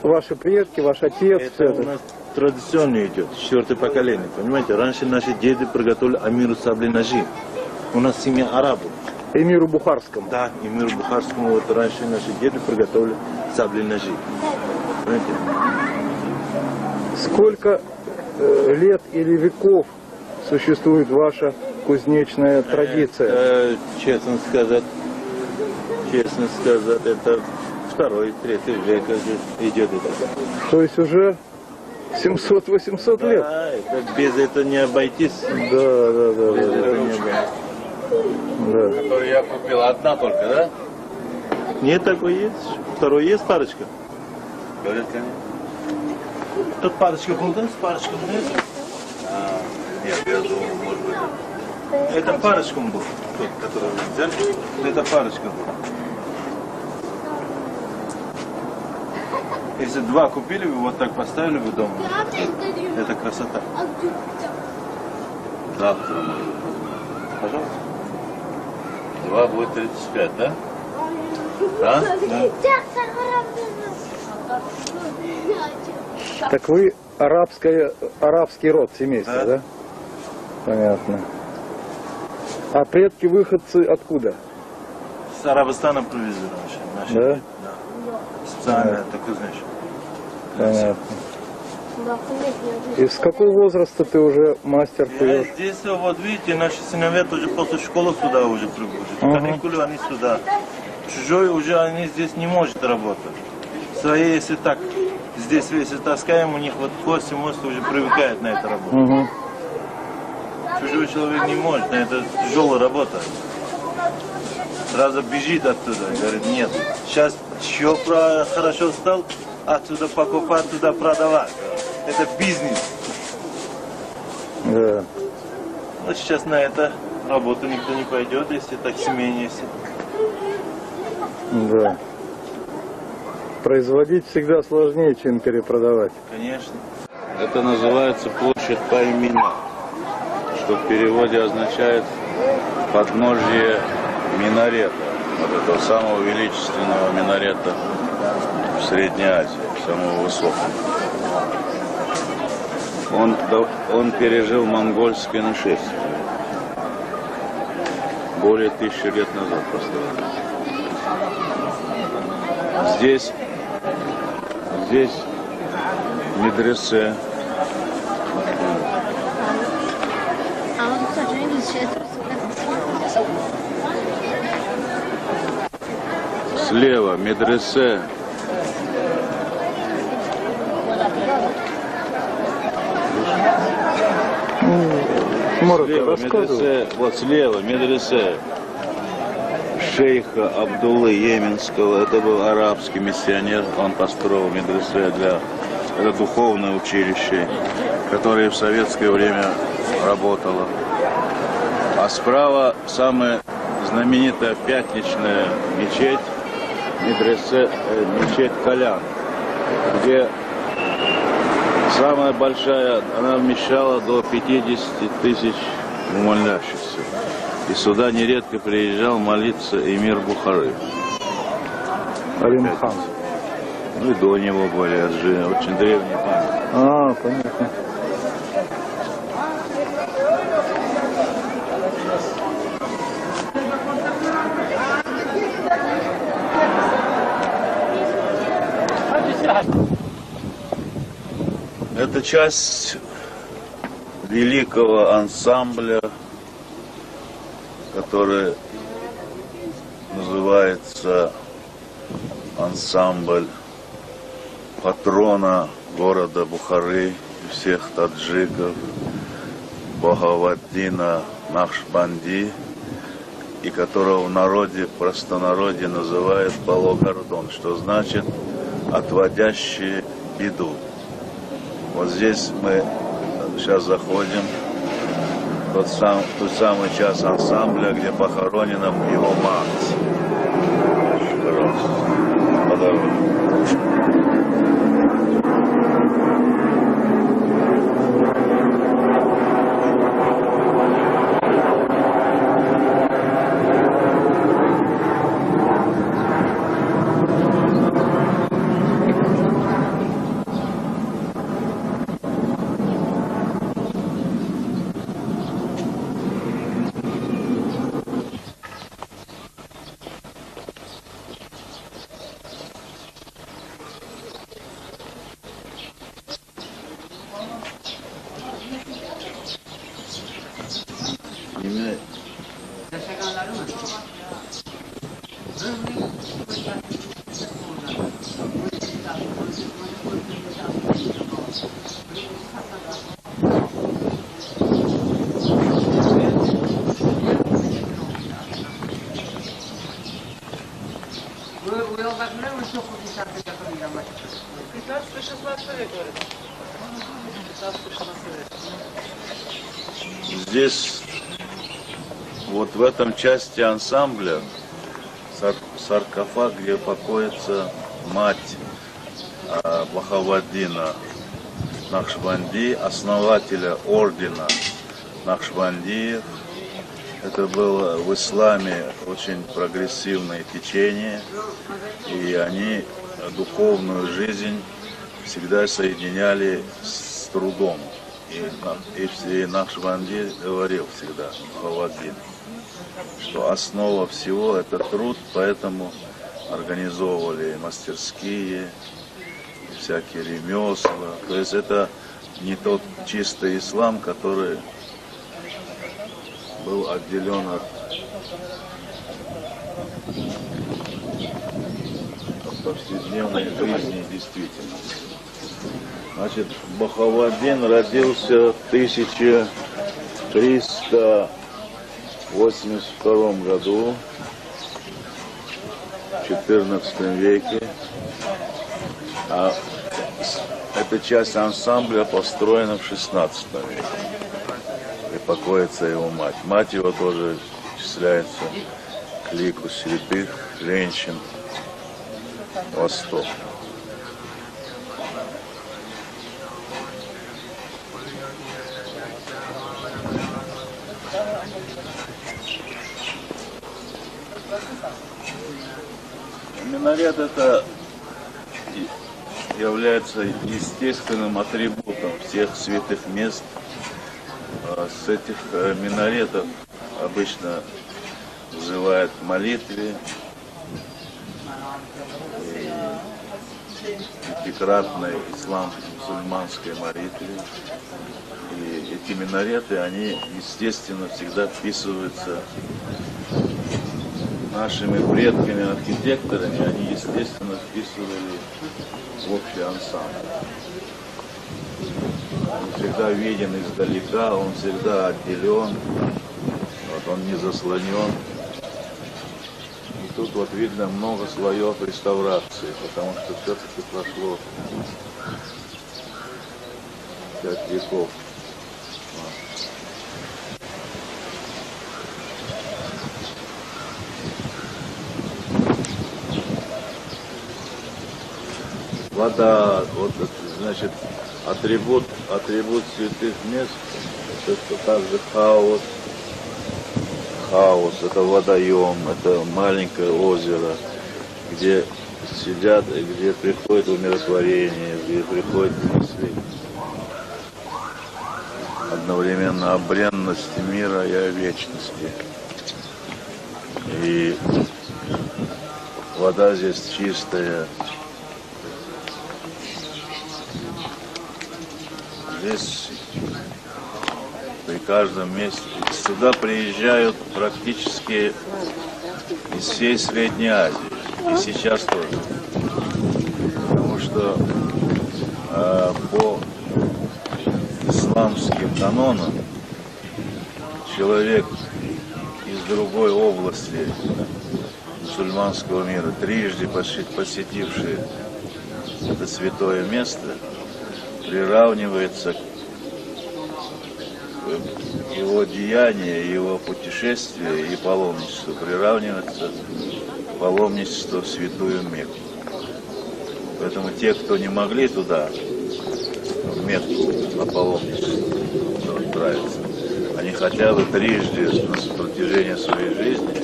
ваши предки, ваш отец, это все это? У нас традиционно идет, четвертое поколение, понимаете? Раньше наши деды приготовили амиру сабли ножи. У нас семья арабов. Эмиру Бухарскому. Да, эмиру Бухарскому. Вот раньше наши деды приготовили сабли ножи. Понимаете? Сколько лет или веков существует ваша кузнечная традиция? Честно сказать, это второй, третий век идет это. То есть уже 700-800 лет? Да, это без этого не обойтись. Да. Без этого не обойтись. Да. Который я купил, одна только, да? Нет, такой есть. Второй есть парочка? Говорит, конечно. Тут парочка был, да? С парочкой нет? А, нет, я думал, может быть. Это парочком был, тот, который вы взяли. Это парочка был. Если два купили бы, вот так поставили бы дома. Это красота. Завтра, может быть. Пожалуйста. 2 будет 35, да? Да? Да. Так вы арабский род семейства, да? Понятно. А предки выходцы откуда? С Арабистана привезли раньше. Да? Да. Специально такой, знаешь. Понятно. И с какого возраста ты уже мастер куешь? Здесь, вот видите, наши сыновья тоже после школы сюда уже прибудут. Каникулы они сюда. Чужой уже они здесь не может работать. Свои, если так, здесь весь таскаем, у них вот кости, мозг уже привыкает на эту работу. Чужой человек не может, на это тяжелая работа. Сразу бежит оттуда, говорит, нет, сейчас еще хорошо стал, отсюда покупать, туда продавать. Это бизнес. Да. Но сейчас на это работу никто не пойдет, если так семейнее. Если... Да. Производить всегда сложнее, чем перепродавать. Конечно. Это называется площадь Паймина, что в переводе означает подножье минарета, вот этого самого величественного минарета в Средней Азии, самого высокого. Он пережил монгольское нашествие. Более 1000 лет назад построен. Здесь медресе. Слева медресе. Слева медресе, вот слева медресе шейха Абдуллы Йеменского. Это был арабский миссионер. Он построил медресе для... Это духовное училище, которое в советское время работало. А справа самая знаменитая пятничная мечеть, медресе, мечеть Калян, где самая большая, она вмещала до 50 тысяч молящихся. И сюда нередко приезжал молиться эмир Бухары. Алимхан. Ну и до него были, это же очень древний памятник. А, понятно. Это часть великого ансамбля, который называется ансамбль патрона города Бухары и всех таджиков Бахауддина Нақшбанди, и которого в народе, в простонародье называют Балогардон, что значит отводящий беду. Вот здесь мы сейчас заходим в тот самый час ансамбля, где похоронена его мать. Пожалуйста, по дороге. Здесь, вот в этом части ансамбля, саркофаг, где покоится мать Бахауддина Нақшбанди, основателя ордена Нақшбандиев. Это было в исламе очень прогрессивное течение, и они духовную жизнь всегда соединяли с трудом. И Нақшбанди говорил всегда, Бахауддин, что основа всего это труд, поэтому организовывали мастерские, всякие ремесла. То есть это не тот чистый ислам, который был отделен от повседневной жизни действительности. Значит, Бахауддин родился в 1382 году, в 14 веке. А эта часть ансамбля построена в 16 веке. И покоится его мать. Мать его тоже числяется к лику святых женщин Востока. Минарет это является естественным атрибутом всех святых мест. С этих минаретов обычно вызывают молитве, пятикратной ислам-мусульманской молитве. И эти минареты, они, естественно, всегда вписываются нашими предками-архитекторами, они, естественно, вписывали в общий ансамбль. Он всегда виден издалека, он всегда отделен, вот, он не заслонен. И тут вот видно много слоев реставрации, потому что все-таки прошло 5 веков. Вот. Вода, вот, значит, атрибут святых мест, это также хаос, Хаос, это водоем, это маленькое озеро, где сидят, где приходит умиротворение, где приходит мысли одновременно о бренности мира и о вечности. И вода здесь чистая. Здесь при каждом месте сюда приезжают практически из всей Средней Азии. И сейчас тоже. Потому что по исламским канонам человек из другой области мусульманского мира, трижды посетивший это святое место, приравнивается к его деяние, его путешествие и паломничество приравнивается к паломничеству в святую Мекку. Поэтому те, кто не могли туда, в Мекку, на паломничество отправиться, они хотя бы трижды на протяжении своей жизни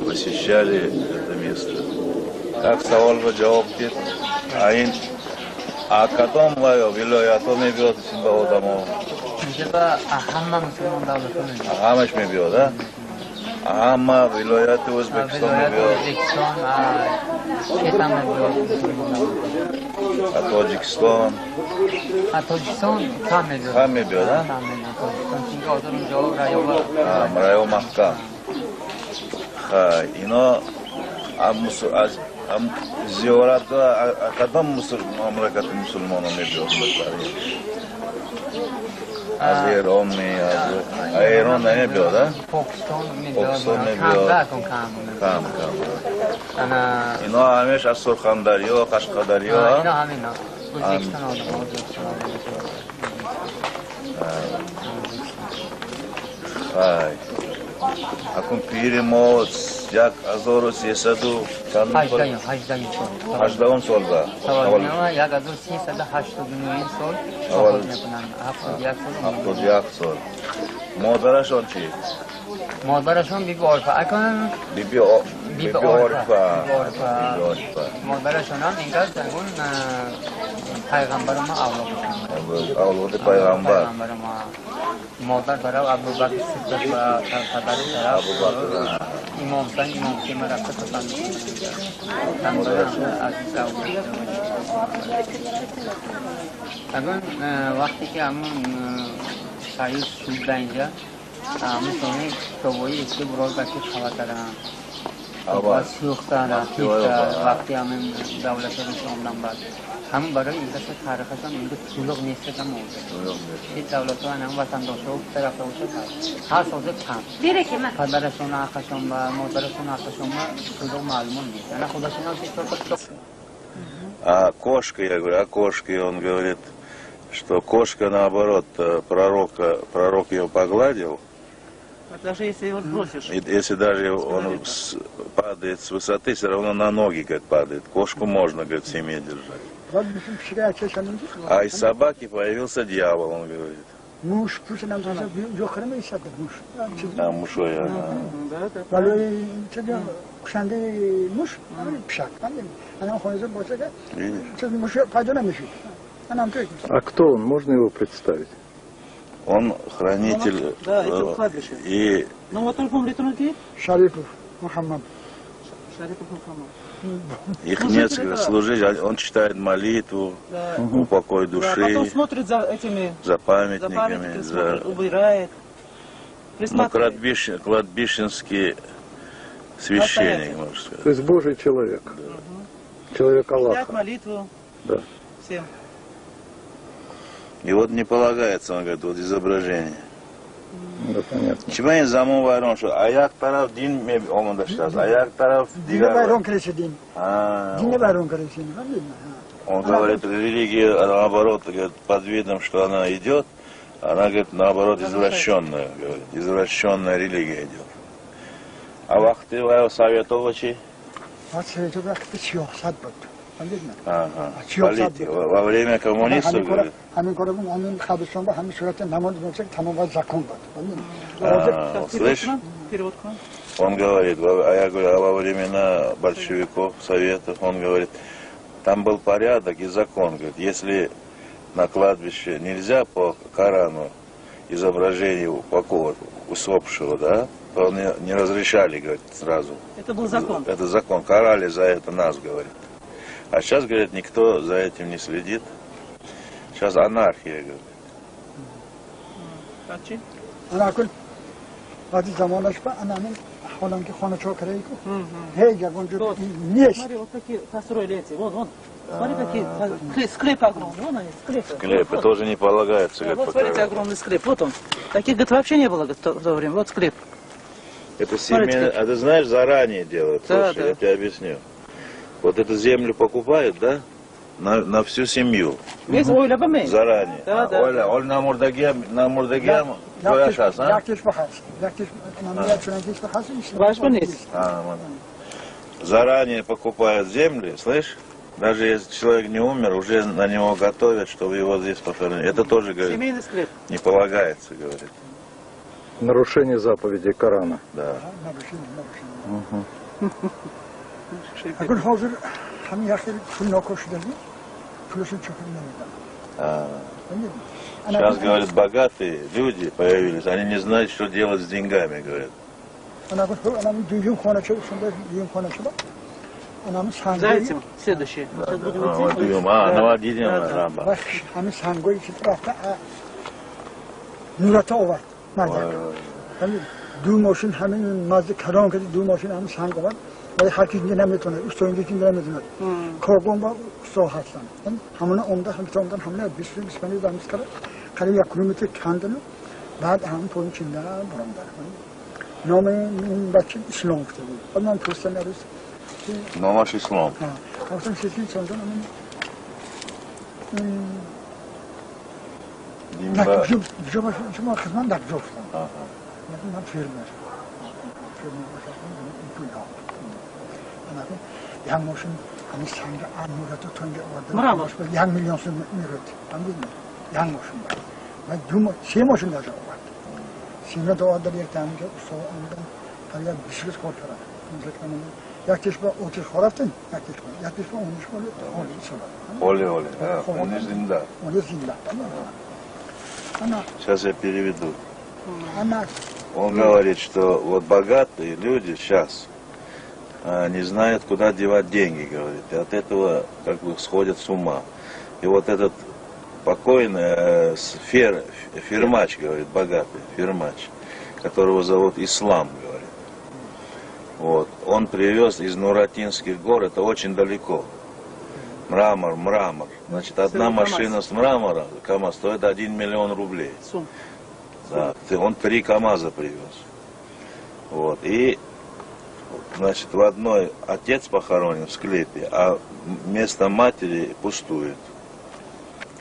посещали это место. Как савол ба ҷавоб дид, а ин а кадом вилоятҳо мебиёд ба одамо? Инҷа ҳама мусулмон давлатҳо мебиёд. Ҳамаш мебиёд, а? Ҳама вилояти Ӯзбекистон мебиёд. Ӯзбекистон, Четам мебиёд. А Тоҷикистон? А Тоҷикистон кам мебиёд. Кам мебиёд, а? Кам мебиёд. Тоҷикистон чунки ҳозир унҷо раёва. Раё маҳкам. Ха, ино аз зиёрат кадом мамлакати мусулмонон мебиёд? Аз Эрон аз Эрон намебиёд, а? Покистон мебиёд. Покистон мебиёд. Кам кам. Ино ҳамеш аз Сурхандарё, Қашқадарё, а? Ино ҳамино. Ӯзбекистон одам, Ӯзбекистон. Хай. Акун пири мо 1300 чанд? 18 сол ба. 1389 сол вафот мекунанд. 71 сол. 71 сол. Модарашон чӣ? Модарашон Биби Орифа. Акун Биби Орифа. Модарашон ҳам инқадр загун пайғамбари мо авлод буданд. Авлоди пайғамбар. Модар тараф Абубакр Сиддиқ ва падари тараф Имом Ҳусайн, Имом Ҳусайн рафта пасанд. Азиз авлод. Агун вақте ки ҳамун союз шуд дар инҷа, ҳамун сони китобҳои эски бурод ба ки хабар карданд. Сӯхтан, вақти ҳамин давлати Русия омадан баъд. Ҳамун барои ин каса таърихашон инҷо тулуқ нест кам омада. Ҳеҷ давлатҳо ҳамун ватандошҳо тарафта бошад ҳар созе кам. Падарашон ҳаққашон ва модарашон ҳаққашон ва тулуқ маълум нест. Ана худашон ҳам А кошка, я говорю, а кошка, он говорит, что кошка, наоборот, пророк ее погладил. Даже если его сбросишь. Если даже он падает с высоты, все равно на ноги как падает. Кошку можно, говорит, в семье держать. А из собаки появился дьявол, он говорит. Муш, А, мушой, ага. А кто он? Можно его представить? Он хранитель. Да, это кладбище. И... Ну вот он помнит, он где? Шарипов Мухаммад. Шарипов Мухаммад. Их несколько служить, он читает молитву, да. Упокой души. Да, потом смотрит за этими, за памятниками, за смотрит, убирает. Ну, кладбищенский священник, можно сказать. То есть Божий человек. Да. Человек Аллаха. Читает молитву. Да. Всем. И вот не полагается, он говорит, вот изображение. Да, понятно. Чимай замон вайрон шуд. А як тараф дин омода шудааст, а як тараф дигар. Вайрон карда дин. Дин вайрон карда. Он говорит, религия, наоборот, говорит, под видом, что она идет, она, говорит, наоборот, извращенная, говорит, извращенная религия идет. А вақти вай советова чи? Советова вақти сиёсат буд. Ага. Политика. Во время коммунистов, говорит? Слышь? Он говорит, а я говорю, а во времена большевиков, советов, он говорит, там был порядок и закон, говорит, если на кладбище нельзя по Корану изображение усопшего, да, то не разрешали, говорит, сразу. Это был закон. Это закон, карали за это нас, говорит. А сейчас, говорит, никто за этим не следит. Сейчас анархия, говорит. Смотри, вот такие построили эти, вон, вон. Смотри, какие склепы огромные, вон они, склепы. Склепы тоже не полагаются. Да, вот смотрите, огромный склеп, вот он. Таких, говорит, вообще не было, говорит, в то время, вот склеп. Это семейное, а ты знаешь, заранее делают. Да, слушай, да. Я тебе объясню. Вот эту землю покупают, да? На всю семью. Заранее. Да, да. Оля, Оля, на мурдаге, заранее покупают земли, слышь? Даже если человек не умер, уже на него готовят, чтобы его здесь похоронили. Это тоже, говорит, семейный склеп. Не полагается, говорит. Нарушение заповеди Корана. Да. Угу. Сейчас, говорят, богатые люди появились, они не знают, что делать с деньгами, говорят. За этим следующий. Да, сейчас да. будем идти. ولی هر کی اینجا نمیتونه اوستا اینجا که نمیتونه کارگون با اوستا هستن همون عمده هم تا همون 20 25 دانش کرد قریب 1 کیلومتر کندن بعد هم پایین چیندن برام نام این بچه اسلام گفته بود. بعد من پرسیدم عروس نامش اسلام. گفتم چیزی چندان من شما خدمت در جا گفتم. من فیرمر یک ماشین همین سنگ نورت تنگ آورده 1 میلیون سوم میرد. یک ماشین و 3 ماشین داشت آورد. سینه دو آورد یک تنگ که استاد آمدن قریب 20 روز کار کردن. یکیش با اتش خورفتن، یکیش با اونش Оле, оле, он зинда. Он зинда. Сейчас я переведу. Он говорит, что вот богатые люди сейчас не знают, куда девать деньги, говорит. И от этого как бы сходят с ума. И вот этот покойный фирмач, говорит, богатый фирмач, которого зовут Ислам, говорит. Вот. Он привез из Нуратинских гор, это очень далеко. Мрамор, мрамор. Значит, одна машина с мрамора, КамАЗ, стоит 1 миллион рублей. Да, он 3 КамАЗа привез. Вот. И, значит, в одной отец похоронен в склепе, а место матери пустует.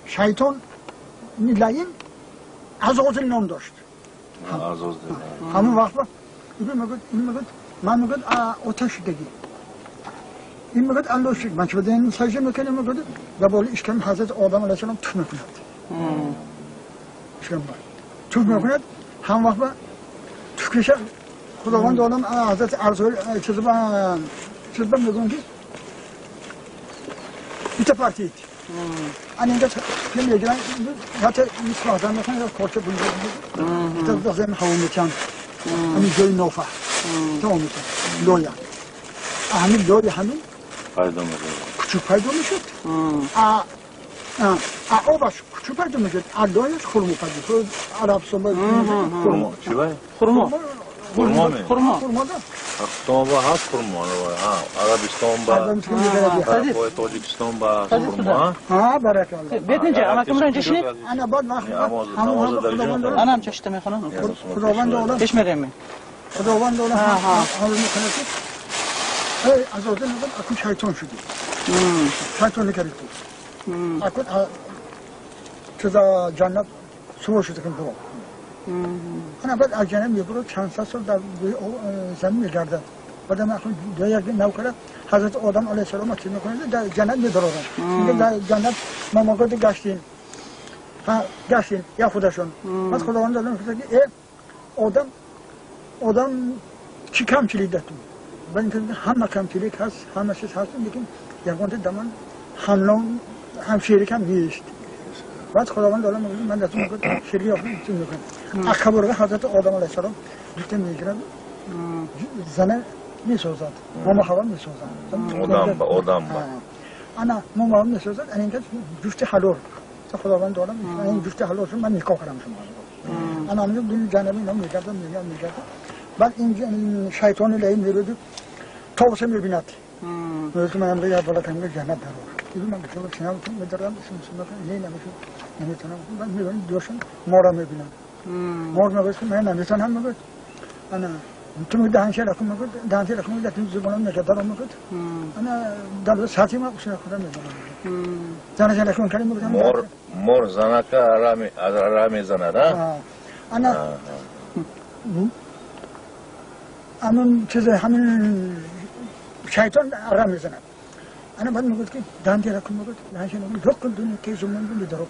Шайтон Нилаин Азозил ном дошт. Азозил. همون وقت این میگفت من میگفت آتش دگی. این میگفت الله شکر من چه بدین سجده میکنیم میگفت و بالا اشکم حضرت آدم علیه السلام تف میکند. اشکم تف میکند هم وقت تف کشه خداوند عالم حضرت ارزوی چیز با میگم که بیت أنا اینجا كم يجرا حتى نسمع زمان مثلا كورت بنجا زي ما هو مكان همین جای نوفا تا میکن لویا همین لویا همین پیدا میشه کوچک پیدا میشد آبش کوچک پیدا میشد لویاش خرمو پیدا میشد عرب صبح خرمو چی باید؟ خرمو خرمو می خرمو خرمو ده Ақтоба ҳаст хурмо? Арабистон ба, Тоҷикистон ба хурмо? Ҳа, баракалло. Бед инҷа, амакам инҷа шинед. Ана бад Анам чашта мехонам. Худованд олам. Пеш мерем. Худованд олам. Ҳа, мекунад. Эй, азозил мегӯяд, акун шайтон шудӣ. Шайтон накард ту. Акун чиза ҷаннат сувор шуда кун бро. Ана баъд аз ҷаннат мебурад, чанд сад сол дар замин мегардад. بعد ما اكون داير نوكله حضرت آدم علیه السلام چی میکنه در جنت میدارن میگه در جنت ما ما گفت گشتیم ها گشتیم یا خودشون بعد خداوند دادم که ای آدم آدم چی کم چیلی تو بعد اینکه همه کم چیلی هست همه چیز هست لیکن یگانه دمن حملان هم شریک هم نیست. بعد خداوند دادم من دستم میگه شریک چی میکنه اخبار حضرت آدم علیه السلام گفت میگیرد زنه میسوزد ماما هوا میسوزد آدم با انا ماما میسوزد انا اینکه جفت حلال خداوند دادم این جفت حلال شد من نکاح کردم شما انا میگم دل جانبی اینا میگردم میگردم بعد این شیطان لعین میرود طاووس میبیند میگه من میگم بالا کنم جنت درو دیگه من بچه‌ها سینما میدارم سینما نه نمیشه نمیتونم بعد میبینم دوشن مارا میبینم مار میگه من نمیتونم میگه انا تو میگه دهنش رقم میگه دهنش رقم میگه تو زبانم میگه درام میگه انا در ساعتی ما قشنگ خودم میزنم زنش رقم کردم میگم مور مور زنکا آرامی آرامی زنه نه انا همون چیز همین شیطان آرام میزنه انا بعد میگه که دهنش رقم میگه دهنش رقم دکل دنیا کی زمان میدارد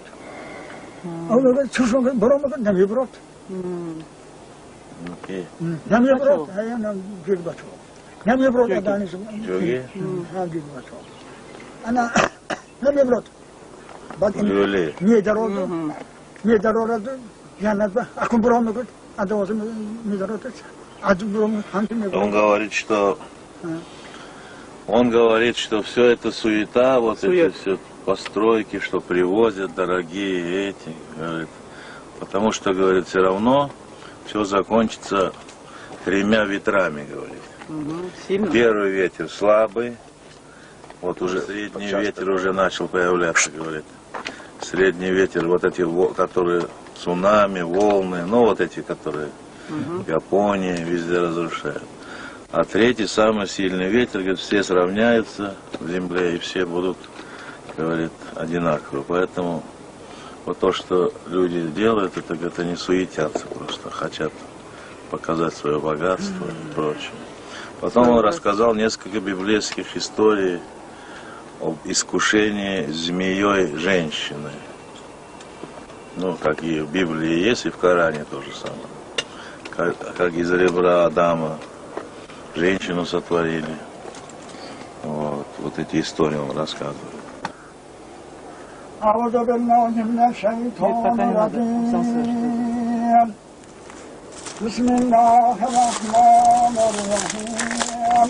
او میگه چشم برام میگه نمیبرد نمیبرد هی نم جوگ بچو نمیبرد دانش جوگی ها جوگ بچو انا نمیبرد بعد میدارد میدارد جنت اكون برام میگه ادوز میدارد Он говорит, что он говорит, что все это суета, вот эти все постройки, что привозят дорогие эти, говорит, потому что, говорит, все равно все закончится тремя ветрами, говорит. Сильно. Первый ветер слабый, вот уже средний ветер уже начал появляться, говорит. Средний ветер, вот эти, которые цунами, волны, ну вот эти, которые в Японии везде разрушают. А третий, самый сильный ветер, говорит, все сравняются в земле и все будут, говорит, одинаково. Поэтому вот то, что люди делают, это, говорит, они суетятся просто, хотят показать свое богатство и прочее. Потом он рассказал несколько библейских историй об искушении змеей женщины. Ну, как и в Библии есть, и в Коране то же самое. Как из ребра Адама женщину сотворили. Вот, вот эти истории он рассказывает. أعوذ بالله من الشيطان الرجيم بسم الله الرحمن الرحيم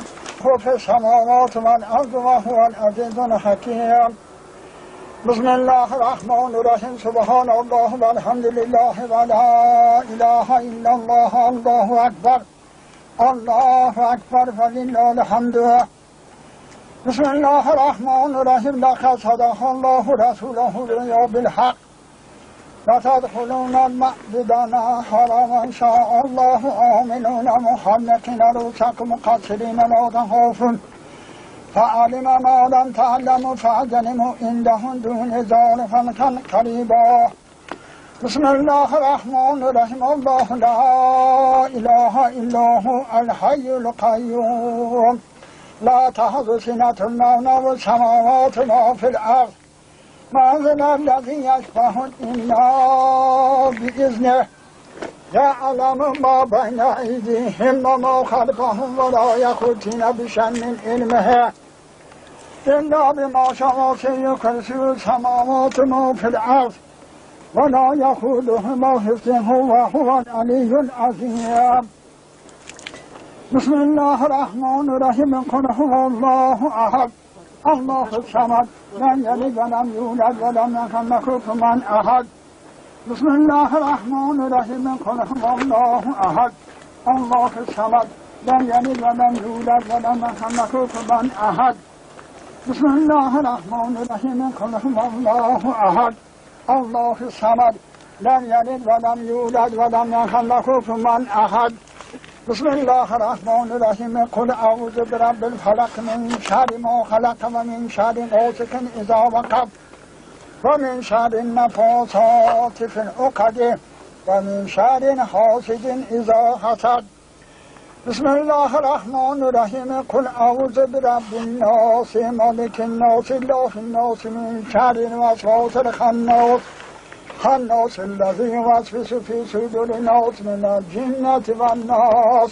في السماوات والأرض وهو العزيز الحكيم بسم الله الرحمن الرحيم سبحان الله والحمد لله ولا إله إلا الله الله أكبر الله أكبر فلله الحمد بسم الله الرحمن الرحيم لقد صدق الله رسوله الرؤيا بالحق لتدخلون المسجد حرام إن شاء الله آمنون محلقين رؤوسكم مقصرين لا تخافون فعلم ما لم تعلموا فاعلموا عندهم دون ذلك قريبا بسم الله الرحمن الرحيم الله لا إله إلا هو الحي القيوم لا تأخذ سنة ولا السماوات ما في الأرض ما ذا الذي يشفع إلا بإذنه يعلم ما بين أيديهم وما خلفهم ولا يحيطون بشيء من علمه إلا بما شاء وسع كرسيه السماوات وما في الأرض ولا يئوده حفظهما وهو العلي العظيم بسم الله الرحمن الرحيم قل هو الله أحد الله الصمد لم يلد ولم يولد ولم يكن له كفوا أحد بسم الله الرحمن الرحيم قل هو الله أحد الله الصمد لم يلد ولم يولد ولم يكن له كفوا أحد بسم الله الرحمن الرحيم قل هو الله أحد الله الصمد لم يلد ولم يولد ولم يكن له كفوا أحد بسم الله الرحمن الرحيم قل أعوذ برب الفلق من شر ما خلق ومن شر غاسق إذا وقب ومن شر النفاثات في العقد ومن شر حاسد إذا حسد. بسم الله الرحمن الرحیم. قل اعوذ برب الناس، مالک الناس، اله الناس، من شر الوسواس الخناس، خناس الذی یوسوس فی صدور الناس من الجنة والناس.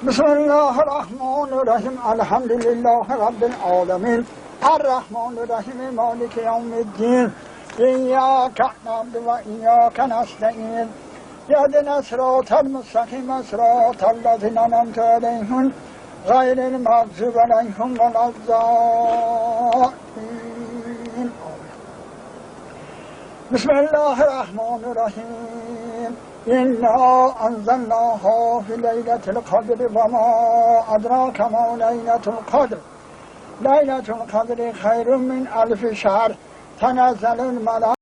بسم الله الرحمن الرحیم. الحمد لله رب العالمین، الرحمن الرحیم، مالک یوم الدین، ایاک نعبد و ایاک نستعین، اهدنا الصراط المستقیم، صراط الذین انعمت علیهم غیر المغضوب علیهم ولا الضالین. بسم الله الرحمن الرحیم. انا انزلناه فی لیلة القدر وما ادراک ما لیلة القدر، لیلة القدر خیر من الف شهر، تنزل الملائکة